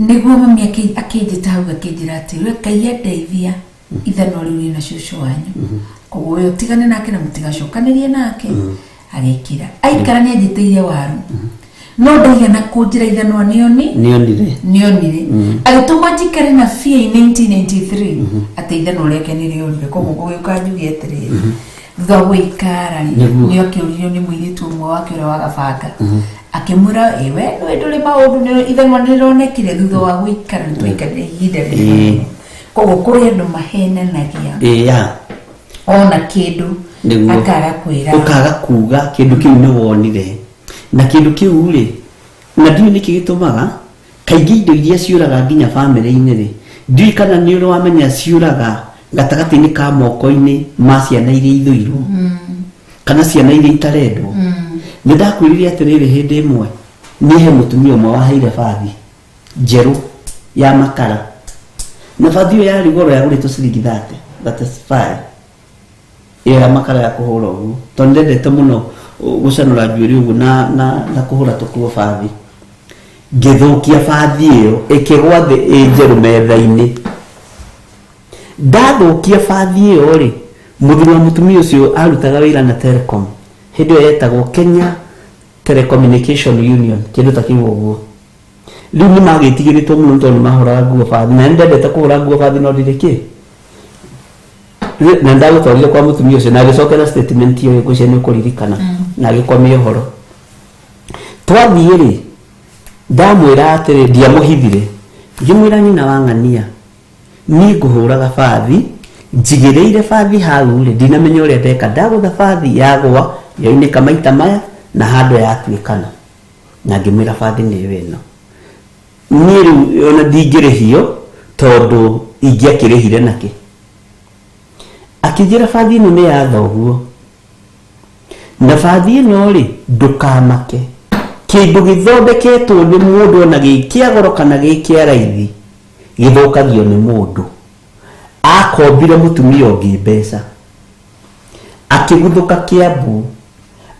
Nĩguo mami akĩnjĩta hau akĩnjĩra atĩ we Ngai andeithia ithanwa rĩu rĩna cũcũ wanyu, koguo we ũtigane nake na mũtigacokanĩrie nake. Agĩkira aikara nĩ anjĩtĩire waru. No ndaigana kũnjĩra ithanwa nĩoni nĩonire. Nĩonire agĩtũma njikare na fear in 1993 atĩ ithanwa rĩake nĩ rĩorire. Koguo gũgĩũka njuge atĩrĩrĩ, thutha wa gũikara rĩ, Nĩguo. nĩ akĩũririo nĩ mũirĩtu ũmwe wake ũrĩa wa gabanga, akĩmwĩra ĩwe nĩwe ndũrĩ maũndũ ithanwa nĩrĩronekire. Thutha wa gũikara nĩ twaikarire ihinda rĩnene mũno. Koguo kũrĩ andũ mahenanagia Ĩĩ ya ona kĩndũ Nĩguo. akaga kwĩra. Ũkaga kuga kĩndũ kĩu nĩ wonire na kĩndũ kĩu rĩ, na ndiũĩ nĩkĩ gĩtũmaga kaingĩ indo iria ciũraga nginya bamĩrĩ-inĩ rĩ, ndiũĩ kana nĩ ũrĩ wamenya ciũraga gatagatĩ-inĩ ka moko-inĩ ma ciana iria ithũirwo kana ciana iria itarendwo. Nĩ ndakwĩrire atĩrĩrĩ, hĩndĩ ĩmwe niĩ he mũtumia ũmwe waheire bathi njerũ ya makara, na bathi ĩyo yarĩ goro, yagũrĩtwo ciringi 30, 35, ĩyo ya makara ya kũhũra ũguo, tondũ ndendete mũno gũcanũra njuĩrĩ ũguo na kũhũra tũkuo bathi. Ngĩthũkia bathi ĩyo, ĩkĩgwa thĩ ĩ njerũ metha-inĩ. Ndathũkia bathi ĩyo rĩ, mũthuri wa mũtumia ũcio arutaga wĩra na Telecom, hĩndĩ ĩyo yetagwo Kenya Telecommunication Union, kĩndũ ta kĩu ũguo. Rĩu nĩ magĩtigĩrĩtwo mũno tondũ nĩ mahũraga nguo bathi, na nĩ ndendete kũhũra nguo bathi, no ndirĩ kĩ na ndagũtwarire kwa mũtumia ũcio na agĩcokera statement ĩyo, ngwĩciria nĩ ũkũririkana, na agĩkwamia ũhoro. Twathiĩ rĩ, ndamwĩra atĩrĩ, ndiamũhithire, ngĩmwĩra, "Nyina wa ng'ania, niĩ ngũhũraga bathi, njigĩrĩire bathi hau rĩ, ndinamenya ũrĩa ndeka, ndagũtha bathi yagwa, yaunĩka maita maya na handũ yatuĩkana." Na ngĩmwĩra, "Bathi nĩyo ĩno, niĩ rĩu ona ndingĩrĩhio tondũ ingĩakĩrĩhire nakĩ." Akĩnjĩra, "Bathi ĩno nĩ ya thoguo, na bathi ĩno rĩ, ndũkamake, kĩndũ gĩthondeketwo nĩ mũndũ ona gĩ kĩa goro kana gĩ kĩa raithi gĩthũkagio nĩ mũndũ." Akombire mũtumia ũngĩ mbeca, akĩguthũka Kĩambu,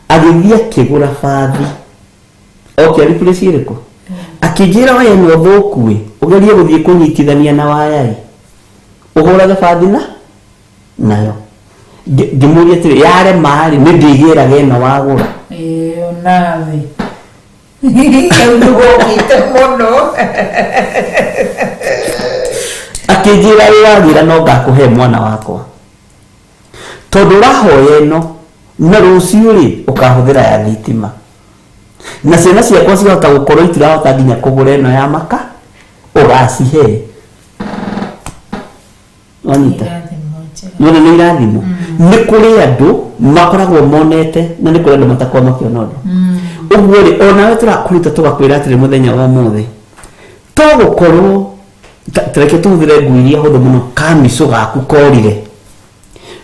agĩthiĩ akĩgũra bathi oke replace ĩrĩkũ. Akĩnjĩra, "Waya ĩno thũku ĩ, ũgerie gũthiĩ kũnyitithania na waya ĩ, ũhũrage bathi na nayo." Ngĩmũria atĩrĩ, "Yarema rĩ, nĩ ndĩgĩraga ĩno wagũra?" Ĩyo nawe rĩu nĩgũkĩte mũno. Akĩnjĩra, "Wĩ wagĩra no ngakũhe mwana wakwa, tondũ ũrahoya ĩno na rũciũ rĩ ũkahũthĩra ya thitima, na ciana ciakwa ciahota gũkorwo itirahota nginya kũgũra ĩno ya maka ũgacihe." Wanyita? Irathimo njega. Nĩwona nĩ irathimo. Nĩ kũrĩ andũ makoragwo monete na nĩ kũrĩ andũ matakoragwo makĩona ũndũ ũguo rĩ. Onawe tũrakũruta tũgakwĩra atĩrĩ, mũthenya wa ũmũthĩ to gũkorwo tareke tũhũthĩre nguo iria hũthũ mũno, kamicũ gaku korire,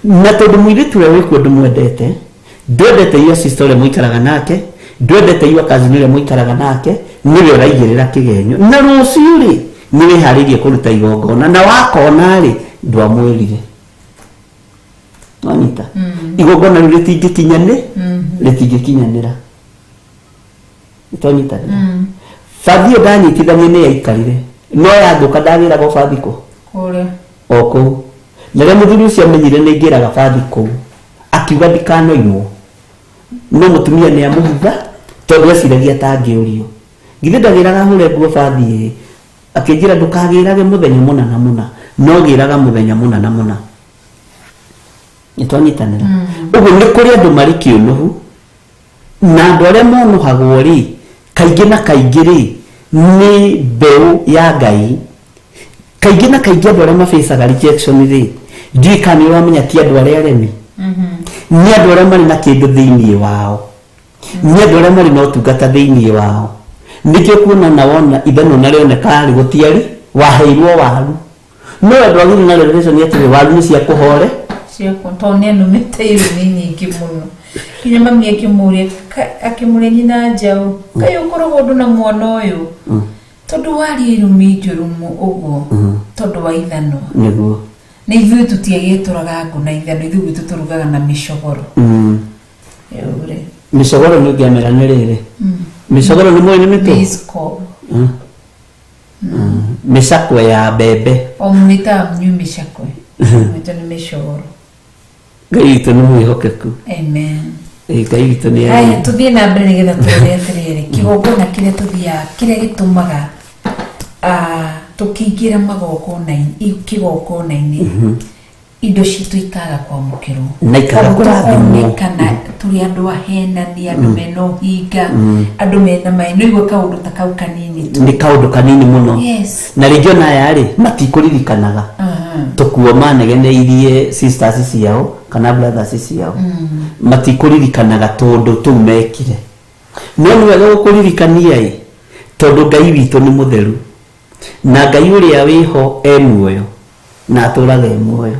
na tondũ mũirĩtu ũrĩa wĩkuo ndũmwendete, ndwendete your sister ũrĩa mũikaraga nake, ndwendete your cousin ũrĩa mũikaraga nake, nĩwe ũraigĩrĩra kĩgenyo, na rũciũ rĩ nĩ wĩharĩirie kũruta igongona na wakona rĩ ndwamwĩrire. Wanyita? Igongona rĩu rĩtingĩkinyanĩ, rĩtingĩkinyanĩra. Nĩtwanyitanĩra? Bathi ĩyo ndanyitithania nĩ yaikarire, no yathũka ndagĩraga o bathi kũ kũrĩa o kũu. Na rĩrĩa mũthuri ũcio amenyire nĩ ngĩraga bathi kũu, akiuga ndikanoimwo, no mũtumia nĩ amũhitha tondũ eciragia atangĩũrio, "Githĩ ndagĩraga hũre nguo bathi ĩ?" Akĩnjĩra, "Ndũkagĩrage mũthenya mũna na mũna, no gĩraga mũthenya mũna na mũna." Nĩtwanyitanĩra? Ũguo nĩ kũrĩ andũ marĩ kĩũnũhu, na andũ arĩa monũhagwo rĩ, kaingĩ na kaingĩ rĩ, nĩ mbeũ ya Ngai. Kaingĩ na kaingĩ andũ arĩa mabacaga rejection rĩ, ndiũĩ kana nĩ ũramenya, ti andũ arĩa aremi, nĩ andũ arĩa marĩ na kĩndũ thĩinĩ wao, nĩ andũ arĩa marĩ na ũtungata thĩinĩ wao. Nĩkĩo kuona na wona ithanwa na rĩoneka rĩ, gũtiarĩ waheirwo waru, no andũ agĩrĩ na revelation atĩrĩ, waru nĩ cia kũhore. Ciakwa tondũ nĩ anumĩte irumi nyingĩ mũno, nginya mami akĩmũria, akĩmũria nyina njaũ, kaĩ ũkoragwo ũndũ na mwana ũyũ tondũ waria irumi njũru ũguo tondũ wa ithanwa? Nĩguo. Na ithuĩ tũtiagĩtũraga ngũ na ithanwa, ithuĩ gwitũ tũrugaga na mĩcogoro. Rĩu rĩ Mĩcogoro nĩ ũngĩamera nĩ rĩrĩ, mĩcogoro nĩ mũĩ nĩ mĩtũ Maize cob. Mĩcakwe ya mbembe. O mwĩtaga mnyui mĩcakwe, gwitũ nĩ mĩcogoro. Ngai witũ nĩ mwĩhokeku. Amen. Ĩ, Ngai witũ nĩ Haya, tuthiĩ na mbere nĩgetha tuone atĩrĩrĩ, kĩgongona kĩrĩa tũthiaga, kĩrĩa gĩtũmaga tũkĩingĩra magongona-inĩ, kĩgongona-inĩ, indo citũ ikaga kwamũkĩrwo. Na ikaga Koguo kũrathimwo. tũkonekana tũrĩ andũ ahenani, andũ mena ũhinga, andũ mena maĩ. Nĩ ũigua kaũndũ ta kau kanini tu. Nĩ kaũndũ kanini mũno. Yes. Na rĩngĩ ona aya rĩ matikũririkanaga tũkuo manegeneirie sisters ciao kana brothers ciao, matikũririkanaga tũndũ tũu mekire. No nĩ wega gũkũririkania ĩ, tondũ Ngai witũ nĩ mũtheru, na Ngai ũrĩa wĩho e muoyo na atũraga e muoyo.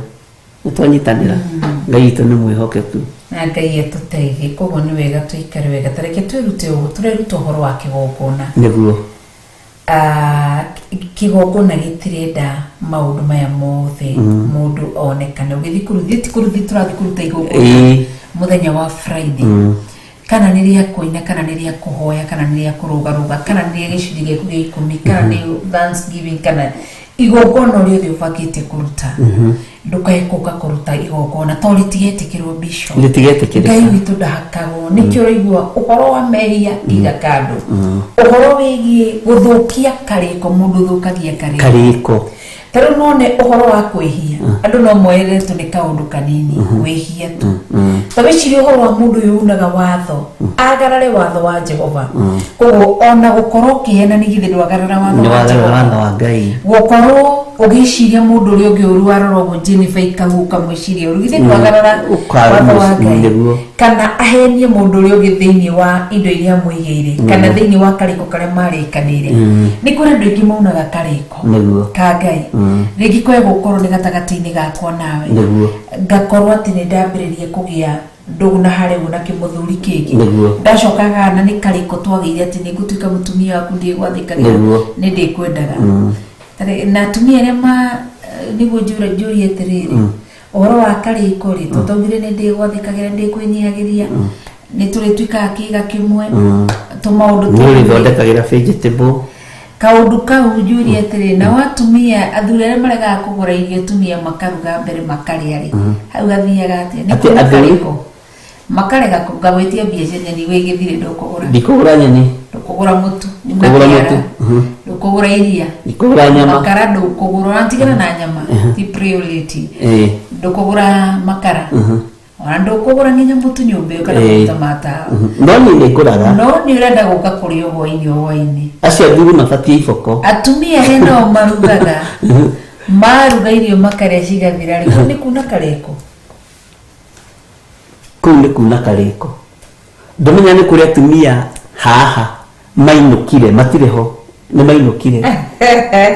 Nĩ twanyitanĩra, Ngai witũ nĩ mwĩhokeku. Na Ngai atũteithie. Koguo nĩ wega tũikare wega. Ta reke twĩrute ũguo, tũreruta ũhoro wa kĩgongona. Nĩguo. Kĩgongona gĩtirenda maũndũ maya mothe mũndũ onekane. Ũgĩthiĩ kũruthiĩ, ti kũruthiĩ tũrathiĩ kũruta igongona mũthenya wa Friday, kana nĩ rĩa kũina, kana nĩ rĩa kũhoya, kana nĩ rĩa kũrũgarũga, kana nĩ rĩa gĩcunjĩ gĩaku gĩa 10, kana nĩ thanksgiving, kana igongona rĩothe ũbangĩte kũruta, ndũkae kũka kũruta igongona to rĩtigetĩkĩrwo, bishop. Rĩtigetĩkĩrĩka. Ngai witũ ndahakagwo. Nĩkĩo ũraigua ũhoro wa mehia iga kando, ũhoro wĩgiĩ gũthũkia karĩko, mũndũ ũthũkagia karĩko. Karĩko. Ta rĩu none ũhoro wa kwĩhia, andũ no moerere tu nĩ kaũndũ kanini wĩhia tu. Ta wĩcirie ũhoro wa mũndũ ũyũ unaga watho, agarare watho wa Jehova. Koguo ona gũkorwo ũkĩhena nĩ githĩ ndwagarara watho Nĩ wa wagarara Jehova? watho wa Ngai. Gũkorwo ũgĩciria mũndũ ũrĩa ũngĩ ũru, warora ũguo Jennifer ikagu ũkamwĩciria ũru, githĩ ndwagarara watho wa Ngai? Nĩguo. Kana ahenie mũndũ ũrĩa ũngĩ thĩinĩ wa indo iria amũigĩire, kana thĩinĩ wa karĩko karĩa marĩkanĩire. Nĩ kũrĩ andũ aingĩ maunaga karĩko ka Ngai. Rĩngĩ kwae gũkorwo nĩ gatagatĩ-inĩ gakwa nawe, ngakorwo atĩ nĩ ndambĩrĩria kũgĩa ndũgũ na harĩ ũguo na kĩmũthuri kĩngĩ. Ndacoka gana nĩ karĩko twagĩire atĩ nĩ ngũtuĩka mũtumia waku, ndĩgwathĩkagĩra, nĩ ndĩkwendaga. Na atumia arĩa ma nĩguo njũrie atĩrĩrĩ, ũhoro wa karĩko rĩ, tũtaugire nĩ ndĩgwathĩkagĩra, ndĩkwĩnyihagĩria, nĩ tũrĩtuĩkaga kĩga kĩmwe, tũmaũndũ Nĩ ũrĩthondekagĩra vegetable. Kaũndũ kau njũrie atĩrĩ, nao atumia, athuri arĩa maregaga kũgũra irio, atumia makaruga mbere makarĩa rĩ, hau gathiaga atĩa? Nĩ Atĩ kuuna athuri? karĩko makarega ngagwĩtia mbia cia nyeni wĩ gĩthirĩ, ndũkũgũra. Ndikũgũra nyeni. Ndũkũgũra mũtu. Kũgũra mũtu. Ndũkũgũra iria. Ndikũgũra nyama. Makara ndũkũgũra, ona na nyama ti priority. Ndũkũgũra makara, ona ndũkũgũra nginya mũtu nyũmba ĩyo kana maguta ma tawa. No niĩ nĩ ngũraga. No nĩ ũrenda gũka kũrĩa hwainĩ o hwainĩ. Acio athuri mabatiĩ iboko. Atumia arĩa nao marugaga, maruga irio makarĩa cigathira rĩ, kũu nĩ kuna karĩko? Kũu nĩ kuna karĩko. Ndũmenya nĩ kũrĩ atumia haha mainũkire, matirĩ ho, nĩ mainũkire,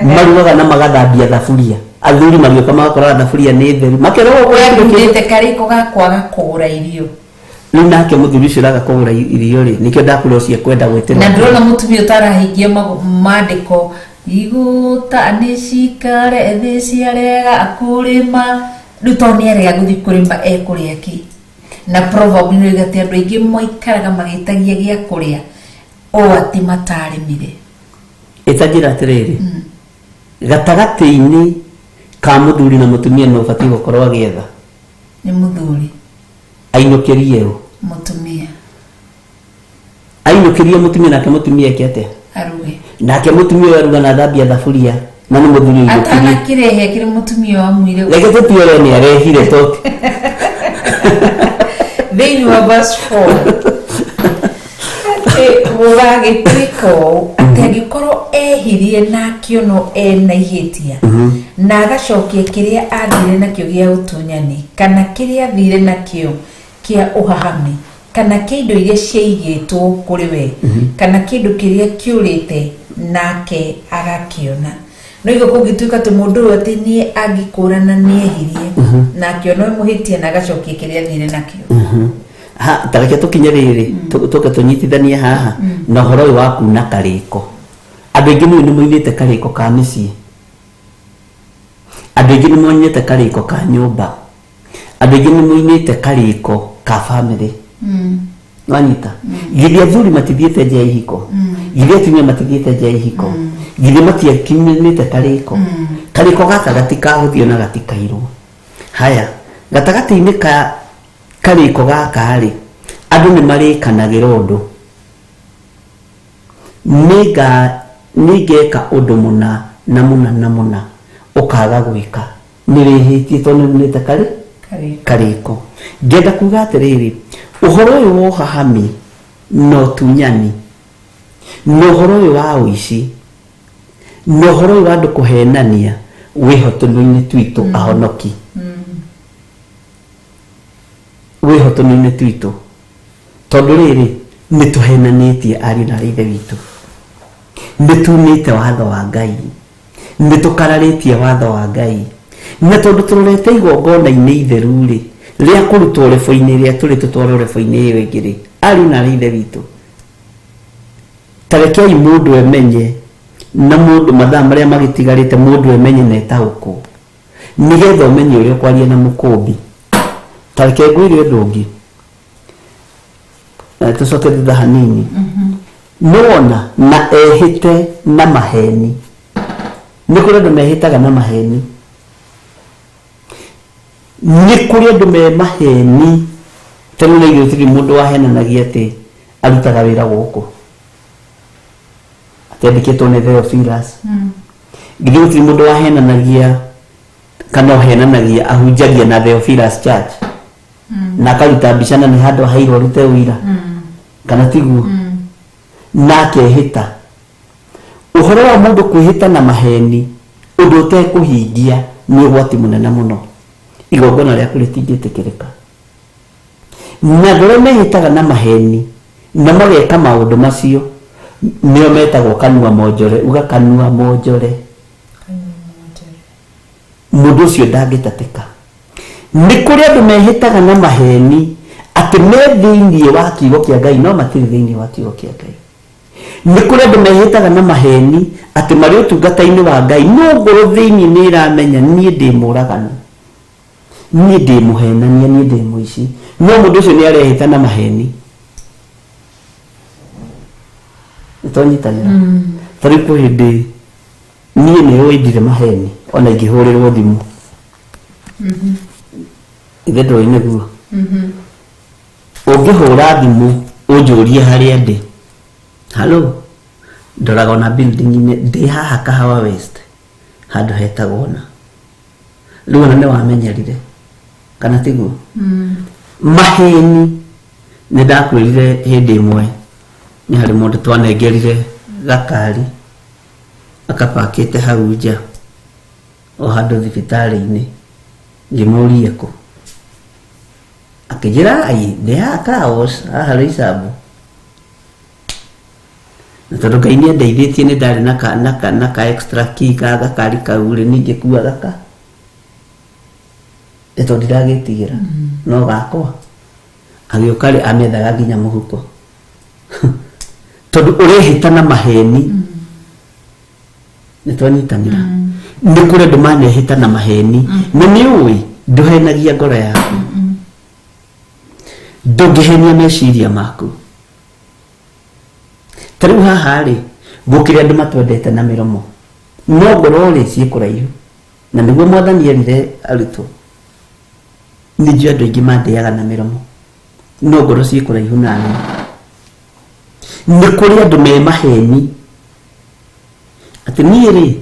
marugaga na magathambia thaburia, athuri magĩũka magakoraga thaburia nĩ theru, makerwo we ndunĩte karĩko ga kwaga kũgũra irio. Rĩu nake mũthuri ũcio ũraga kũgũra irio rĩ, nĩkĩo ndakwĩra ũcio ekwenda gwĩtĩrwo. Na ndĩrona mũtumia ũtarahingia maandĩko, igũta nĩ cikare thĩ ciarega kũrĩma. Rĩu tondũ nĩ arega gũthiĩ kũrĩma, ekũrĩa kĩ? Na proverb nĩ oiga atĩ andũ aingĩ maikaraga magĩtagia gĩa kũrĩa o atĩ matarĩmire. Ĩtanjĩra atĩrĩrĩ, gatagatĩ-inĩ ka mũthuri na mũtumia no ũbatiĩ gũkorwo agĩetha? Nĩ mũthuri. Ainũkĩrie ũ? Mũtumia. Ainũkĩrie mũtumia, nake mũtumia eke atĩa? Aruge. Nake mũtumia ũyũ aruga na thambia thaburia, na nĩ mũthuri ũinũkirie. Atanakĩrehe kĩrĩ mũtumia wamwire. Reke tũtue we nĩ arehire toti. Thĩinĩ wa verse 4 atĩ gũgagĩtuĩka ũũ, atĩ angĩkorwo ehirie na akĩonwo ena ihĩtia, na agacokia kĩrĩa athire nakĩo gĩa ũtunyani, kana kĩrĩa athire nakĩo kĩa ũhahami, kana kĩa indo iria ciaigĩtwo kũrĩ we, kana kĩndũ kĩrĩa kĩũrĩte nake agakĩona. No igua kũngĩtuĩka atĩ mũndũ ũyũ atĩ niĩ angĩkũrana nĩ ehirie na akĩona mũhĩtia na agacokia kĩrĩa athire nakĩo. Ha, ta reke tũkinye rĩrĩ, tũke tũnyitithanie haha na ũhoro ũyũ wa kuna karĩko. Andũ aingĩ nĩũĩ nĩ moinĩte karĩko ka mĩciĩ, andũ aingĩ nĩ moinĩte karĩko ka nyũmba, andũ aingĩ nĩ moinĩte karĩko ka bamĩrĩ. Wanyita, githĩ athuri matithiĩte nja ya ihiko? Githĩ atumia matithiĩte nja ya ihiko? Githĩ matiakinyĩte karĩko? Karĩko gaka gatikahũthio na gatikairwo. Haya, gatagatĩ-inĩ ka karĩko gaka rĩ, Andũ nĩ marĩkanagĩra ũndũ, nĩngeka ũndũ mũna na mũna na mũna, ũkaga gwĩka, nĩ wĩhĩtie tondũ nĩ unĩte karĩko. Ngenda kuga atĩrĩrĩ, ũhoro ũyũ wa ũhahami na ũtunyani na ũhoro ũyũ wa ũici na ũhoro ũyũ wa andũ kũhenania wĩho tũnua-inĩ twitũ ahonoki, wĩho tũnua-inĩ twitũ, tondũ rĩrĩ nĩ tũhenanĩtie ariũ na aarĩ a Ithe witũ, nĩ tunĩte watho wa Ngai, nĩ tũkararĩtie watho wa Ngai, na tondũ tũrorete igongona-inĩ itheru rĩ rĩa kũrutwo rebo-inĩ ĩrĩa tũrĩ tũtwarwo rebo-inĩ ĩyo ĩngĩ rĩ, ariũ na aarĩ a Ithe witũ, ta rekei mũndũ emenye na mũndũ mathaa marĩa magĩtigarĩte mũndũ emenye na etaũkwo, nĩgetha ũmenye ũrĩa ũkwaria na mũkũmbi. Ta reke ngwĩre ũndũ ũngĩ, tũcoke thutha hanini. Nĩwona na ehĩte na maheni, nĩ kũrĩ andũ mehĩtaga na maheni, nĩ kũrĩ andũ me maheni. Tondũ na ithuĩ gũtirĩ mũndũ wahenanagia atĩ arutaga wĩra gũkũ, atĩandĩkĩtwo nĩ Theophilus. Githĩ gũtirĩ mũndũ wahenanagia kana ũhenanagia ahunjagia na Theophilus Church na akaruta mbica na nĩ handũ aheirwo arute ũira, kana tiguo? Na akehĩta. Ũhoro wa mũndũ kwĩhĩta na maheni ũndũ ũtekũhingia nĩ ũgwati mũnene mũno, igongona rĩaku rĩtingĩtĩkĩrĩka. Na andũ arĩa mehĩtaga na maheni na mageka maũndũ macio nĩo metagwo kanua monjore. Uga kanua monjore. Mũndũ ũcio ndangĩtatĩka. Nĩ kũrĩ andũ mehĩtaga na maheni atĩ me thĩinĩ wa kiugo kĩa Ngai no matirĩ thĩinĩ wa kiugo kĩa Ngai. Nĩ kũrĩ andũ mehĩtaga na maheni atĩ marĩ ũtungata-inĩ wa Ngai, no ngoro thĩinĩ nĩ ĩramenya niĩ ndĩ mũragani, niĩ ndĩ mũhenania, niĩ ndĩ mũici. No mũndũ ũcio nĩ arehĩta na maheni. Nĩ twanyitanĩra? Ta rĩu kwĩ hĩndĩ niĩ nĩ ũĩ ndirĩ maheni ona ingĩhũrĩrwo thimũ, ithe ndũĩ nĩguo ũngĩhũra thimũ ũnjũrie harĩa ndĩ, halo, ndoraga ona building-inĩ ndĩ haha Kahawa West handũ hetagwo na rĩu ona nĩ wamenyerire kana tiguo? Maheni nĩ ndakwĩrire hĩndĩ ĩmwe nĩ harĩ mũndũ twanengerire gakari akapakĩte hau nja o handũ thibitarĩ-inĩ, ngĩmũria kũ, akĩnjĩra ai ndĩ haha car wash haha Roysambu. Na tondũ Ngai nĩ andeithĩtie nĩ ndarĩ na ka extra key ka gakari kau rĩ, niĩ ngĩkua gaka nĩ tondũ ndiragĩtigĩra no gakwa. Agĩũka rĩ, amethaga nginya mũhuko tondũ ũrehĩta na maheni. Nĩ twanyitanĩra? Nĩ kũrĩ andũ manehĩta na maheni, na nĩ ũĩ ndũhenagia ngoro yaku, ndũngĩhenia meciria maku. Ta rĩu haha rĩ, gũkĩrĩ andũ matwendete na mĩromo no ngoro rĩ ciĩ kũraihu, na nĩguo Mwathani erire arutwo, nĩ njũĩ andũ aingĩ mandĩaga na mĩromo no ngoro ciĩ kũraihu nani. Nĩ kũrĩ andũ me maheni atĩ niĩ rĩ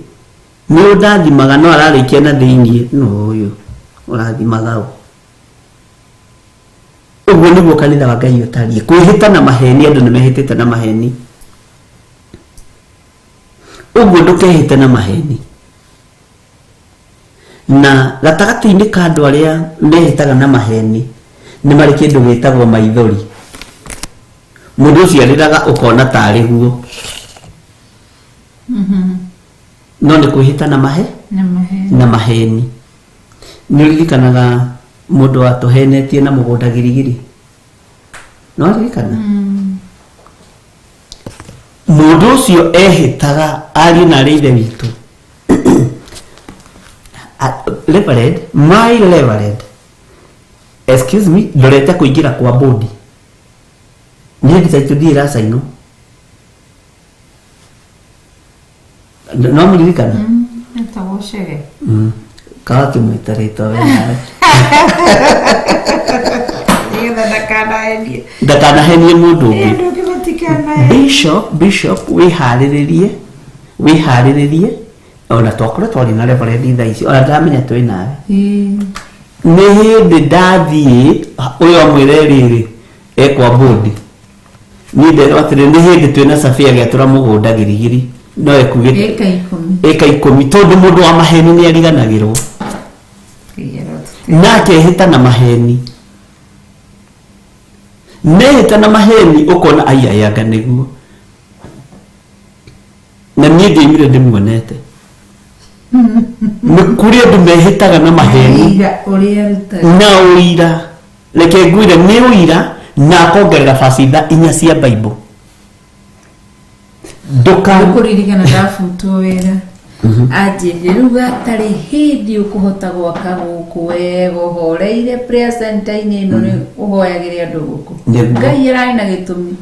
nĩ ũndathimaga, no ararĩkia na thĩiniĩ no ũyũ ũrathimaga ũ. Ũguo nĩguo kanitha wa Ngai ũtariĩ, kwĩhĩta na maheni. Andũ nĩ mehĩtĩte na maheni. Ũguo ndũkehĩte na maheni. Na gatagatĩ-inĩ ka andũ arĩa mehĩtaga na maheni nĩ marĩ kĩndũ gĩtagwo maithori. Mũndũ ũcio arĩraga ũkona tarĩ guo, no nĩ kwĩhĩta na mahe na maheni. Na maheni. Nĩ ũririkanaga mũndũ watũhenetie na mũgũnda Girigiri? No aririkana mũndũ ũcio ehĩtaga, ariũ na arĩ ithe witũ. Reverend, my reverend, excuse me, ndorete kũingĩra kwa bodi niĩ ndĩ title deed ĩracainwo. No mũririkana? Etagwo Chege. Kawa kĩmwĩta rĩtwa we nawe. Nĩgetha ndakanahenie. Ndakanahenie mũndũ ũngĩ. Andũ angĩ matikanahe. Bishop, wĩharĩrĩrie, wĩharĩrĩrie. Ona twakorwo twarĩ na reverend thaa ici, ona ndamenya twĩ nawe. Nĩ hĩndĩ ndathiĩ, ũyũ amwĩre rĩrĩ, ekwa bodi. Niĩ nderwo atĩrĩ, nĩ hĩndĩ twĩna Safia agĩatũra mũgũnda Girigiri, no ekugĩte Ĩka 10. Ĩka 10, tondũ mũndũ wa maheni nĩ ariganagĩrwo. Na akehĩta na maheni. Mehĩta na maheni ũkona aiayanga nĩguo. Na niĩ ndiaimire ndĩmuonete. Nĩ kũrĩ andũ mehĩtaga na maheni. Ũira ũrĩa arutaga. Na ũira. Reke ngwĩre nĩ ũira na akongerera bacitha 4 cia Bible. Ndũka Nĩkũririkana ndabutwo wĩra. Anjĩrire rĩu gatarĩ hĩndĩ ũkũhota gwaka gũkũ wega ũhoreire prayer center-inĩ ĩno nĩ ũhoyagĩre andũ gũkũ. Nĩguo. Ngai ararĩ na gĩtũmi.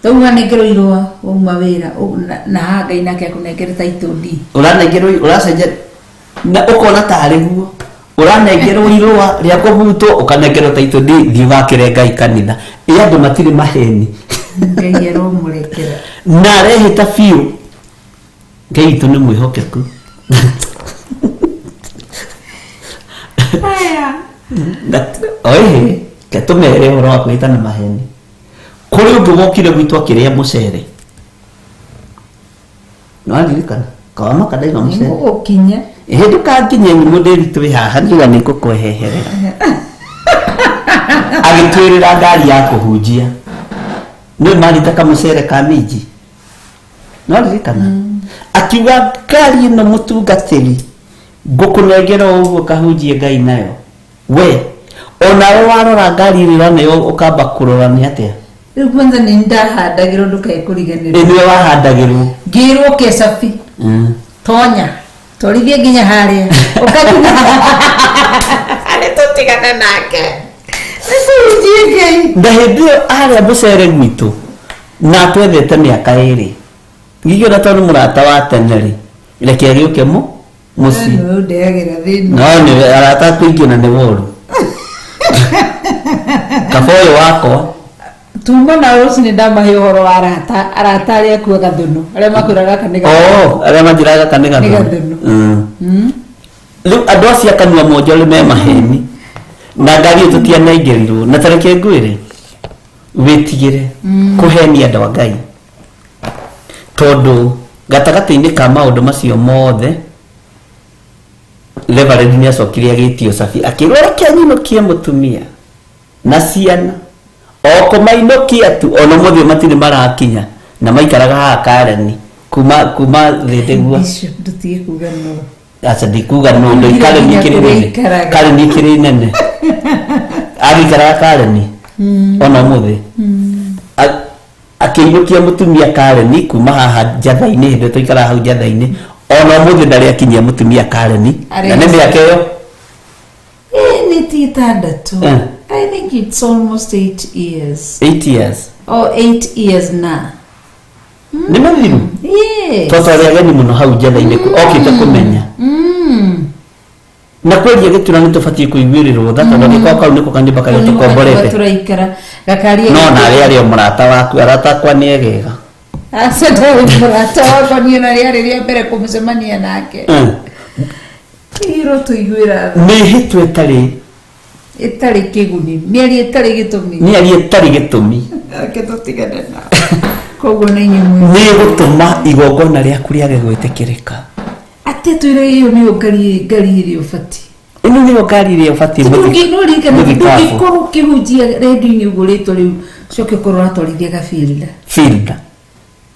Tauga nengerwo irũa wauma wĩra na haha Ngai nake akũnengere title deed. Ũranengerwo, ũracenjia na ũkona tarĩ guo. Ũranengerwo irũa rĩa kũbutwo, ũkanengerwo title deed, thiĩ ũgakĩre Ngai kanitha. Ĩ andũ matirĩ maheni. Ngai aromũrekera. Na arehĩta biũ. Ngai witũ nĩ mwĩhokeku. Aya. Oĩhĩ, reke tũmere ũhoro wa kwĩhĩta na maheni. Kũrĩ ũngĩ wokire gwitũ akĩrĩa mũcere. Nĩwaririkana? Kawamaka ndaiga mũcere. Nĩngũgũkinya. Ĩhĩ, ndũkanginye nyumo ndĩri twĩ haha, ngiuga nĩngũkweheherera. Agĩtwĩrĩra ngari ya kũhunjia. Nĩũĩ marita kamũcere ka minji? Nĩwaririkana? Akiuga ngari ĩno mũtungatĩri, ngũkũnengera o ũguo kahunjie Ngai nayo. We, onawe warora ngari ĩrĩa ũraneo ũkamba kũrora nĩ atĩa? Rĩu kwanza nĩ ndahandagĩrwo ndũkae kũriganĩrwo. Ĩ nĩwe wahandagĩrwo. Ngĩrwo kecabi. Tonya. Twarithie nginya harĩa. Ũkakinya. Nĩ tũtigane nake. Nĩ tũhunjie Ngai. Na hĩndĩ ĩyo arĩa mũcere gwitũ, na atwethete mĩaka 2. Ngĩkĩona tondũ mũrata wa tene rĩ, reke agĩũke mũciĩ. Nĩwe ũndeagĩra thĩna. No nĩwe arata aku aingĩ na nĩ woru. Kaba ũyũ wakwa. Tuma na rũcinĩ ndamahe ũhoro wa arata, arata arĩa akuaga gathũnũ, arĩa makwĩraga gaka nĩ gathũnũ. Oh, arĩa manjĩraga gaka nĩ gathũnũ. Nĩ gathũnũ. Rĩu andũ acio a kanua monjore me maheni. Na ngari ĩyo tũtianengerirwo. Na ta reke ngwĩre, wĩtigĩre kũhenia andũ a Ngai. Tondũ gatagatĩ-inĩ ka maũndũ macio mothe, Reverend nĩ acokire agĩtio Cabi, akĩrwo reke nyinũkie mũtumia na ciana. O kũmainũkia tu, ona ũmũthĩ matirĩ marakinya, na maikaraga haha Kareni, kuma thĩ ndĩgua. Bishop, ndũtige kuga no. Aca, ndikuga no, ndũ Kareni Nginya ĩkĩrĩ kũrĩa nene. aikaraga. Kareni ĩkĩrĩ nene. Agĩikaraga Kareni, ona ũmũthĩ. Akĩinũkia mũtumia Kareni kuma haha Njatha-inĩ, hĩndĩ ĩyo twaikaraga hau Njatha-inĩ, ona ũmũthĩ ndarĩ akinyia mũtumia Kareni. Na nĩ mĩaka ĩyo? Nĩ ti 6. I think it's almost 8 years. 8 years. Oh, 8 years now. Nĩ mathiru? Yes. Tondũ arĩ ageni mũno hau Njatha-inĩ, okĩte kũmenya. Na kweria gĩtura nĩ tũbatiĩ kũiguĩrĩrwo tha, tondũ gĩko kau nĩko kanyũmba karĩa Kau nĩko kanyũmba tũkomborete. tũraikara. Gakari No nawe arĩ o mũrata waku, arata akwa nĩ egega. Aca, ndarĩ mũrata wakwa niĩ na rĩarĩ rĩa mbere kũmũcemania nake. Iro tũiguĩra tha. Mĩhĩtwa ĩtarĩ ĩtarĩ kĩguni, mĩario ĩtarĩ gĩtũmi. Mĩario ĩtarĩ gĩtũmi. Reke tũtigane nao. Koguo nĩ inyuĩ mwĩ- Nĩ gũtũma igongona rĩaku rĩage gwĩtĩkĩrĩka. Atĩ twĩre ĩyo nĩyo ngari ĩrĩa ũbatiĩ. Ĩno nĩyo ngari ĩrĩa ũbatiĩ No ririkane, mũthikabu. ndũngĩkorwo ũkĩhunjia redio-inĩ ũguo rĩtwa rĩu, ũcoke ũkorwo ũratwarithia gabilda. Filter.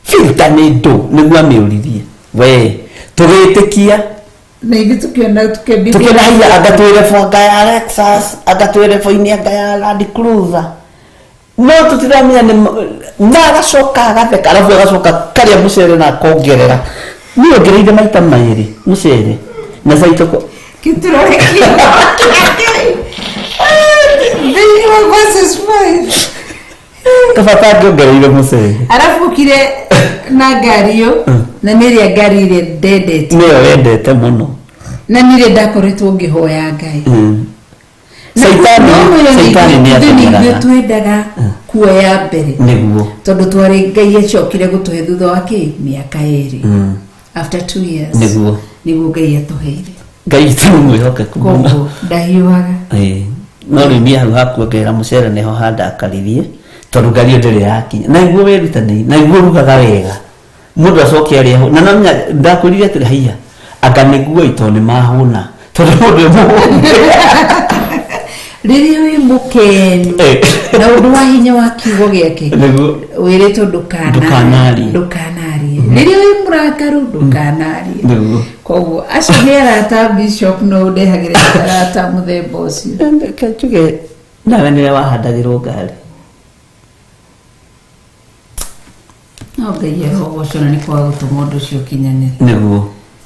Filter nĩ ndũ, nĩguo amĩũririe. We, tũgĩtĩkia. Na ithuĩ tũkĩona, tũkĩambia Tũkĩona haiya, anga twĩre bo anga ya Lexus, anga twĩre bo-inĩ anga ya Land Cruiser. No tũtiramenya nĩ na agacoka agatheka, arabu agacoka karĩa mũcere na akongerera. Niĩ ongereire maita merĩ mũcere. Na caitoko. Kĩturore kĩu. Thĩinĩ wa verses 5. Kaba tangĩongereire mũcere. Arabu ũkire na ngari ĩyo, na nĩ ĩrĩa ngari ĩrĩa ndendete. Nĩyo wendete mũno. Na nĩ ĩrĩa ndakoretwo ngĩhoya Ngai. Caitani nĩ ithuĩ atũgeraga. twendaga kuoya mbere Nĩguo. tondũ twarĩ Ngai acokire gũtũhe thutha wa kĩ mĩaka 2 after 2 years Nĩguo. nĩguo Ngai atũheire. Ngai witũ nĩ mwĩhokeku mũno. Koguo ndahiũhaga. Ĩĩ. No rĩu niĩ hau hakuongerera mũcere nĩho handakaririe tondũ ngari ĩyo ndĩrĩ yakinya na iguo wĩrutanĩirie na iguo ũrugaga wega mũndũ acoke arĩe hau. Na no nginya ndakwĩrire atĩrĩ haiya anga nĩguo ĩ tondũ nĩ mahũna tondũ mũndũ e mũhũnu. Rĩrĩa wĩ mũkenu na ũndũ wa hinya wa kiugo gĩake Nĩguo. wĩrĩtwo Ndũkanarie. ndũkanarie rĩrĩa wĩ mũrakaru ndũkanarie. Nĩguo. Koguo acio nĩ arata bishop no ũndehagĩra arata mũthemba ũcio. Reke njuge nawe nĩwe wahandagĩrwo ngari. No Ngai arogocwo na nĩ kwaga gũtũma ũndũ ũcio ũkinyanĩre. Nĩguo.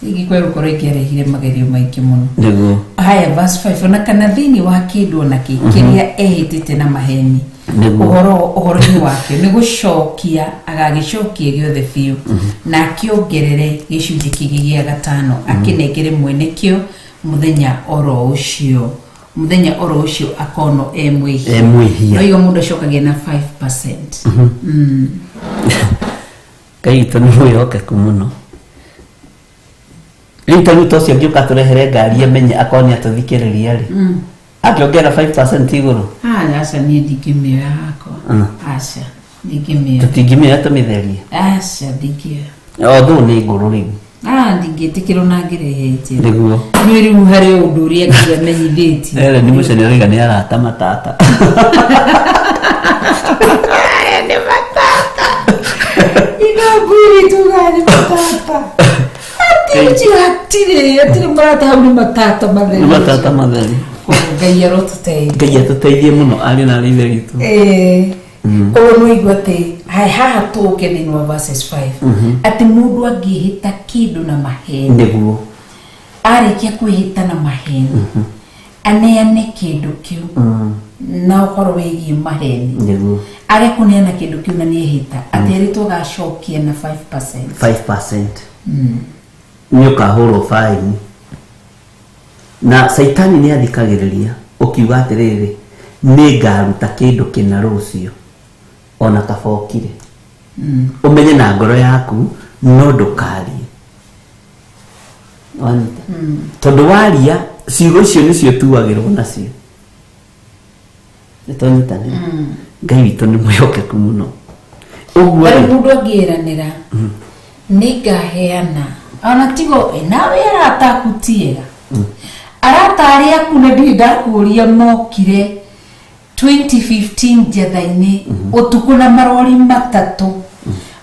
Ingĩkwaga gũkorwo ingĩarehire magerio maingĩ mũno. Nĩguo. Haya, verse 5 ona kana thĩinĩ wa kĩndũ ona kĩ kĩrĩa ehĩtĩte na maheni Nĩguo. ũhoro ũhoro-inĩ wakĩo nĩ gũcokia agagĩcokia gĩothe biũ na akĩongerere gĩcunjĩ kĩngĩ gĩa gatano akĩnengere mwene kĩo mũthenya oro ũcio mũthenya oro ũcio akonwo e mwĩhia. E mwĩhia. No igo mũndũ acokagia na 5%. Ngai witũ nĩ mwĩhokeku mũno. Rĩu ta rĩu ta ũcio angĩũka atũrehere ngari amenye akorwo nĩ atũthikĩrĩria rĩ akĩongerera 5% igũrũ. Ah, aca niĩ ndingĩmĩoya hakwa. Aca ndingĩmĩoya. Tũtingĩmĩoya tũmĩtherie. Aca ndingĩoya. Although nĩ ngũrũ rĩu. Ah, ndingĩtĩkĩrwo na ngĩrehe njĩra. Nĩguo. Nĩ rĩu harĩ ũndũ ũrĩa Ngai amenyithĩtie. Ere nĩ mũcene ũraiga nĩ arata matata. Aya nĩ matata. Ingangwĩrĩ tugaga nĩ matata. Hatirĩ hatirĩ hatirĩ mũrata hau nĩ matata matheri. Nĩ matata matheri. Koguo Ngai arotũteithia. Ngai atũteithie mũno arĩ na arĩ ithe witũ. Ĩĩ. Koguo nĩ waigua atĩ haha tũke thĩinĩ wa verses 5 atĩ mũndũ angĩhĩta kĩndũ na maheni Nĩguo. arĩkia kwĩhĩta na maheni aneane kĩndũ kĩu na ũhoro wĩgiĩ maheni Nĩguo. age kũneana kĩndũ kĩu na nĩehĩta atĩ erĩtwo agacokia na 5%. 5% nĩ ũkahũrwo baini na caitani nĩ athikagĩrĩria ũkiuga atĩrĩrĩ nĩ ngaruta kĩndũ kĩna rũciũ ona kaba ũkire ũmenye na ngoro yaku no ndũkarie wanyita tondũ waria ciugo icio nĩcio tuagĩrwo nacio nĩtwanyitanĩra. Ngai witũ nĩ mwĩhokeku mũno ũguo Rĩu rĩ mũndũ angĩĩranĩra nĩ ngaheana ona tigo ĩ, nawe arata aku ti ega arata arĩa aku na ndirĩ ndakũria mokire 2015 njetha-inĩ ũtukũ na marori matatũ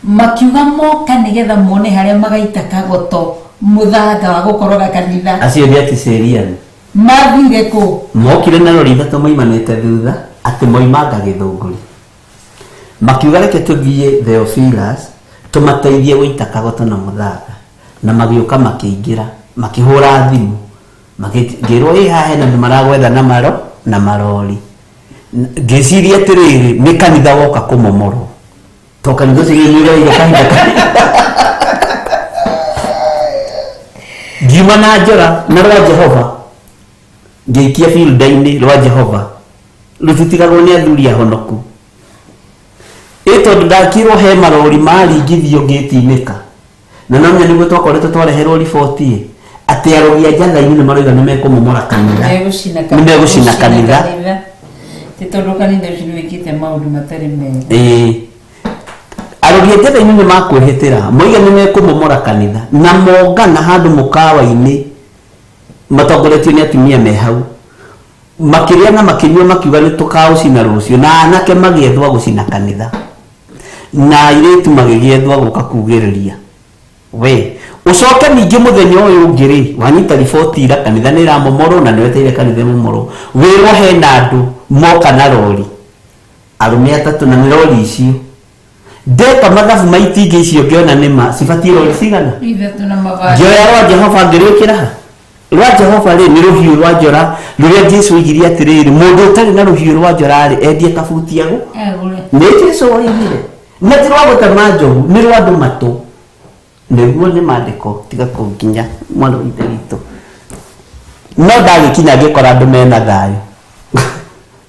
makiuga moka nĩgetha mone harĩa magaita kagoto mũthanga wa gũkoroga kanitha. Acio nĩ aticĩriani. Mathire kũ? Mokire na rori ithatũ maimanĩte thutha atĩ moimanga Gĩthũngũri makiuga reke tũthiĩ Theophilus tũmateithie gũita kagoto na mũthanga na magĩũka makĩingĩra makĩhũra thimũ ngĩrwo ĩ haha hena andũ maragwetha na maro na marori. Ngĩciria atĩrĩrĩ nĩ kanitha woka kũmomorwo to kanitha ũcio nĩ ũroire kahinda ngiuma na njora na rwa Jehova ngĩikia field-inĩ rwa Jehova rũtitigagwo nĩ athuri ahonoku ĩ tondũ ndakirwo he marori maringithio ngĩtinĩka na no nĩguo twakoretwo twareherwo riboti ĩ atĩ arogi a njatha-inĩ nĩ maroiga nĩ mekũmomora kanitha nĩ megũcina kanitha ti tondũ kanitha ũcio nĩ wĩkĩte maũndũ matarĩ mega. Ĩĩ arogi a njatha-inĩ nĩ makwĩhĩtĩra moiga nĩ mekũmomora kanitha na mongana handũ mũkawa-inĩ matongoretio nĩ atumia me hau makĩrĩa na makĩnyua makiuga nĩ tũkaũcina rũciũ na anake magĩethwo gũcina kanitha na airĩtu magĩgĩethwo gũka kugĩrĩria we ũcoke ningĩ mũthenya ũyũ ũngĩ rĩ wanyita riboti ira kanitha nĩ ĩramomorwo na nĩwetereire kanitha ĩmomorwo wĩrwo hena andũ moka na rori arũme atatũ na nĩ rori icio ndeka mathabu ma itingĩ icio ngĩona nĩma cibatiĩ rori cigana ithatũ na mabati ngĩoya rwa Jehova ngĩrĩkĩra ha rwa Jehova rĩ nĩ rũhiũ rwa njora rũrĩa Jesũ oigire atĩrĩrĩ mũndũ ũtarĩ na rũhiũ rwa njora rĩ endie kabuti agũ agũre nĩ Jesũ oigire na ti rwa gũtema njogu nĩ rwa andũ matũ nĩguo nĩ maandĩko tiga kũnginya mwana wa ithe witũ no ndagĩkinya ngĩkora andũ mena thayũ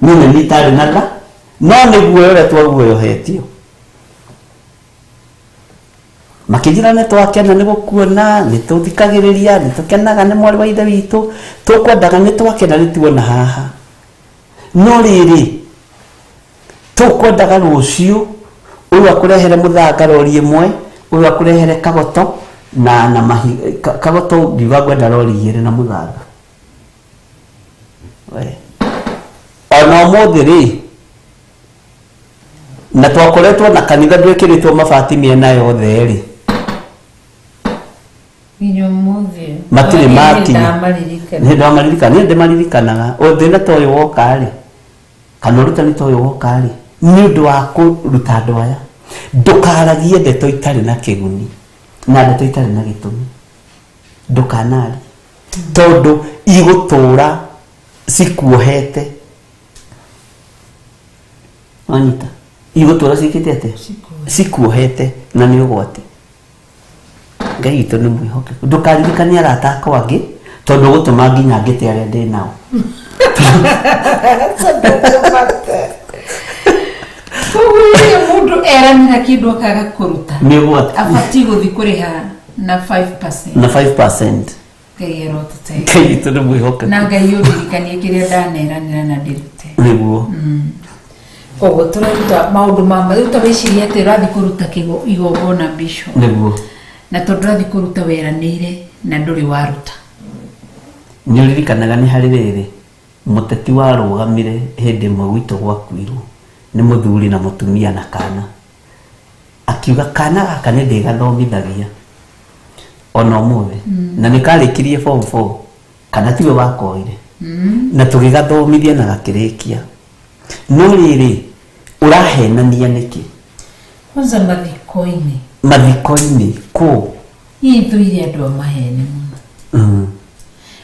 Niĩ nĩ niĩ itarĩ na tha no nĩ guoya ũrĩa twaguoyohetio. Makĩnjĩra nĩ twakena nĩ gũkuona, nĩ tũthikagĩrĩria, nĩ tũkenaga nĩ mwarĩ wa ithe witũ, tũkwendaga nĩ twakena nĩ tuona haha. No rĩrĩ, tũkwendaga rũciũ ũyũ akũrehere mũthanga rori ĩmwe, ũyũ akũrehere kagoto na na mahi, kagoto ngiuga ngwenda rori igĩrĩ na mũthanga. We. Ona ũmũthĩ rĩ, na twakoretwo na kanitha ndwĩkĩrĩtwo mabati mĩena yothe rĩ, Nginya ũmũthĩ. Matirĩ makinya. Ndamaririkana. Nĩ ndamaririkana, niĩ ndĩmaririkanaga. Thĩna ta ũyũ woka rĩ, kana ũrutani ta ũyũ woka rĩ, nĩ ũndũ wa kũruta andũ aya. Ndũkaragie ndeto itarĩ na kĩguni na ndeto itarĩ na gĩtũmi. Ndũkanarie. Tondũ igũtũra cikuohete. Wanyita? Igũtũra ciĩkĩte atĩa? Cikuohete na nĩ ũgwati. Ngai witũ nĩ mwĩhokeku. Ndũkaririkanie arata akwa angĩ tondũ ũgũtũma nginya ngĩte arĩa ndĩ nao. Koguo rĩrĩa mũndũ eranĩra kĩndũ akaga kũruta, Nĩ ũgwati. abatiĩ gũthiĩ kũrĩha na 5%. Na 5%. Ngai arotũteithia. Ngai witũ nĩ mwĩhokeku. Na Ngai ũndirikanie kĩrĩa ndaneranĩra na ndĩrute. Nĩguo. Koguo tũraruta maũndũ ma rĩu ta wĩcirie atĩ ũrathiĩ kũruta igongona bishop. Nĩguo. Na tondũ ũrathiĩ kũruta weranĩire na ndũrĩ waruta. Nĩ ũririkanaga nĩ harĩ rĩrĩ mũteti warũgamire hĩndĩ ĩmwe gwitũ gwakuirwo nĩ mũthuri na mũtumia na kana. Akiuga kana gaka nĩ ndĩgathomithagia ona ũmũthĩ. Na nĩ karĩkirie form 4 kana tiwe wakoire. Na tũgĩgathomithia na gakĩrĩkia. No rĩrĩ ũrahenania nĩkĩ? Kwanza mathiko-inĩ. Mathiko-inĩ kũ? Niĩ thũire andũ a maheni mũno.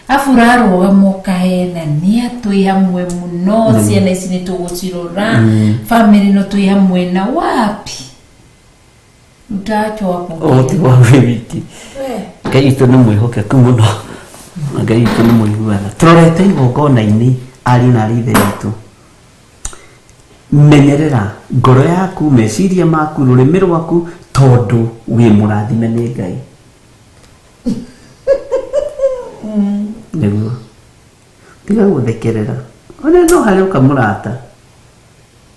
Afu ũrarũgama ũkahenania twĩ hamwe mũno, ciana ici nĩ tũgũcirora, family no twĩ hamwe na wapi? Utachwa hapo. Ũgũtigwo wĩ wiki. Ngai witũ nĩ mwĩhokeku mũno. Ngai witũ nĩ mũiguana. Tũrorete igongona-inĩ ariũ na arĩ ithe witũ. Menyerera ngoro yaku, meciria maku, rũrĩmĩ rwaku, tondũ wĩ mũrathime nĩ Ngai. Nĩguo. Tiga gũthekerera. Ona no harĩ ũkamũrata.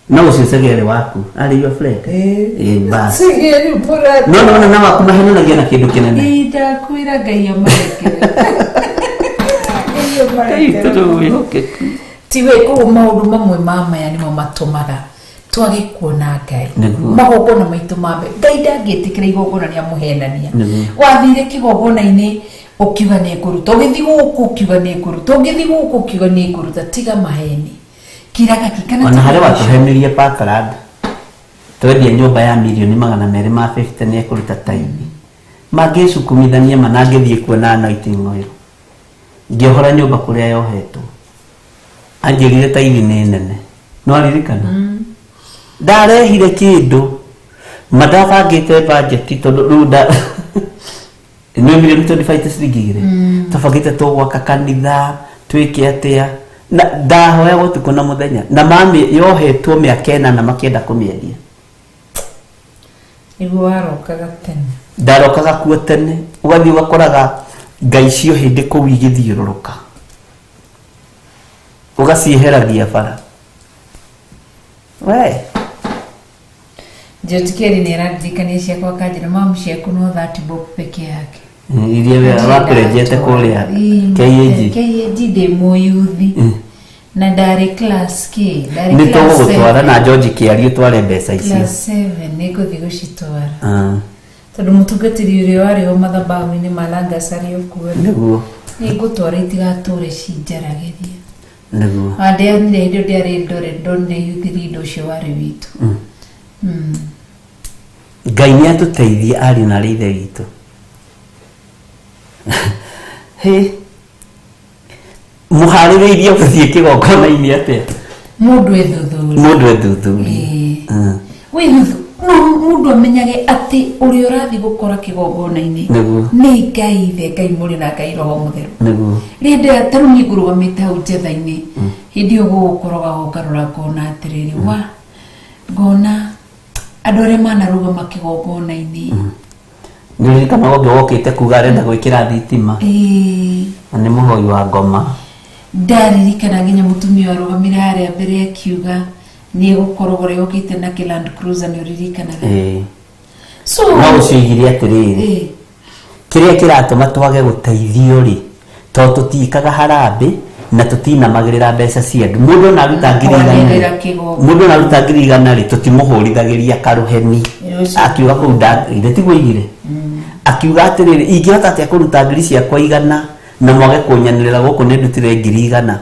No ũcio cegere waku, arĩ your friend. Ĩĩ, bas. Cegere mũrata. No no na waku mahenanagia na kĩndũ kĩnene. Ndakwĩra Ngai amarekere. Ngai Ngai witũ amarekere. nĩ mwĩhokeku. Tiwe koguo maũndũ mamwe ma maya nĩmo matũmaga twage kuona Ngai. Nĩguo. Magongona maitũ ma mbere. Ngai ndangĩtĩkĩra igongona rĩa mũhenania. Nĩguo. Wathire kĩgongona-inĩ ũkiuga nĩ ngũruta, ũgĩthiĩ gũkũ ũkiuga nĩ ngũruta, ũgĩthiĩ gũkũ ũkiuga nĩ ngũruta, tiga maheni. Kiraga ki kana Ona tiga harĩ ũcio. watũhenirie Parkland. Twendia nyũmba ya mirioni magana merĩ ma 50 nĩ ekũruta taithi. Mangĩcukumithania ma na ngĩthiĩ kuona anointing oil. Ngĩohora nyũmba kũrĩa yohetwo. Anjĩrire taithi nĩ nene. No aririkana? Ndarehire kĩndũ ma ndabangĩte budget tondũ rĩu nda nĩ mirioni 25 ciringi igĩrĩ. Twabangĩte tũgwaka kanitha twĩke atĩa na ndahoya ũtukũ na mũthenya na mami yohetwo mĩaka ĩnana makĩenda kũmĩendia. Nĩguo warokaga tene. Ndarokaga kuo tene ũgathiĩ ũgakoraga ngai cio hĩndĩ kũu igĩthiũrũrũka ũgacieheragia bara. We Njotikeri nĩ arandirikania ciakwa akanjĩra mamu ciaku no 30 bob peke yake. Iria wakũrenjete kũrĩa KAG. KAG ndĩ mũyuthi. Na ndarĩ class K, ndarĩ Nĩ class tũgũgũtwara 7. na George Kĩario tware mbeca icio. Class 7 nĩngũthiĩ gũcitwara. Ah. Tondũ mũtungatĩri ũrĩa warĩ ho mathabahu-inĩ ma Langas arĩ o kuo. Nĩguo. Nĩngũtwara itigatũre cinjaragĩria. Nĩguo. Wandeanire hĩndĩ ĩyo ndĩarĩ ndore ndonire youth leader ũcio warĩ witũ. Ngai nĩ atũteithie ariũ na arĩ ithe witũ. Hĩ. Mũharĩrĩirie gũthiĩ kĩgongona-inĩ atĩa? Mũndũ ethuthurie. Mũndũ ethuthurie. Wĩthuthu. No mũndũ amenyage atĩ ũrĩa ũrathiĩ gũkora kĩgongona-inĩ Nĩguo. nĩ Ngai Ithe, Ngai Mũriũ na Ngai Roho Mũtheru. Nĩguo. Rĩrĩa ta rĩu niĩ ngũrũgamĩte hau njetha-inĩ, hĩndĩ ĩyo gũgũkoroga ngarora ngona atĩrĩrĩ, wa ngona andũ arĩa manarũgama kĩgongona-inĩ. Nĩ ũririkanaga ũngĩ wokĩte kuga arenda gwĩkĩra thitima? Ĩĩ. Na nĩ mũhoi wa ngoma. Ndaririkana nginya mũtumia warũgamire harĩa mbere akiuga nĩ egũkorogora yũkĩte na kĩ Land Cruiser, nĩ ũririkanaga? Ĩĩ. So No ũcio oigire atĩrĩrĩ, kĩrĩa kĩratũma twage gũteithio rĩ, tondũ tũtiĩkaga harambĩ na tũtinamagĩrĩra mbeca cia andũ. Mũndũ ona aruta 100,000 Kwanĩrĩra rĩ, kĩgongona. Mũndũ ona aruta 100,000 rĩ, tũtimũhũrithagĩria karũheni. Ũcio. Akiuga kũu ithe tiguo oigire, akiuga atĩrĩrĩ, ingĩhota atĩa kũruta 100,000 na mwage kũnyanĩrĩra gũkũ nĩ ndutire 100,000?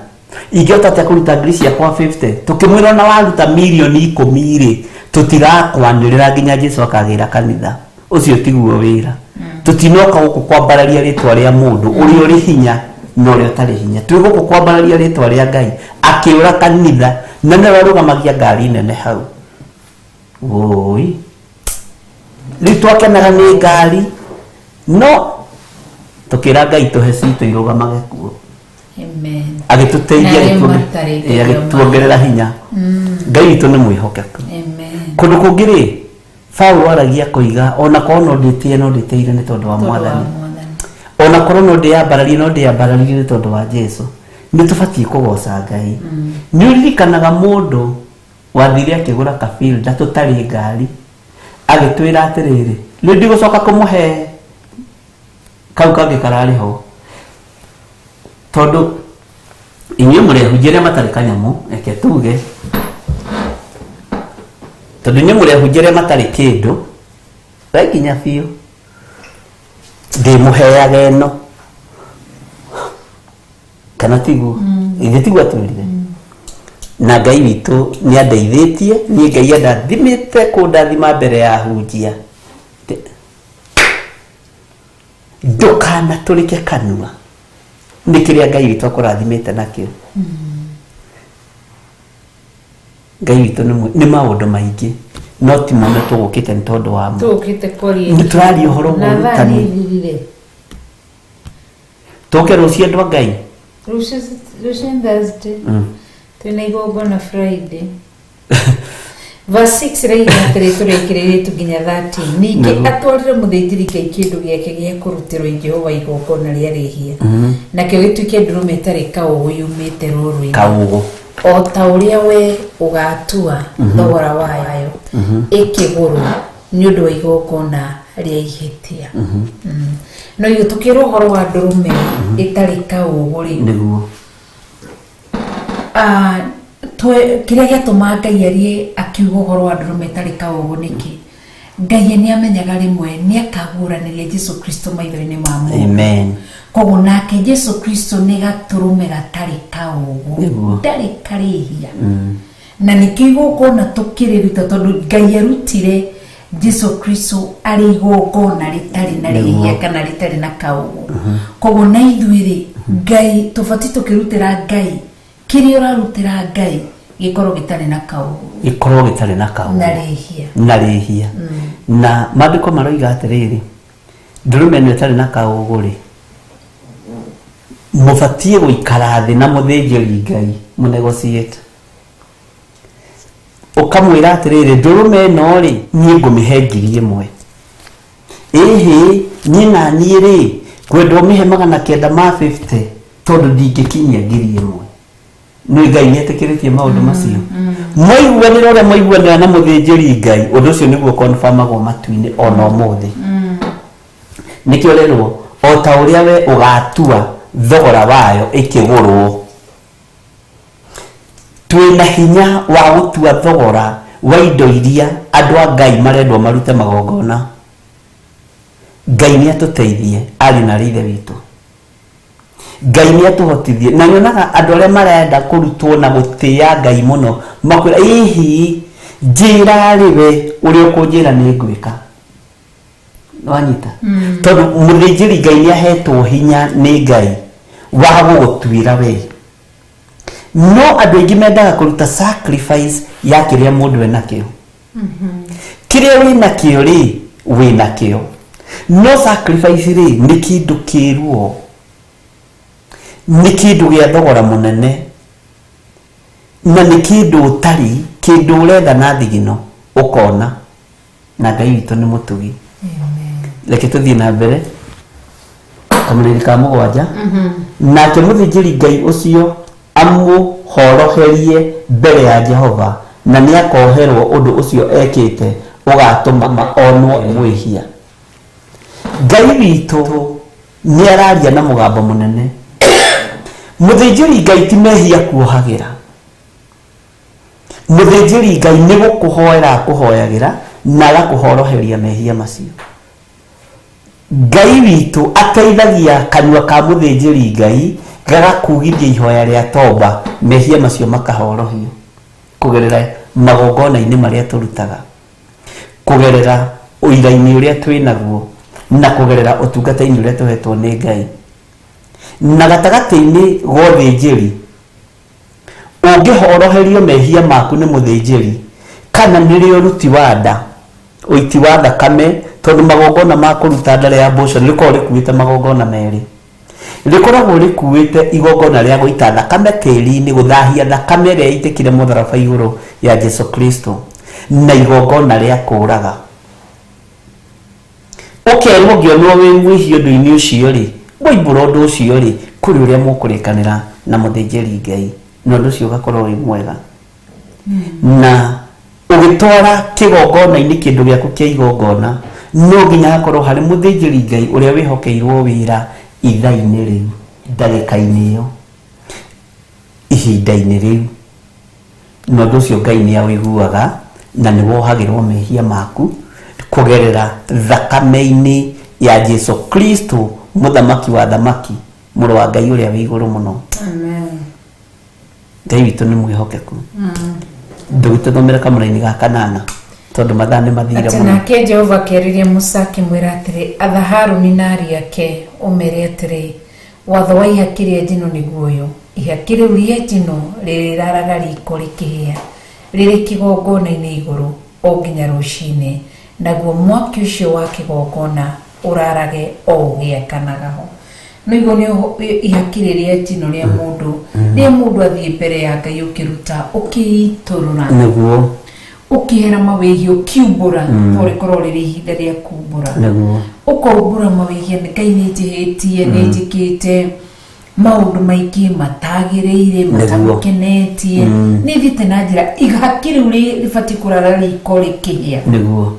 Ingĩhota atĩa kũruta 50,000? Tũkĩmwĩra ona waruta 10,000,000 rĩ, tũtirakwanĩrĩra nginya Jesu akagĩra kanitha. Ũcio tiguo wĩra. Tũtinoka gũkũ kwambararia rĩtwa rĩa mũndũ ũrĩa ũrĩ hinya na ũrĩa ũtarĩ hinya, twĩ gũkũ kwambararia rĩtwa rĩa Ngai. Akĩũra kanitha na nĩwe arũgamagia ngari nene hau. Woi, rĩu twakenaga nĩ ngari, no tũkĩra Ngai tũhe citũ irũgamage kuo. Amen. Agĩtũteithia, Na arĩa matarĩ agĩtuongerera hinya. Ngai witũ nĩ mwĩhokeku. Amen. Kũndũ kũngĩ rĩ, Paũlũ aragia koiga ona korwo no ndĩtĩe, no ndĩtĩire nĩ tondũ wa Tondũ wa Mwathani. Mwathani. Ona korwo no ndĩyambararie, no ndĩyambararirie nĩ tondũ wa Jesu. Nĩ tũbatiĩ kũgoca Ngai. Nĩ ũririkanaga mũndũ wathire akĩgũra kabilda tũtarĩ ngari, agĩtwĩra atĩrĩrĩ, rĩu ndigũcoka kũmũhe kau kangĩ kararĩ ho, tondũ inyuĩ mũrĩ ahunjia arĩa matarĩ kanyamũ. Reke tuge tondũ inyuĩ mũrĩ ahunjia arĩa matarĩ kĩndũ, we nginya biũ ndĩmũheaga ĩno, kana tiguo? Ithe tiguo atwĩrire? Na Ngai witũ nĩ andeithĩtie niĩ. Ngai andathimĩte kũndathima mbere ya ahunjia. Ndũkanatũrĩke kanua nĩ kĩrĩa Ngai witũ akũrathimĩte nakĩo. Ngai witũ nĩ maũndũ maingĩ, no ti mũno tũgũkĩte nĩ tondũ wa mo. Tũkĩte kwaria. Nĩ tũraria ũhoro wa Na thaa ũrutani. nĩ ithirire. Tũke rũciũ, andũ a Ngai. Rũciũ, rũciũ nĩ Thursday. Twĩna igongona Friday. Verse 6 raiga atĩrĩ, tũrĩkĩrĩrie tu nginya 13. Ningĩ atwarĩre mũthĩnjĩri Ngai kĩndũ gĩake gĩa kũrutĩrwo Jehova igongona rĩa rĩhia, nakĩo gĩtuĩke ndũrũme ĩtarĩ kaũgũ yumĩte rũũru-inĩ, Kaũgũ. o ta ũrĩa we ũgatua thogora wayo ĩkĩgũrwo nĩ ũndũ wa igongona rĩa ihĩtia. No ithuĩ tũkĩrwo ũhoro wa ndũrũme ĩtarĩ kaũgũ rĩ, Ah, kĩrĩa gĩatũma Ngai arie akiuga ũhoro wa ndũrũme ĩtarĩ kaũgũ nĩkĩ? Ngai nĩ amenyaga rĩmwe nĩ akaguũranĩria Jesu Kristo maitho-inĩ ma mũndũ. Amen. Koguo nake Jesu Kristo nĩ gatũrũme gatarĩ kaũgũ, ndarĩ karĩhia, na nĩkĩo igongona tũkĩrĩruta, tondũ Ngai arutire Jesu Kristo arĩ igongona rĩtarĩ na rĩhia kana rĩtarĩ na kaũgũ. Koguo na ithuĩ rĩ, Ngai tũbatiĩ tũkĩrutĩra Ngai, kĩrĩa ũrarutĩra Ngai gĩkorwo gĩtarĩ na kaũgũ. Gĩkorwo gĩtarĩ na kaũgũ. Na rĩhia. Na rĩhia. Na maandĩko maroiga atĩrĩrĩ, ndũrũme ĩno ĩtarĩ na kaũgũ rĩ, mũbatiĩ gũikara thĩ na mũthĩnjĩri Ngai mũnegotiate, ũkamwĩra atĩrĩrĩ, ndũrũme ĩno rĩ, niĩ ngũmĩhe 1,000. Ĩhĩ, niĩ na niĩ rĩ, ngwenda ũmĩhe 950 tondũ ndingĩkinyia 1,000. Nĩ Ngai nĩ etĩkĩrĩtie maũndũ macio. Mwaiguanĩra ũrĩa mwaiguanĩra na mũthĩnjĩri Ngai, ũndũ ũcio nĩguo confirmagwo matu-inĩ ona ũmũthĩ. Nĩkĩo rerwo o ta ũrĩa we ũgatua thogora wayo ĩkĩgũrwo. Twĩna hinya wa gũtua thogora wa indo iria andũ a Ngai marendwo marute magongona. Ngai nĩ atũteithie, ariũ na arĩ ithe witũ. Ngai nĩ atũhotithie. Na nyonaga andũ arĩa marenda kũrutwo na gũtĩĩa Ngai mũno makwĩra, ĩhi, njĩra rĩ, we ũrĩa ũkũnjĩra nĩ ngwĩka. Wanyita? Tondũ mũthĩnjĩri Ngai nĩ ahetwo hinya nĩ Ngai wa gũgũtuĩra we. No andũ aingĩ mendaga kũruta sacrifice ya kĩrĩa mũndũ enakĩo. Kĩrĩa wĩnakĩo rĩ, wĩnakĩo, no sacrifice rĩ, nĩ kĩndũ kĩruo, nĩ kĩndũ gĩa thogora mũnene, na nĩ kĩndũ ũtarĩ, kĩndũ ũretha na thigino ũkona, na Ngai witũ nĩ mũtugi. Reke tũthiĩ na mbere kamũrĩri ka 7. Nake mũthĩnjĩri Ngai ũcio amũhoroherie mbere ya Jehova, na nĩ akoherwo ũndũ ũcio ekĩte ũgatũma onwo mwĩhia. Ngai witũ nĩ araria na mũgambo mũnene. Mũthĩnjĩri Ngai ti mehia kuohagĩra, mũthĩnjĩri Ngai nĩ gũkũhoera akũhoyagĩra na agakũhoroheria mehia macio. Ngai witũ ateithagia kanua ka mũthĩnjĩri Ngai gagakugithia ihoya rĩa toba, mehia macio makahorohio kũgerera magongona-inĩ marĩa tũrutaga, kũgerera ũira-inĩ ũrĩa twĩnaguo, na kũgerera ũtungata-inĩ ũrĩa tũhetwo nĩ Ngai. Na gatagatĩ-inĩ ga ũthĩnjĩri, ũngĩhoroherio mehia maku nĩ mũthĩnjĩri, kana nĩrĩo ũruti wa nda, ũiti wa thakame, tondũ magongona ma kũruta nda rĩa abortion rĩkoragwo rĩkuĩte magongona merĩ. Rĩkoragwo rĩkuĩte igongona rĩa gũita thakame tĩri-inĩ, gũthahia thakame ĩrĩa ĩitĩkire mũtharaba igũrũ ya Jesu Kristo, na igongona rĩa kũũraga. Ũkerwo ũngĩonwo wĩ mwĩhia ũndũ-inĩ ũcio rĩ, woimbũra ũndũ ũcio rĩ, kũrĩ ũrĩa mũkũrĩkanĩra na mũthĩnjĩri Ngai, na ũndũ ũcio ũgakorwo wĩ mwega. Na ũgĩtwara kĩgongona-inĩ kĩndũ gĩaku kĩa igongona, no nginya hakorwo harĩ mũthĩnjĩri Ngai ũrĩa wĩhokeirwo wĩra ithaa-inĩ rĩu, ndagĩka-inĩ ĩyo, ihinda-inĩ rĩu. Na ũndũ ũcio Ngai nĩ awĩiguaga na nĩ wohagĩrwo mehia maku kũgerera thakame-inĩ ya Jesu Kristo, mũthamaki wa thamaki, mũrũ wa Ngai ũrĩa wĩ igũrũ mũno. Amen. Ngai witũ nĩ mwĩhokeku. Ndũgĩtũthomere kamũraini ga 8, tondũ mathaa nĩ mathire Atĩ mũno. Nake Jehova akĩarĩria Musa akĩmwĩra atĩrĩ, atha Harũni na ariũ ake ũmere atĩrĩ, watho wa ihaki rĩa njino nĩguo ũyũ, ihaki rĩu rĩa njino rĩrĩraraga riko rĩkĩhĩa rĩrĩ kĩgongona-inĩ igũrũ o nginya rũcinĩ, naguo mwaki ũcio wa kĩgongona ũrarage o ũgĩakanaga ho. No iguo nĩ ihaki rĩrĩa njino rĩa mũndũ, rĩa mũndũ athiĩ mbere ya Ngai ũkĩruta, ũkĩitũrũra, Nĩguo. Ũkĩhera mawĩhia, ũkiumbũra, to rĩkorwo rĩrĩ ihinda rĩa kumbũra. Nĩguo. Ũkaumbũra mawĩhia, nĩ Ngai nĩ njĩhĩtie, nĩ njĩkĩte maũndũ maingĩ matagĩrĩire, matagũkenetie, nĩ thiĩte na njĩra ihaki rĩu rĩbatiĩ kũrara riko rĩkĩhĩa. Nĩguo.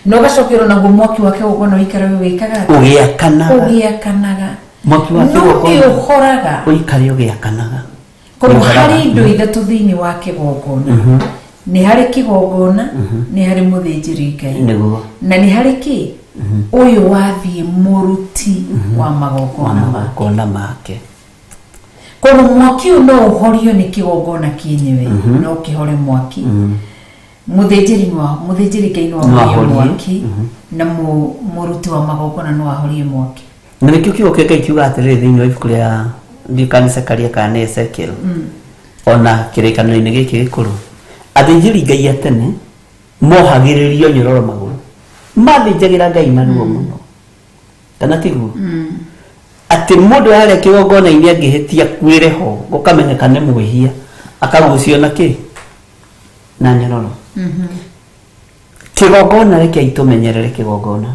Na ũgacokerwo naguo mwaki wa kĩgongona ũikare ũgĩkaga atĩa? Ũgĩakanaga. Ũgĩakanaga. Mwaki wa No kĩgongona nĩ ũhoraga. Ũikare ũgĩakanaga. Koguo Ũhoraga. harĩ indo ithatũ thĩinĩ wa kĩgongona. Nĩ harĩ kĩgongona, nĩ harĩ mũthĩnjĩri Ngai, Nĩguo. na nĩ harĩ kĩ ũyũ wathiĩ mũruti wa magongona make. Magongona make. Koguo mwaki ũyũ no ũhorio nĩ kĩgongona kĩenyewe, no kĩhore mwaki. Mũthĩnjĩri no mũthĩnjĩri Ngai no No ahorie ahorie. mwaki, na mũruti wa magongona no ahorie mwaki. Na nĩkĩo kiugo kĩa Ngai kiuga atĩrĩrĩ thĩinĩ wa ibuku rĩa ndiũĩ nĩ Zekaria kana nĩ Ezekiel, ona kĩrĩkanĩro-inĩ gĩkĩ gĩkũrũ, athĩnjĩri Ngai a tene mohagĩrĩrio nyororo magũrũ, mathĩnjagĩra Ngai na ruo mũno, kana tiguo? Atĩ mũndũ harĩa kĩgongona-inĩ angĩhĩtia kuĩre ho, gũkamenyeka nĩ mwĩhia, akagucio na kĩ na nyororo. Kĩgongona, reke itũmenyerere kĩgongona.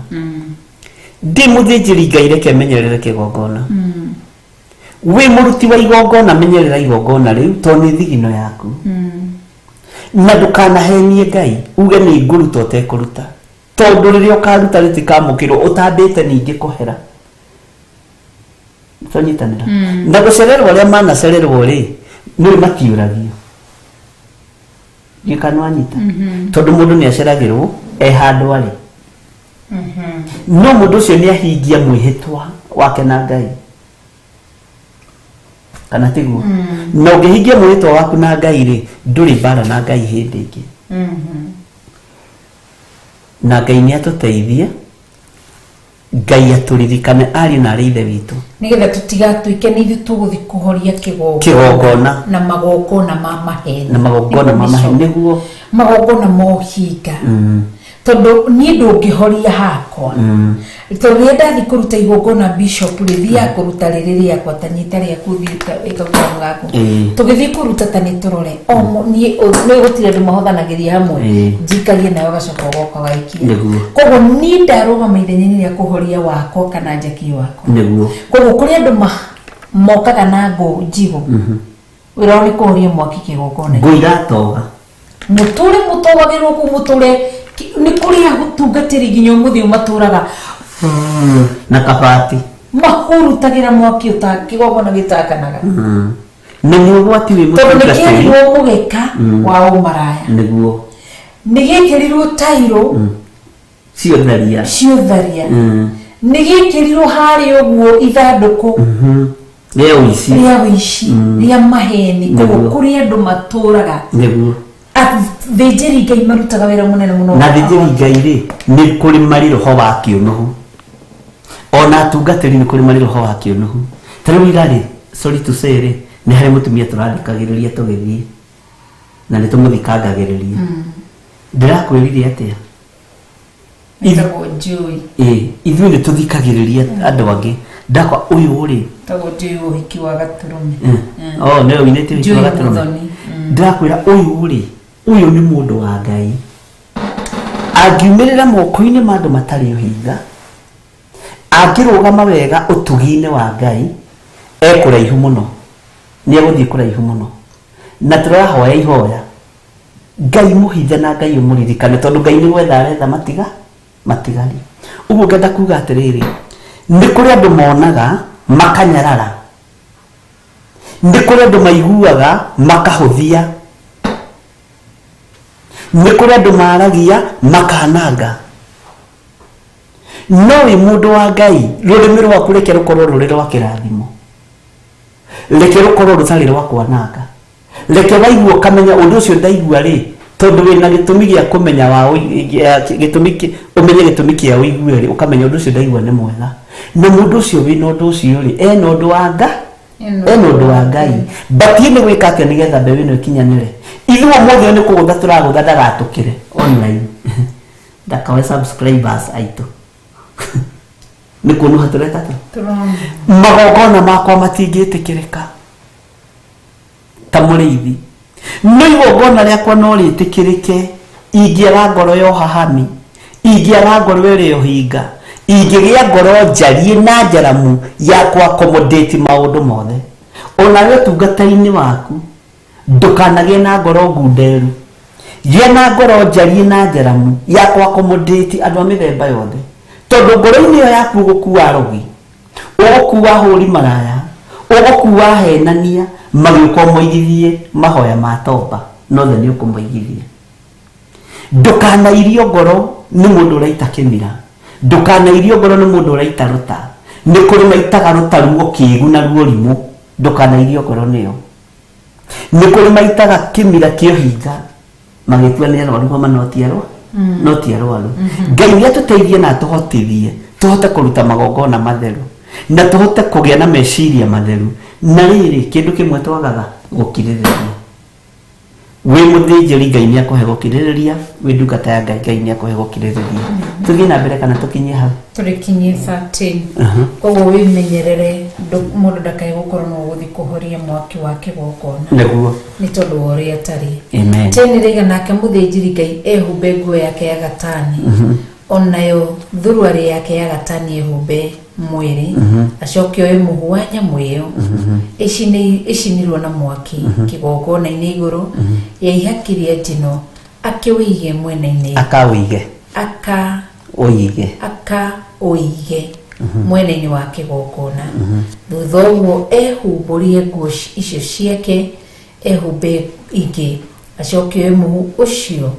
Ndĩ mũthĩnjĩri Ngai, reke menyerere kĩgongona. Wĩ mũruti wa igongona, menyerera igongona rĩu, tondũ nĩ thigino yaku, na ndũkanahenie Ngai uge nĩ ngũruta ũtekũruta, tondũ rĩrĩa ũkaruta rĩtikamũkĩrwo ũtambĩte ningĩ kũhera. Twanyitanĩra na gũcererwo, arĩa manacererwo rĩ, nĩ matiũragio. Ndiũĩ kana wanyita, tondũ mũndũ nĩ aceragĩrwo e handũ arĩ, no mũndũ ũcio nĩ ahingia mwĩhĩtwa wake na Ngai, kana tiguo? Na ũngĩhingia mwĩhĩtwa waku na Ngai rĩ, ndũrĩ mbara na Ngai hĩndĩ ĩngĩ. Na Ngai nĩ atũteithie. Ngai atũririkane ariũ na arĩ ithe witũ Nĩgetha tũtigatuĩke nĩ ithuĩ tũgũthiĩ kũhoria kĩgongona na magongona ma maheni. Na magongona ma maheni nĩguo. Magongona ma ũhinga, tondũ niĩ ndũngĩhoria hakwa, tondũ rĩrĩa ndathiĩ kũruta igongona, bishop rĩ, thiaga kũruta rĩrĩ rĩakwa, ta nyita rĩaku, thiĩ ĩkaruta mũgako. Tũgĩthiĩ kũruta, ta nĩ tũrore o niĩ nĩ gũtirĩ andũ mahothanagĩria hamwe. Njikarie nawe ũgacoka ũgoka waikia. Koguo niĩ ndarũgama ithenya-inĩ rĩa kũhoria wakwa kana njakie wakwa. Koguo kũrĩ andũ mokaga na ngũ njigũ, wĩra wao nĩ kũhoria mwaki kĩgongona. Ngũ iratoga. Mũtũre mũtogagĩrwo kũu, mũtũre nĩ kũrĩ atungatĩri nginya ũmũthĩ matũraga na kabati. Mahurutagĩra mwaki ũta kĩgongona gĩtakanaga. Na nĩ ũgwati wĩ Tondũ nĩ mũtungatĩri. kĩerirwo mũgeka wa ũmaraya. Nĩ gĩkĩrirwo tairũ Ciotharia. Ciotharia. Nĩ gĩkĩrirwo harĩa ũguo ithandũkũ Rĩa ũici. Rĩa ũici, rĩa maheni. Koguo kũrĩ andũ matũraga, athĩnjĩri Ngai marutaga wĩra mũnene mũno. Na thĩnjĩri Ngai rĩ, nĩ kũrĩ marĩ roho wa kĩũnũhu, ona atungatĩri nĩ kũrĩ marĩ roho wa kĩũnũhu. Ta rĩu ira rĩ, sorry to say rĩ, nĩ harĩ mũtumia tũrathikagĩrĩria tũgĩthiĩ na nĩ tũmũthikangagĩrĩria. Ndĩrakwĩrire atĩa? Ĩtagwo Joy. Ĩ, ithuĩ nĩ tũthikagĩrĩria andũ angĩ. Ndakwa ũyũ rĩ, Ĩtagwo Joy, ũhiki wa gatũrũme. Oh, nĩwe ũinĩte ũhiki Joy wa gatũrũme. Muthoni. Ndĩrakwĩra ũyũ rĩ, ũyũ nĩ mũndũ wa Ngai angiumĩrĩra moko-inĩ ma andũ matarĩ ũhinga, angĩrũgama wega ũtugi-inĩ wa Ngai, e kũraihu mũno, nĩ egũthiĩ kũraihu mũno. Na tũrahoya ihoya Ngai mũhithe na Ngai ũmũririkane, tondũ Ngai nĩ gwetha aretha matiga matigari. Ũguo ngenda kuga atĩrĩrĩ, nĩ kũrĩ andũ monaga makanyarara, nĩ kũrĩ andũ maiguaga makahũthia, nĩ kũrĩ andũ maragia makananga. No wĩ mũndũ wa Ngai, rũrĩmĩ rwaku reke rũkorwo rũrĩ rwa kĩrathimo, reke rũkorwo rũtarĩ rwa kwananga. Reke waigua ũkamenya ũndũ ũcio ndaigua rĩ, tondũ wĩna gĩtũmi gĩa kũmenya wa gĩtũmi ũmenye gĩtũmi kĩa ũigue rĩ, ũkamenya ũndũ ũcio ndaigua nĩ mwega. Na mũndũ ũcio wĩna ũndũ ũcio rĩ, ena ũndũ wa nga ena ũndũ wa Ngai batie nĩ gwĩka atĩa nĩgetha mbeũ ĩno ĩkinyanĩre. Ithuĩ ũmũthĩ nĩ kũgũtha tũragũtha ndagatũkĩre online, ndakawe subscribers aitũ nĩ kuonuha tũreka atĩa. Tũrona. Magongona makwa matingĩtĩkĩrĩka ta mũrĩithi, no igongona rĩakwa no rĩtĩkĩrĩke ingĩaga ngoro ya ũhahami, ingĩaga ngoro ĩrĩ ũhinga, ingĩgĩa ngoro njariĩ na njaramu ya kũ accommodate maũndũ mothe. Onawe ũtungata-inĩ waku ndũkanagĩe na ngoro ngunderu, gĩa na ngoro njariĩ na njaramu ya kũ accommodate andũ a mĩthemba yothe, tondũ ngoro-inĩ ĩyo yaku ũgũkua arogi, ũgũkua hũri maraya, ũgũkua henania, magĩũka ũmoigithie mahoya ma tomba nothe nĩ ũkũmoigithia. Ndũkanairio ngoro nĩ mũndũ ũraita kĩmira, ndũkanairio ngoro nĩ mũndũ ũraita rũta. Nĩ kũrĩ maitaga rũta ruo kĩgu na ruo rimũ, ndũkanairio ngoro nĩyo. Nĩ kũrĩ maitaga kĩmira kĩa ũhinga magĩtua nĩ arwaru, homa no ti arwaru, no ti arwaru. Ngai nĩ atũteithie na atũhotithie tũhote kũruta magongona matheru na tũhote kũgĩa na meciria matheru. Na rĩrĩ, kĩndũ kĩmwe twagaga gũkirĩrĩria. Wĩ mũthĩnjĩri Ngai nĩ akũhe gũkirĩrĩria, wĩ ndungata ya Ngai, Ngai nĩ akũhe gũkirĩrĩria. Tũthiĩ na mbere kana tũkinyie hau? Tũrĩkinyie 13. Koguo wĩmenyerere mũndũ ndakae gũkorwo no ũgũthiĩ kũhoria mwaki wa kĩgongona nĩ tondũ wa ũrĩa atarĩ. Amen. 10 rĩga, nake mũthĩnjĩri Ngai ehumbe nguo yake ya gatani, onayo thuruarĩ yake ya gatani ehumbe mwĩrĩ, acoke oe mũhu wa nyamũ ĩyo ĩcinirwo na mwaki kĩgongona-inĩ igũrũ ya ihaki rĩa njino, akĩwĩige mwena-inĩ Akawĩige. Aka ũige. Aka ũige mwena-inĩ wa kĩgongona. Thutha ũguo ehumbũrie nguo icio ciake, ehumbe ingĩ, acoke oe mũhu ũcio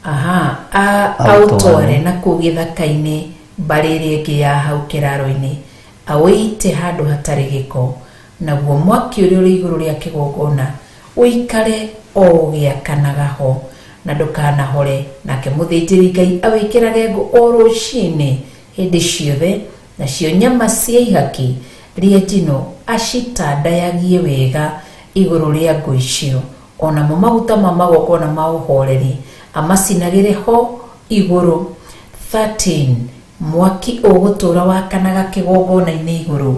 aha Aũtware. Aũtware na kũu gĩthaka-inĩ mbarĩ ĩrĩa ĩngĩ ya hau kĩraro-inĩ, awĩite handũ hatarĩ gĩko, naguo mwaki ũrĩa ũrĩ igũrũ rĩa kĩgongona ũikare o ũgĩakanaga ho na ndũkanahore. Nake mũthĩnjĩri Ngai awĩkĩrage ngũ o rũcinĩ. Hĩndĩ ciothe, nacio nyama cia ihaki rĩa njino acitandayagie wega igũrũ rĩa ngũ icio. Onamo maguta ma magongona ma ũhoreri amacinagĩre ho igũrũ. 13 Mwaki ũgũtũũra wakanaga kĩgongona-inĩ igũrũ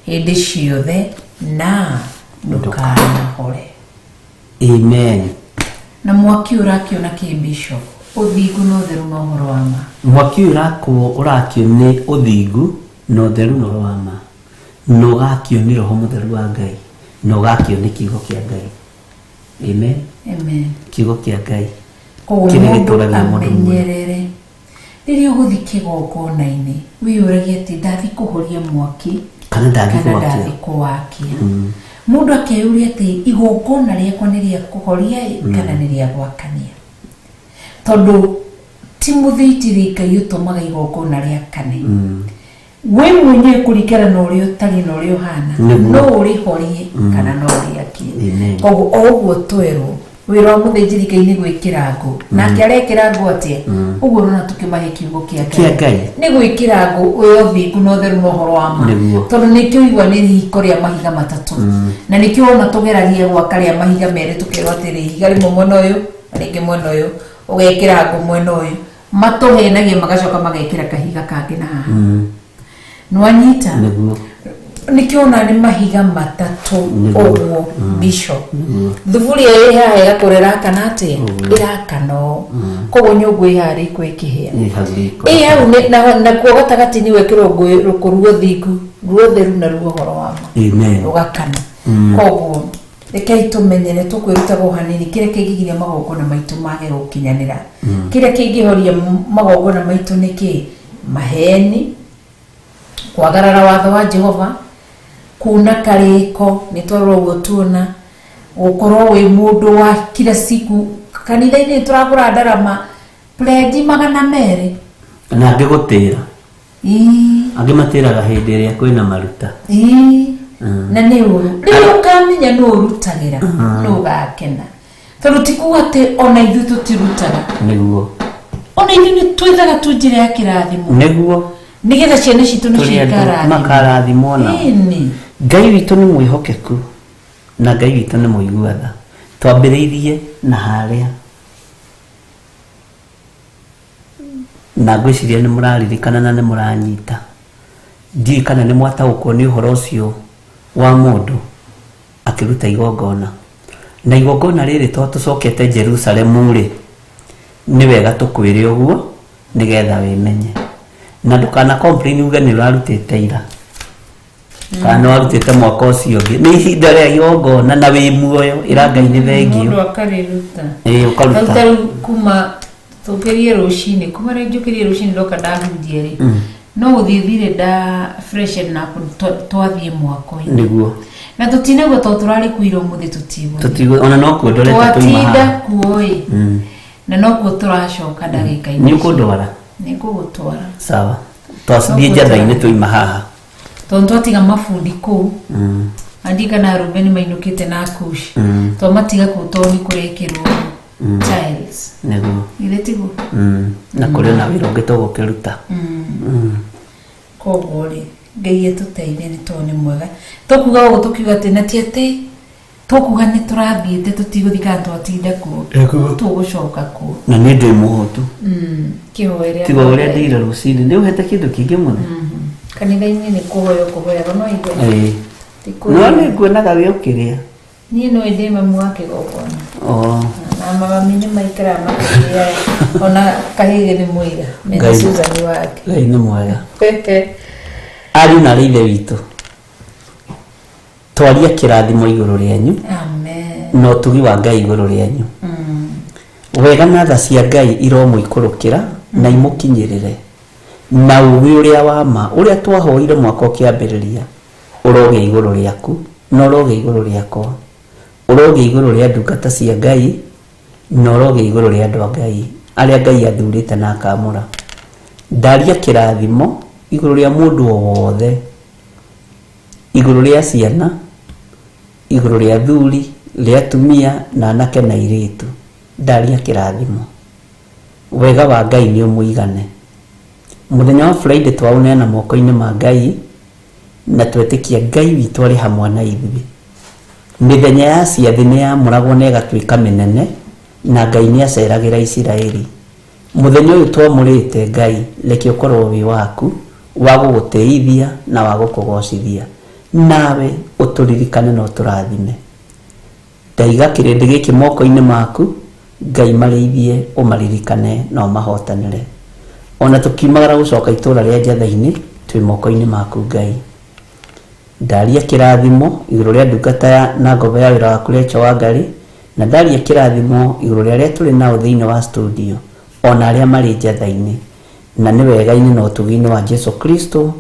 hĩndĩ ciothe na ndũkanahore. Amen. Na mwaki ũrakio na kĩ, Bishop? Ũthingu na ũtheru na ũhoro wa ma. Mwaki ũyũ ũrakwo, ũrakio nĩ ũthingu na ũtheru na ũhoro wa ma, na ũgakio nĩ Roho Mũtheru wa Ngai, na ũgakio nĩ kiugo kĩa Ngai. Amen. Amen. Kiugo kĩa Ngai Koguo kĩrĩa mũndũ gĩtũragia mũndũ muoyo. Amenyerere rĩrĩa ũgũthi kĩgongona-inĩ, wĩyũragie atĩ ndathi kũhoria mwaki kana ndathi kana gwakia. Ndathi kũwakia. Mũndũ akeyũria atĩ igongona rĩakwa nĩ rĩa kũhoria ĩ, kana nĩ rĩa gwakania, tondũ ti mũthĩnjĩri Ngai ũtũmaga igongona rĩakane. We mwenyewe kũringana na ũrĩa ũtariĩ na ũrĩa ũhana, no ũrĩhorie kana no ũrĩakie. Amen. Koguo o ũguo twerwo, wĩra wa mũthĩnjĩri Ngai nĩ gwĩkĩra ngũ. Nake arekĩra ngũ atĩa? Ũguo ũrona tũkĩmahe kiugo kĩa Kĩa Ngai. Nĩ gwĩkĩra ngũ ũyũ ũthingu na ũtheru na ũhoro wa ma. Tondũ nĩkĩo igua nĩ riko rĩa mahiga matatũ, na nĩkĩo wona tũgeragia gwaka rĩa mahiga merĩ, tũkerwo atĩrĩ, ihiga rĩmwe mwena ũyũ na rĩngĩ mwena ũyũ, ũgekĩra ngũ mwena ũyũ. Matũhenagia magacoka magekĩra kahiga kangĩ na haha. Nĩwanyita? Nĩguo. Nĩkĩo ona nĩ mahiga matatũ. Ũguo, Bishop, thuburia ĩ haha ĩgakũra ĩrakana atĩa? Ĩrakana ũũ. Koguo nyũngũ ĩ haha rĩko ĩkĩhĩa. Ĩ hau riko. Ĩ hau nakuo gatagatĩ nĩ gwĩkĩrwo ngũ, rũkũ ruo thingu, ruo theru na ruo ũhoro wa ma. Amen. Rũgakana. Koguo rekei tũmenyere, tũkwĩrutaga o hanini kĩrĩa kĩngĩgiria magongona maitũ mage gũkinyanĩra. Kĩrĩa kĩngĩhoria magongona maitũ nĩ kĩ? Maheni, kwagarara watho wa Jehova, kuna karĩko nĩ twarora ũguo, tuona gũkorwo wĩ mũndũ wa kila siku kanitha-inĩ. Nĩ tũragũra ndarama pledge 200. Na angĩ gũtĩra. Angĩ matĩraga hĩndĩ ĩrĩa kwĩna maruta. Na nĩ ũru. Rĩrĩa ũkamenya nũ ũrutagĩra, nũ ũgakena, tondũ ti kuga atĩ ona ithuĩ tũtirutaga. Ona ithuĩ nĩ twĩthaga tu njĩra ya kĩrathimo, nĩgetha ciana citũ nĩcio Tũrĩ andũ ikarathimwo. Makarathimwo nao. Ĩni. Ngai witũ nĩ mwĩhokeku na Ngai witũ nĩ mũigua tha. Twambĩrĩirie na harĩa, na ngwĩciria nĩ mũraririkana na nĩ mũranyita. Ndiũĩ kana nĩ mwataũkwo nĩ ũhoro ũcio wa mũndũ akĩruta igongona. Na igongona rĩrĩ, to tũcokete Jerusalemu rĩ, nĩ wega tũkwĩre ũguo nĩgetha wĩmenye na ndũkana complain uge nĩ ũrarutĩte ira kana nĩ warutĩte mwaka ũcio ũngĩ. Nĩ ihinda rĩa igongona na wĩ muoyo, ĩra Ngai nĩ thengio. Mũndũ akarĩruta. Ĩĩ, ũkaruta. Karuta rĩu kuma tũkĩrie rũcinĩ, kuma rĩu njũkĩrie rũcinĩ, ndoka ndahunjia rĩ, no gũthiĩ thire nda freshen up, twathiĩ mwako-inĩ. Na tũtinaguo tondũ tũrarĩ kuira ũmũthĩ, tũtigũthiĩ. Tũtigũ ona no kuo ndorete tũima Twatinda haha. kuo ĩ, na nokuo tũracoka ndagĩka-inĩ. Nĩ ũkũndwara? Nĩ ngũgũtwara. Sawa, twathiĩ njatha-inĩ tũima haha. Tondũ twatiga mabundi kũu, andi kana arũme nĩ mainũkĩte na kushi. Twamatiga kũu tondũ nĩ kũrekĩrwo tiles. Githĩ tiguo? Na kũrĩ na wĩra ũngĩ tũgũkĩruta. Koguo rĩ, Ngai atũteithie, nĩ tondũ nĩ mwega. Tũkuga ũguo tũkiuga atĩ na ti atĩ tũkuga nĩ tũrathiĩte tũtigũthiĩ kana twatinda kuo, tũgũcoka kuo. Na niĩ ndĩ mũhũtu. Kĩhoere. Tiga ũrĩa ndĩire rũcinĩ, nĩ ũhete kĩndũ kĩingĩ mũno. Kanitha-inĩ nĩ kũhoya kũhoyaga, no igue. Ĩĩ. Ti No kũrĩa. nĩ nguonaga wĩ ũkĩrĩa. Niĩ no ndĩ mamu wa kĩgongona. Oh. Na mawami nĩ maikaraga makĩrĩa, ona kahĩgĩ nĩ mũira mena Susan wake. Ngai nĩ mwega. Ariũ na arĩ ithe witũ, twaria kĩrathimo igũrũ rĩanyu Amen. na ũtugi wa Ngai igũrũ rĩanyu. Wega na tha cia Ngai iromũikũrũkĩra na imũkinyĩrĩre, na ũgĩ ũrĩa wa ma ũrĩa twahoire mwaka ũkĩambĩrĩria ũrogĩa igũrũ rĩaku na ũrogĩa igũrũ rĩakwa, ũrogĩa igũrũ rĩa ndungata cia Ngai na ũrogĩa igũrũ rĩa andũ a Ngai arĩa Ngai athurĩte na akamũra. Ndaria kĩrathimo igũrũ rĩa mũndũ o wothe, igũrũ rĩa ciana, igũrũ rĩa athuri, rĩa atumia na anake na airĩtu. Ndaria kĩrathimo, wega wa Ngai nĩ ũmũigane. Mũthenya wa Friday twaũneana moko-inĩ ma Ngai na twetĩkia Ngai witũ arĩ hamwe na ithuĩ. Mĩthenya ya ciathĩ nĩ yamũragwo na ĩgatuĩka mĩnene na Ngai nĩ aceragĩra Isiraeli. Mũthenya ũyũ twamũrĩte Ngai reke ũkorwo wĩ waku wa gũgũtĩithia na wa gũkũgocithia, nawe ũtũririkane na ũtũrathime. Ndaiga kĩrĩndĩ gĩkĩ moko-inĩ maku, Ngai marĩithie ũmaririkane na ũmahotanĩre. Ona tũkiumagara gũcoka itũra rĩa Njatha-inĩ twĩ moko-inĩ maku Ngai. Ndaria kĩrathimo igũrũ rĩa ndungata ya na ngombo ya wĩra waku Rachel Wangari, na ndaria kĩrathimo igũrũ rĩa arĩa tũrĩ nao thĩinĩ wa studio ona arĩa marĩ Njatha-inĩ, na nĩ wega-inĩ na ũtugi-inĩ wa Jesu Kristo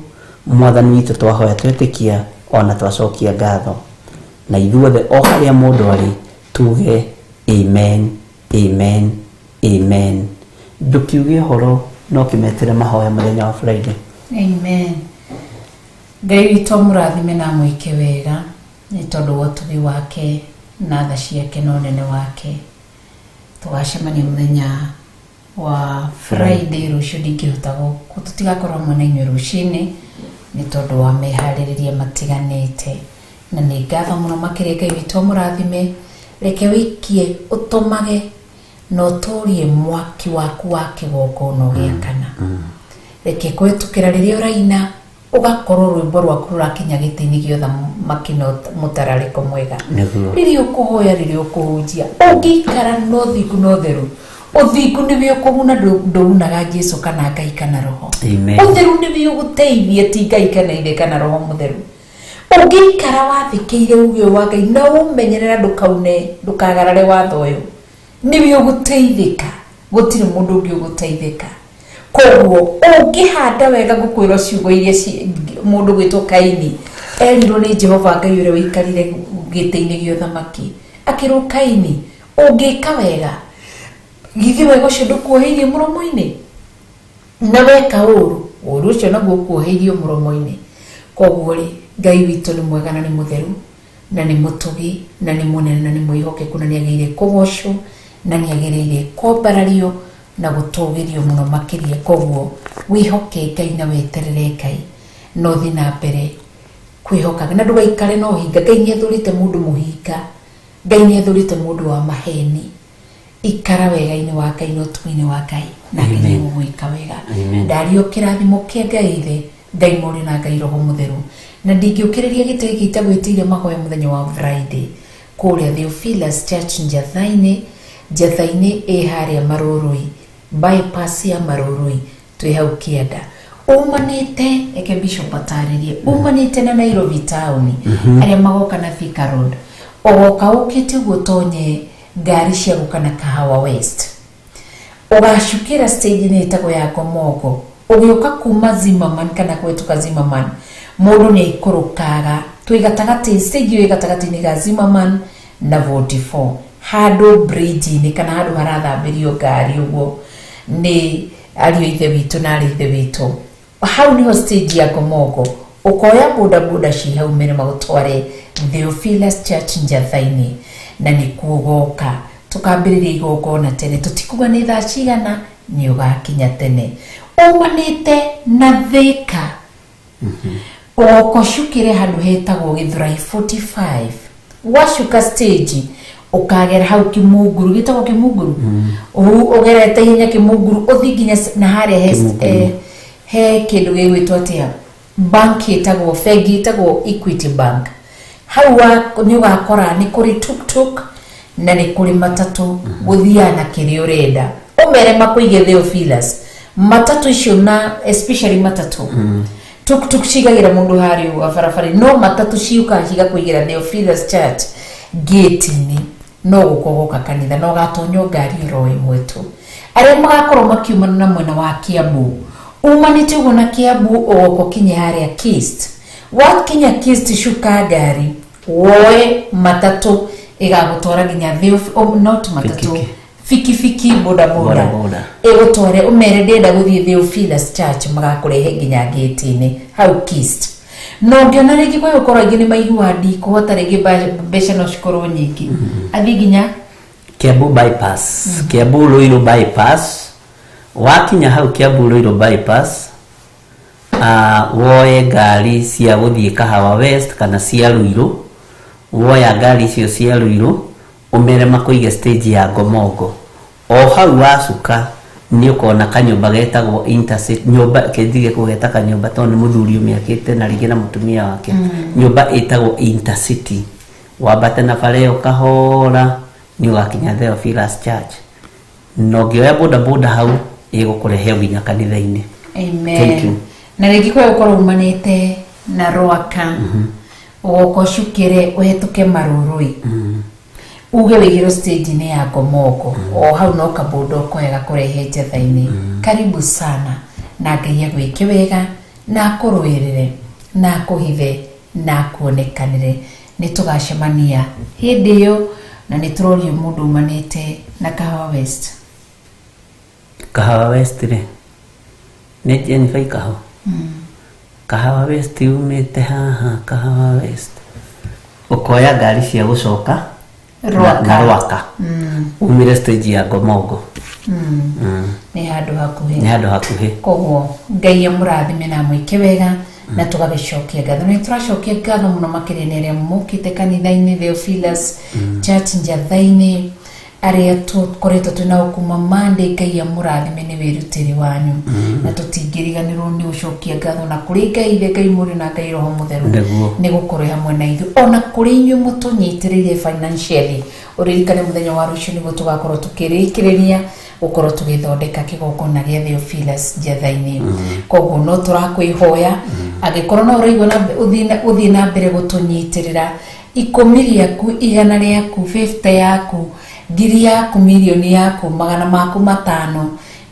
mwathani witũ twahoya twetĩkia ona twacokia ngatho, na ithuothe o harĩa mũndũ arĩ tuge amen, amen, amen. Ndũkiuge ũhoro no kĩmetĩre mahoya mũthenya wa Friday. Amen. Ngai witũ amũrathime na amwĩke wega nĩ tondũ wa ũtugi wake na tha ciake na ũnene wake. Tũgacemania mũthenya wa Friday rũciũ, ndingĩhota gũkũ, tũtigakorwo hamwe na inyuĩ rũcinĩ nĩ tondũ wa meharĩrĩria matiganĩte, na nĩ ngatho mũno makĩria. Ngai witũ amũrathime, reke wĩikie ũtũmage na ũtũrie mwaki waku wa kĩgongona ũgĩakana. Reke kũhĩtũkĩra rĩrĩa ũraina ũgakorwo rwĩmbo rwaku rũrakinya gĩtĩ-inĩ gĩa ũthamaki na mũtararĩko mwega. Nĩguo. Rĩrĩa ũkũhoya, rĩrĩa ũkũhunjia, ũngĩikara na ũthingu na ũtheru, ũthingu nĩwe ũkũguna, ndũgunaga Jesu kana Ngai kana Roho. Amen. Ũtheru nĩwe ũgũteithia, ti Ngai kana ithe kana Roho Mũtheru. Ũngĩikara wathĩkĩire uge wa Ngai na ũmenyerera ndũkaune, ndũkagarare watho ũyũ, nĩwe ũgũteithĩka, gũtirĩ mũndũ ũngĩ ũgũteithĩka. Koguo ũngĩhanda wega, ngũkwĩra ciugo iria mũndũ gwĩtwo Kaini erirwo nĩ Jehova Ngai ũrĩa wĩikarire gĩtĩ-inĩ gĩa ũthamaki, akĩrwo, Kaini, ũngĩka wega, githĩ wega ũcio ndũkuoheirie mũromo-inĩ? Na weka ũru, ũru ũcio naguo ũkuoheirio mũromo-inĩ. Koguo rĩ, Ngai witũ nĩ mwega na nĩ mũtheru na nĩ mũtugi na nĩ mũnene na nĩ mwĩhokeku na nĩ agĩrĩire kũgocwo na nĩ agĩrĩire kwambarario na gũtũgĩrio mũno makĩria. Koguo wĩhoke Ngai na weterere Ngai na ũthiĩ na mbere kwĩhoka na ndũgaikare na ũhinga. Ngai nĩ athũrĩte mũndũ mũhinga, Ngai nĩ athũrĩte mũndũ wa maheni. Ikara wega-inĩ wa Ngai na ũtugi-inĩ wa Ngai, nake Amen. nĩ egũgwĩka wega. Amen. Ndario kĩrathimo kĩa Ngai Ithe, Ngai Mũriũ na Ngai Roho Mũtheru, na ndingĩũkĩrĩria gĩtĩ gĩkĩ itagwĩtĩire mahoya mũthenya wa Friday kũrĩa Theophilus Church Njatha-inĩ. Njatha-inĩ ĩ harĩa Marũrũi, bypass ya Marũrũi, twĩ hau kĩanda umanĩte. Reke Bishop atarĩrie. Umanĩte na Nairobi town, arĩa magoka na Thika Road, ũgoka ũkĩte ũguo tonye ngari cia gũka na Kahawa West, ũgacukĩra stage nĩ ĩtagwo ya Ngomongo. Ũgĩũka kuma Zimmerman kana kũhĩtũka Zimmerman, mũndũ nĩ aikũrũkaga, twĩ gatagatĩ, stage ĩyo ĩ gatagatĩ-inĩ ga Zimmerman na 44, handũ bridge-inĩ kana handũ harathambĩrio ngari ũguo nĩ ariũ a ithe witũ na arĩ ithe witũ. Hau niho stage ya Ngomongo. Ũkoya boda boda ci hau mere magũtware Theophilus Church Njatha-inĩ, na nĩkuo ũgoka tũkambĩrĩria igongona tene. Tũtikuga nĩ thaa cigana, nĩ ũgakinya tene. Umanĩte na Thika, ũgoka ũcukĩre handũ hetagwo Gĩthũrai 45. Wacuka stage, ũkagera hau Kimunguru, gĩtagwo Kimunguru, ũgerete ihenya Kimunguru, ũthiĩ nginya na harĩa he, Kimunguru. He kĩndũ gĩgwĩtwo atĩa, bank ĩtagwo, bengi ĩtagwo Equity Bank. Hau nĩ ũgakora nĩ kũrĩ tuktuk na nĩ kũrĩ matatũ gũthiaga na kĩrĩa ũrenda. Ũmere makũige Theophilus. Matatũ icio, na especially matatũ, tuktuk cigagĩra mũndũ harĩa ũguo barabara, no matatũ ciũkaga cigakũigĩra Theophilus Church gate-inĩ. No gũka ũgoka kanitha na ũgatonywo ngari oro ĩmwe tu. Arĩa magakorwo makiumana na mwena wa Kiambu, umanĩte ũguo na Kiambu, ũgoka ũkinye harĩa Kist. Wakinya Kist, cuka ngari woe matatũ ĩgagũtwara nginya oh, not matatũ, Bikibiki. Bikibiki, boda boda. Boda boda. Ĩgũtware, ũmere ndĩrenda gũthiĩ Theophilus Church, magakũrehe nginya gate-inĩ hau Kist. Na ũngĩona rĩngĩ kwa gũkorwo aingĩ nĩ maiguaga ndikũhota rĩngĩ, mbeca no cikorwo nyingĩ, athiĩ nginya Kiambu bypass, Kiambu Ruiru bypass. Wakinya hau Kiambu Ruiru bypass, Woe ngari cia gũthiĩ Kahawa West kana cia Ruiru. Woya ngari icio cia Ruiru, ũmere makũige stage ya Ngomongo. O hau wacuka nĩ ũkona kanyũmba getagwo Intercity. Nyũmba kĩndige kũgeta kanyũmba tondũ nĩ mũthuri ũmĩakĩte na rĩngĩ na mũtumia wake. Nyũmba ĩtagwo Intercity. Wambate na bara ĩyo kahora nĩ ũgakinya Theophilus Church, na ũngĩoya boda boda hau ĩgũkũrehe nginya kanitha-inĩ. Amen. Thank you. Na rĩngĩ kwa gũkorwo umanĩte na Rwaka, ũgoka ũcukĩre ũhetũke Marũrũi, uge wĩigĩrwo stage-inĩ ya Ngomongo, o hau no kabũnda ũkoya gakũrehe Njatha-inĩ. Karibu sana, na Ngai agwĩke wega na akũrũĩrĩre na akũhithe na akuonekanĩre. Nĩ tũgacemania hĩndĩ ĩyo, na nĩ tũrorio mũndũ umanĩte na Kahawa West. Kahawa West rĩ, nĩ Jennifer Ikaho. Kahawa West yumĩte haha Kahawa West, ũkoya ngari cia gũcoka Rwaka. Na Rwaka, umire stage ya Ngomongo. Nĩ handũ hakuhĩ. Nĩ handũ hakuhĩ. Koguo Ngai amũrathime na amwĩke wega, na tũgagĩcokia ngatho. Nĩ tũracokia ngatho mũno makĩria nĩ arĩa mokĩte kanitha-inĩ Theophilus Church Njatha-inĩ, arĩa tũkoretwo twĩ nao kuma Monday. Ngai amũrathime nĩ wĩrutĩri wanyu, na tũtingĩriganĩrwo nĩ gũcokia ngatho na kũrĩ Ngai Ithe, Ngai Mũriũ na Ngai Roho Mũtheru nĩ gũkorwo hamwe na ithuĩ, ona kũrĩ inyuĩ mũtũnyitĩrĩire financially. Ũririkane mũthenya wa rũciũ nĩguo tũgakorwo tũkĩrĩkĩrĩria gũkorwo tũgĩthondeka kĩgongona gĩa Theophilus Njatha-inĩ. Koguo no tũrakwĩhoya, angĩkorwo no ũraigua na ũthiĩ na mbere gũtũnyitĩrĩra, 10 rĩaku, 100 rĩaku, 50 yaku, 1,000 yaku, mirioni yaku, 500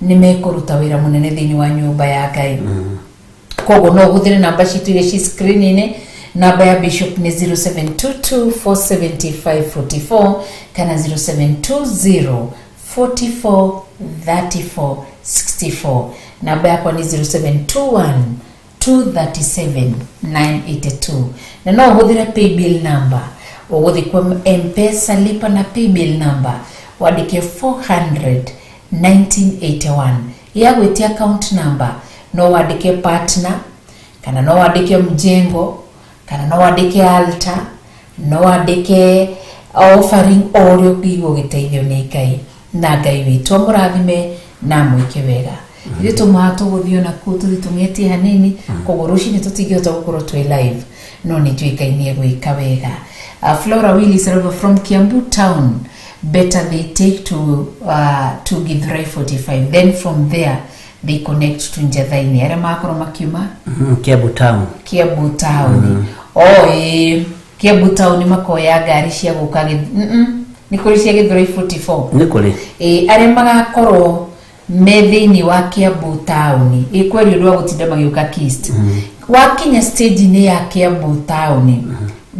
nĩ mekũruta wĩra mũnene thĩinĩ wa nyũmba ya Ngai. Koguo no ũhũthĩre namba citũ iria ci screen-inĩ. Namba ya Bishop nĩ 0722 475 44 kana 0720 44 34 64. Namba yakwa nĩ 0721 237 982, na no ũhũthĩre paybill number. Ũgũthiĩ kwa Mpesa lipa na paybill number, wandĩke 400 1981. Ya gwĩtia account number, no wandĩke partner, kana no wandĩke mjengo, kana no wandĩke altar, no wandĩke offering, o ũrĩa ũngĩigua ũgĩteithio nĩ Ngai. Na Ngai witũ amũrathime na amwĩke wega. Ithuĩ tũmaha tũgũthiĩ ona kũu, tũthiĩ tũng'etie hanini. Koguo rũcinĩ tũtingĩhota gũkorwo twĩ live, no nĩ njũĩ Ngai nĩ egwĩka wega. Flora Willis arauga from Kiambu town, better they take to Githurai 45, then from there they connect to Njathaini, arĩa magakorwo makiuma Kiambu town. Kiambu town. O ĩĩ, Kiambu town makoya ngari cia gũka nĩ kũrĩ cia Githurai 44. Nĩ kũrĩ. Ĩ, arĩa magakorwo me thĩinĩ wa Kiambu town, ĩ kweri ũndũ wa gũtinda magĩũka Kist. Wakinya stage-inĩ ya Kiambu town,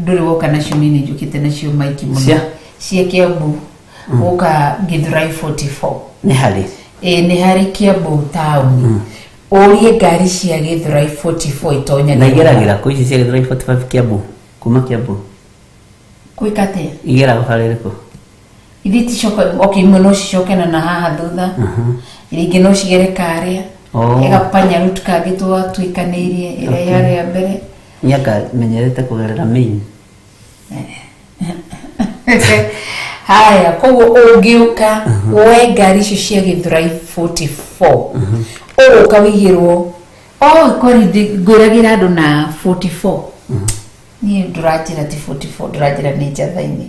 ndũrĩ woka nacio, niĩ nĩ njũkĩte nacio maingĩ mũno. Cia? Cia Kiambu gũka Githurai 44. Nĩ harĩ. Ĩ, nĩ harĩ Kiambu town, ũrie ngari cia Githurai 44 itonya. Na igeragĩra kũ ici cia Githurai 45 Kiambu, kuma Kiambu? Gwĩka atĩa? Igeraga bara ĩrĩkũ? Ithiĩ ticoka. Okay, imwe no cicoke na haha thutha, iria ingĩ no cigere karĩa ĩgapanya route kangĩ twatuĩkanĩirie ĩrĩa yarĩ ya mbere. Nĩanga menyerete kũgerera main. Haya, koguo ũngĩũka woe ngari icio cia Githurai 44, ũgũka wĩigĩrwo oh kweri ngwĩragĩra andũ na 44. Niĩ ndũranjĩra ti 44, ndũranjĩra nĩ Njatha-inĩ.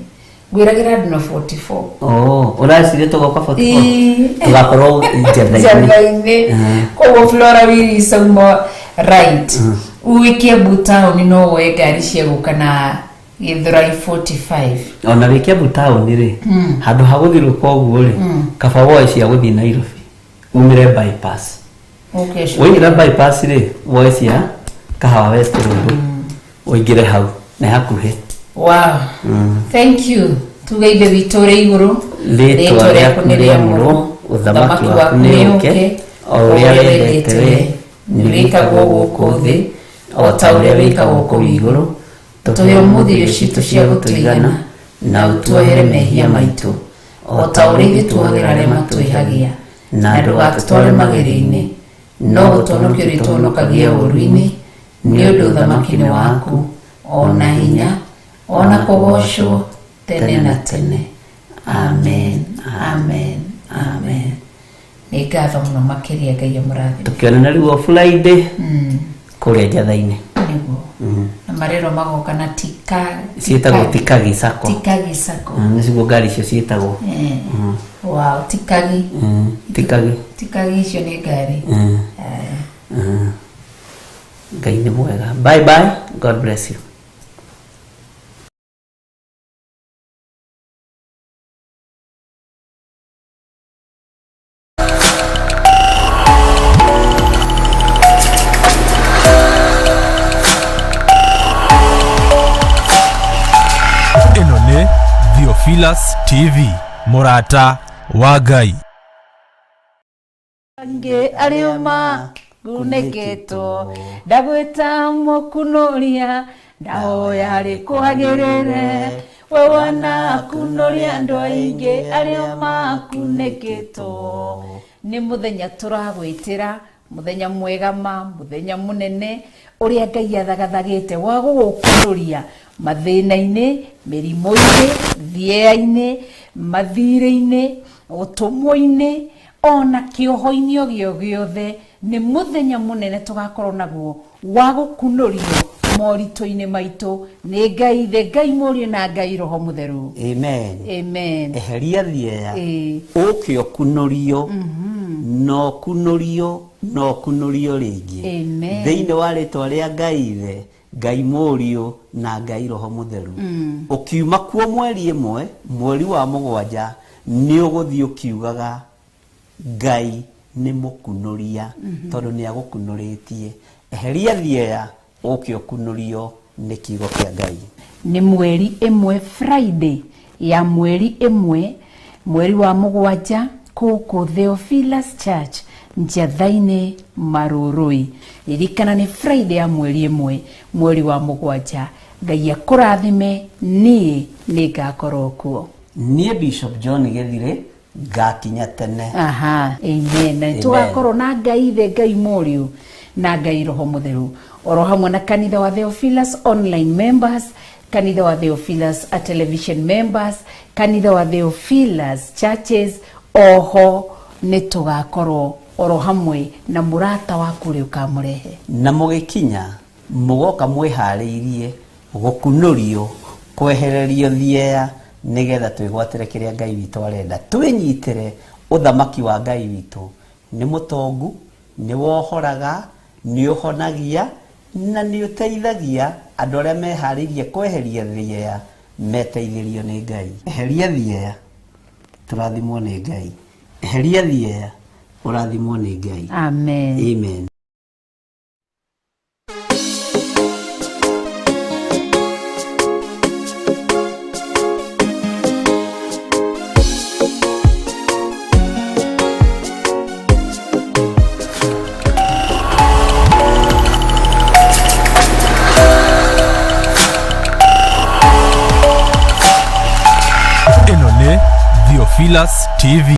Ngwĩragĩra andũ na 44. Oh, ũraciria tũgoka 44? Ĩĩ. Tũgakorwo Njatha-inĩ. Njatha-inĩ. Koguo Flora Willis auma right, wĩ Kiambu town no woe ngari cia gũka na Githurai 45. Ona wĩ Kiambu town rĩ, handũ ha gũthiũrũrũka ũguo rĩ, kaba woe cia gũthiĩ Nairobi, umĩre bypass. Okay, sure. Waingĩra bypass rĩ, woe cia Kahawa West Road, ũingĩre hau, nĩ hakuhĩ. Wow. Thank you. Tuge Ithe witũ ũrĩ igũrũ, Rĩtwa rĩaku nĩ rĩamũrwo, ũthamaki waku nĩ ũke, o ũrĩa wendete we nĩ wĩkagwo gũkũ thĩ o ta ũrĩa wĩkagwo kũu igũrũ. Tũhe ũmũthĩ irio citũ cia gũtũigana, na ũtuohere mehia maitũ o ta ũrĩa ithuĩ tuohagĩra arĩa matwĩhagia, na ndũgatũtware magerio-inĩ, No gũtũhonokia ũrĩtũhonokagia ũũru-inĩ, nĩ ũndũ ũthamaki nĩ waku, ona hinya, ona kũgoocwo tene na tene. Amen, amen, amen. Nĩ ngatho mũno makĩria. Ngai amũrathime. Tũkĩonana rĩu o Friday kũrĩa Njatha-inĩ. Nĩguo, na marĩrwo magoka na tika Ciĩtagwo Tikagi Sacco. Tikagi Sacco. Nĩcio ngari icio ciĩtagwo. Wow, Tikagi. Tikagi. Tikagi icio nĩ ngari. Ngai nĩ mwega. Bye bye, God bless you. Ĩno nĩ Theophilus TV, mũrata wa Ngai. Angĩ arĩa makunĩkĩtwo, ndagwĩta mũkunũria, ndahoya rĩkwagĩrĩre. We wanakunũria andũ aingĩ arĩa makunĩkĩtwo. Nĩ mũthenya tũragwĩtĩra, mũthenya mwega ma mũthenya mũnene ũrĩa Ngai athagathagĩte wa gũgũkunũria mathĩna-inĩ, mĩrimũ-inĩ, thieya-inĩ, mathirĩ-inĩ, ũtũmwo-inĩ, ona kĩoho-inĩ o gĩo gĩothe. Nĩ mũthenya mũnene tũgakorwo naguo wa gũkunũrio moritũ-inĩ maitũ nĩ Ngai Ithe, Ngai Mũriũ na Ngai Roho Mũtheru. Amen. Amen. Eheria thieya, Ĩĩ. ũke ũkunũrio, na ũkunũrio, na ũkunũrio rĩngĩ. Amen. Thĩinĩ wa rĩtwa rĩa Ngai Ithe, Ngai Mũriũ na Ngai Roho Mũtheru. Ũkiuma kuo 1 mweri wa 7, nĩ ũgũthiĩ ũkiugaga Ngai nĩ mũkunũria, tondũ nĩ agũkunũrĩtie. Eheria thieya, ũke ũkunũrio nĩ kiugo kĩa Ngai. Nĩ 1 Friday ya 1 mweri wa 7 kũkũ Theophilus Church Njatha-inĩ Marũrũi. Ririkana nĩ Friday ya 1 mweri wa 7. Ngai akũrathime. Niĩ nĩ ngakorwo kuo. Niĩ Bishop John Gĩthirĩ ngakinya tene. Aha, amen. Na Amen. tũgakorwo na Ngai Ithe, Ngai Mũriũ na Ngai Roho Mũtheru, oro hamwe na kanitha wa Theophilus online members, kanitha wa Theophilus a television members, kanitha wa Theophilus churches. Oho nĩ tũgakorwo oro hamwe na mũrata waku ũrĩa ũkamũrehe. Na mũgĩkinya mũgoka mwĩharĩirie gũkunũrio, kwehererio thieya, nĩgetha twĩgwatĩre kĩrĩa Ngai witũ arenda, twĩnyitĩre ũthamaki wa Ngai witũ. Nĩ mũtongu, nĩ wohoraga, nĩ ũhonagia na nĩ ũteithagia andũ arĩa meharĩirie kweheria thieya meteithĩrio nĩ Ngai. Eheria thieya, tũrathimwo nĩ Ngai. Eheria thieya, ũrathimwo nĩ Ngai. Amen. Amen. Ĩno nĩ Theophilus TV.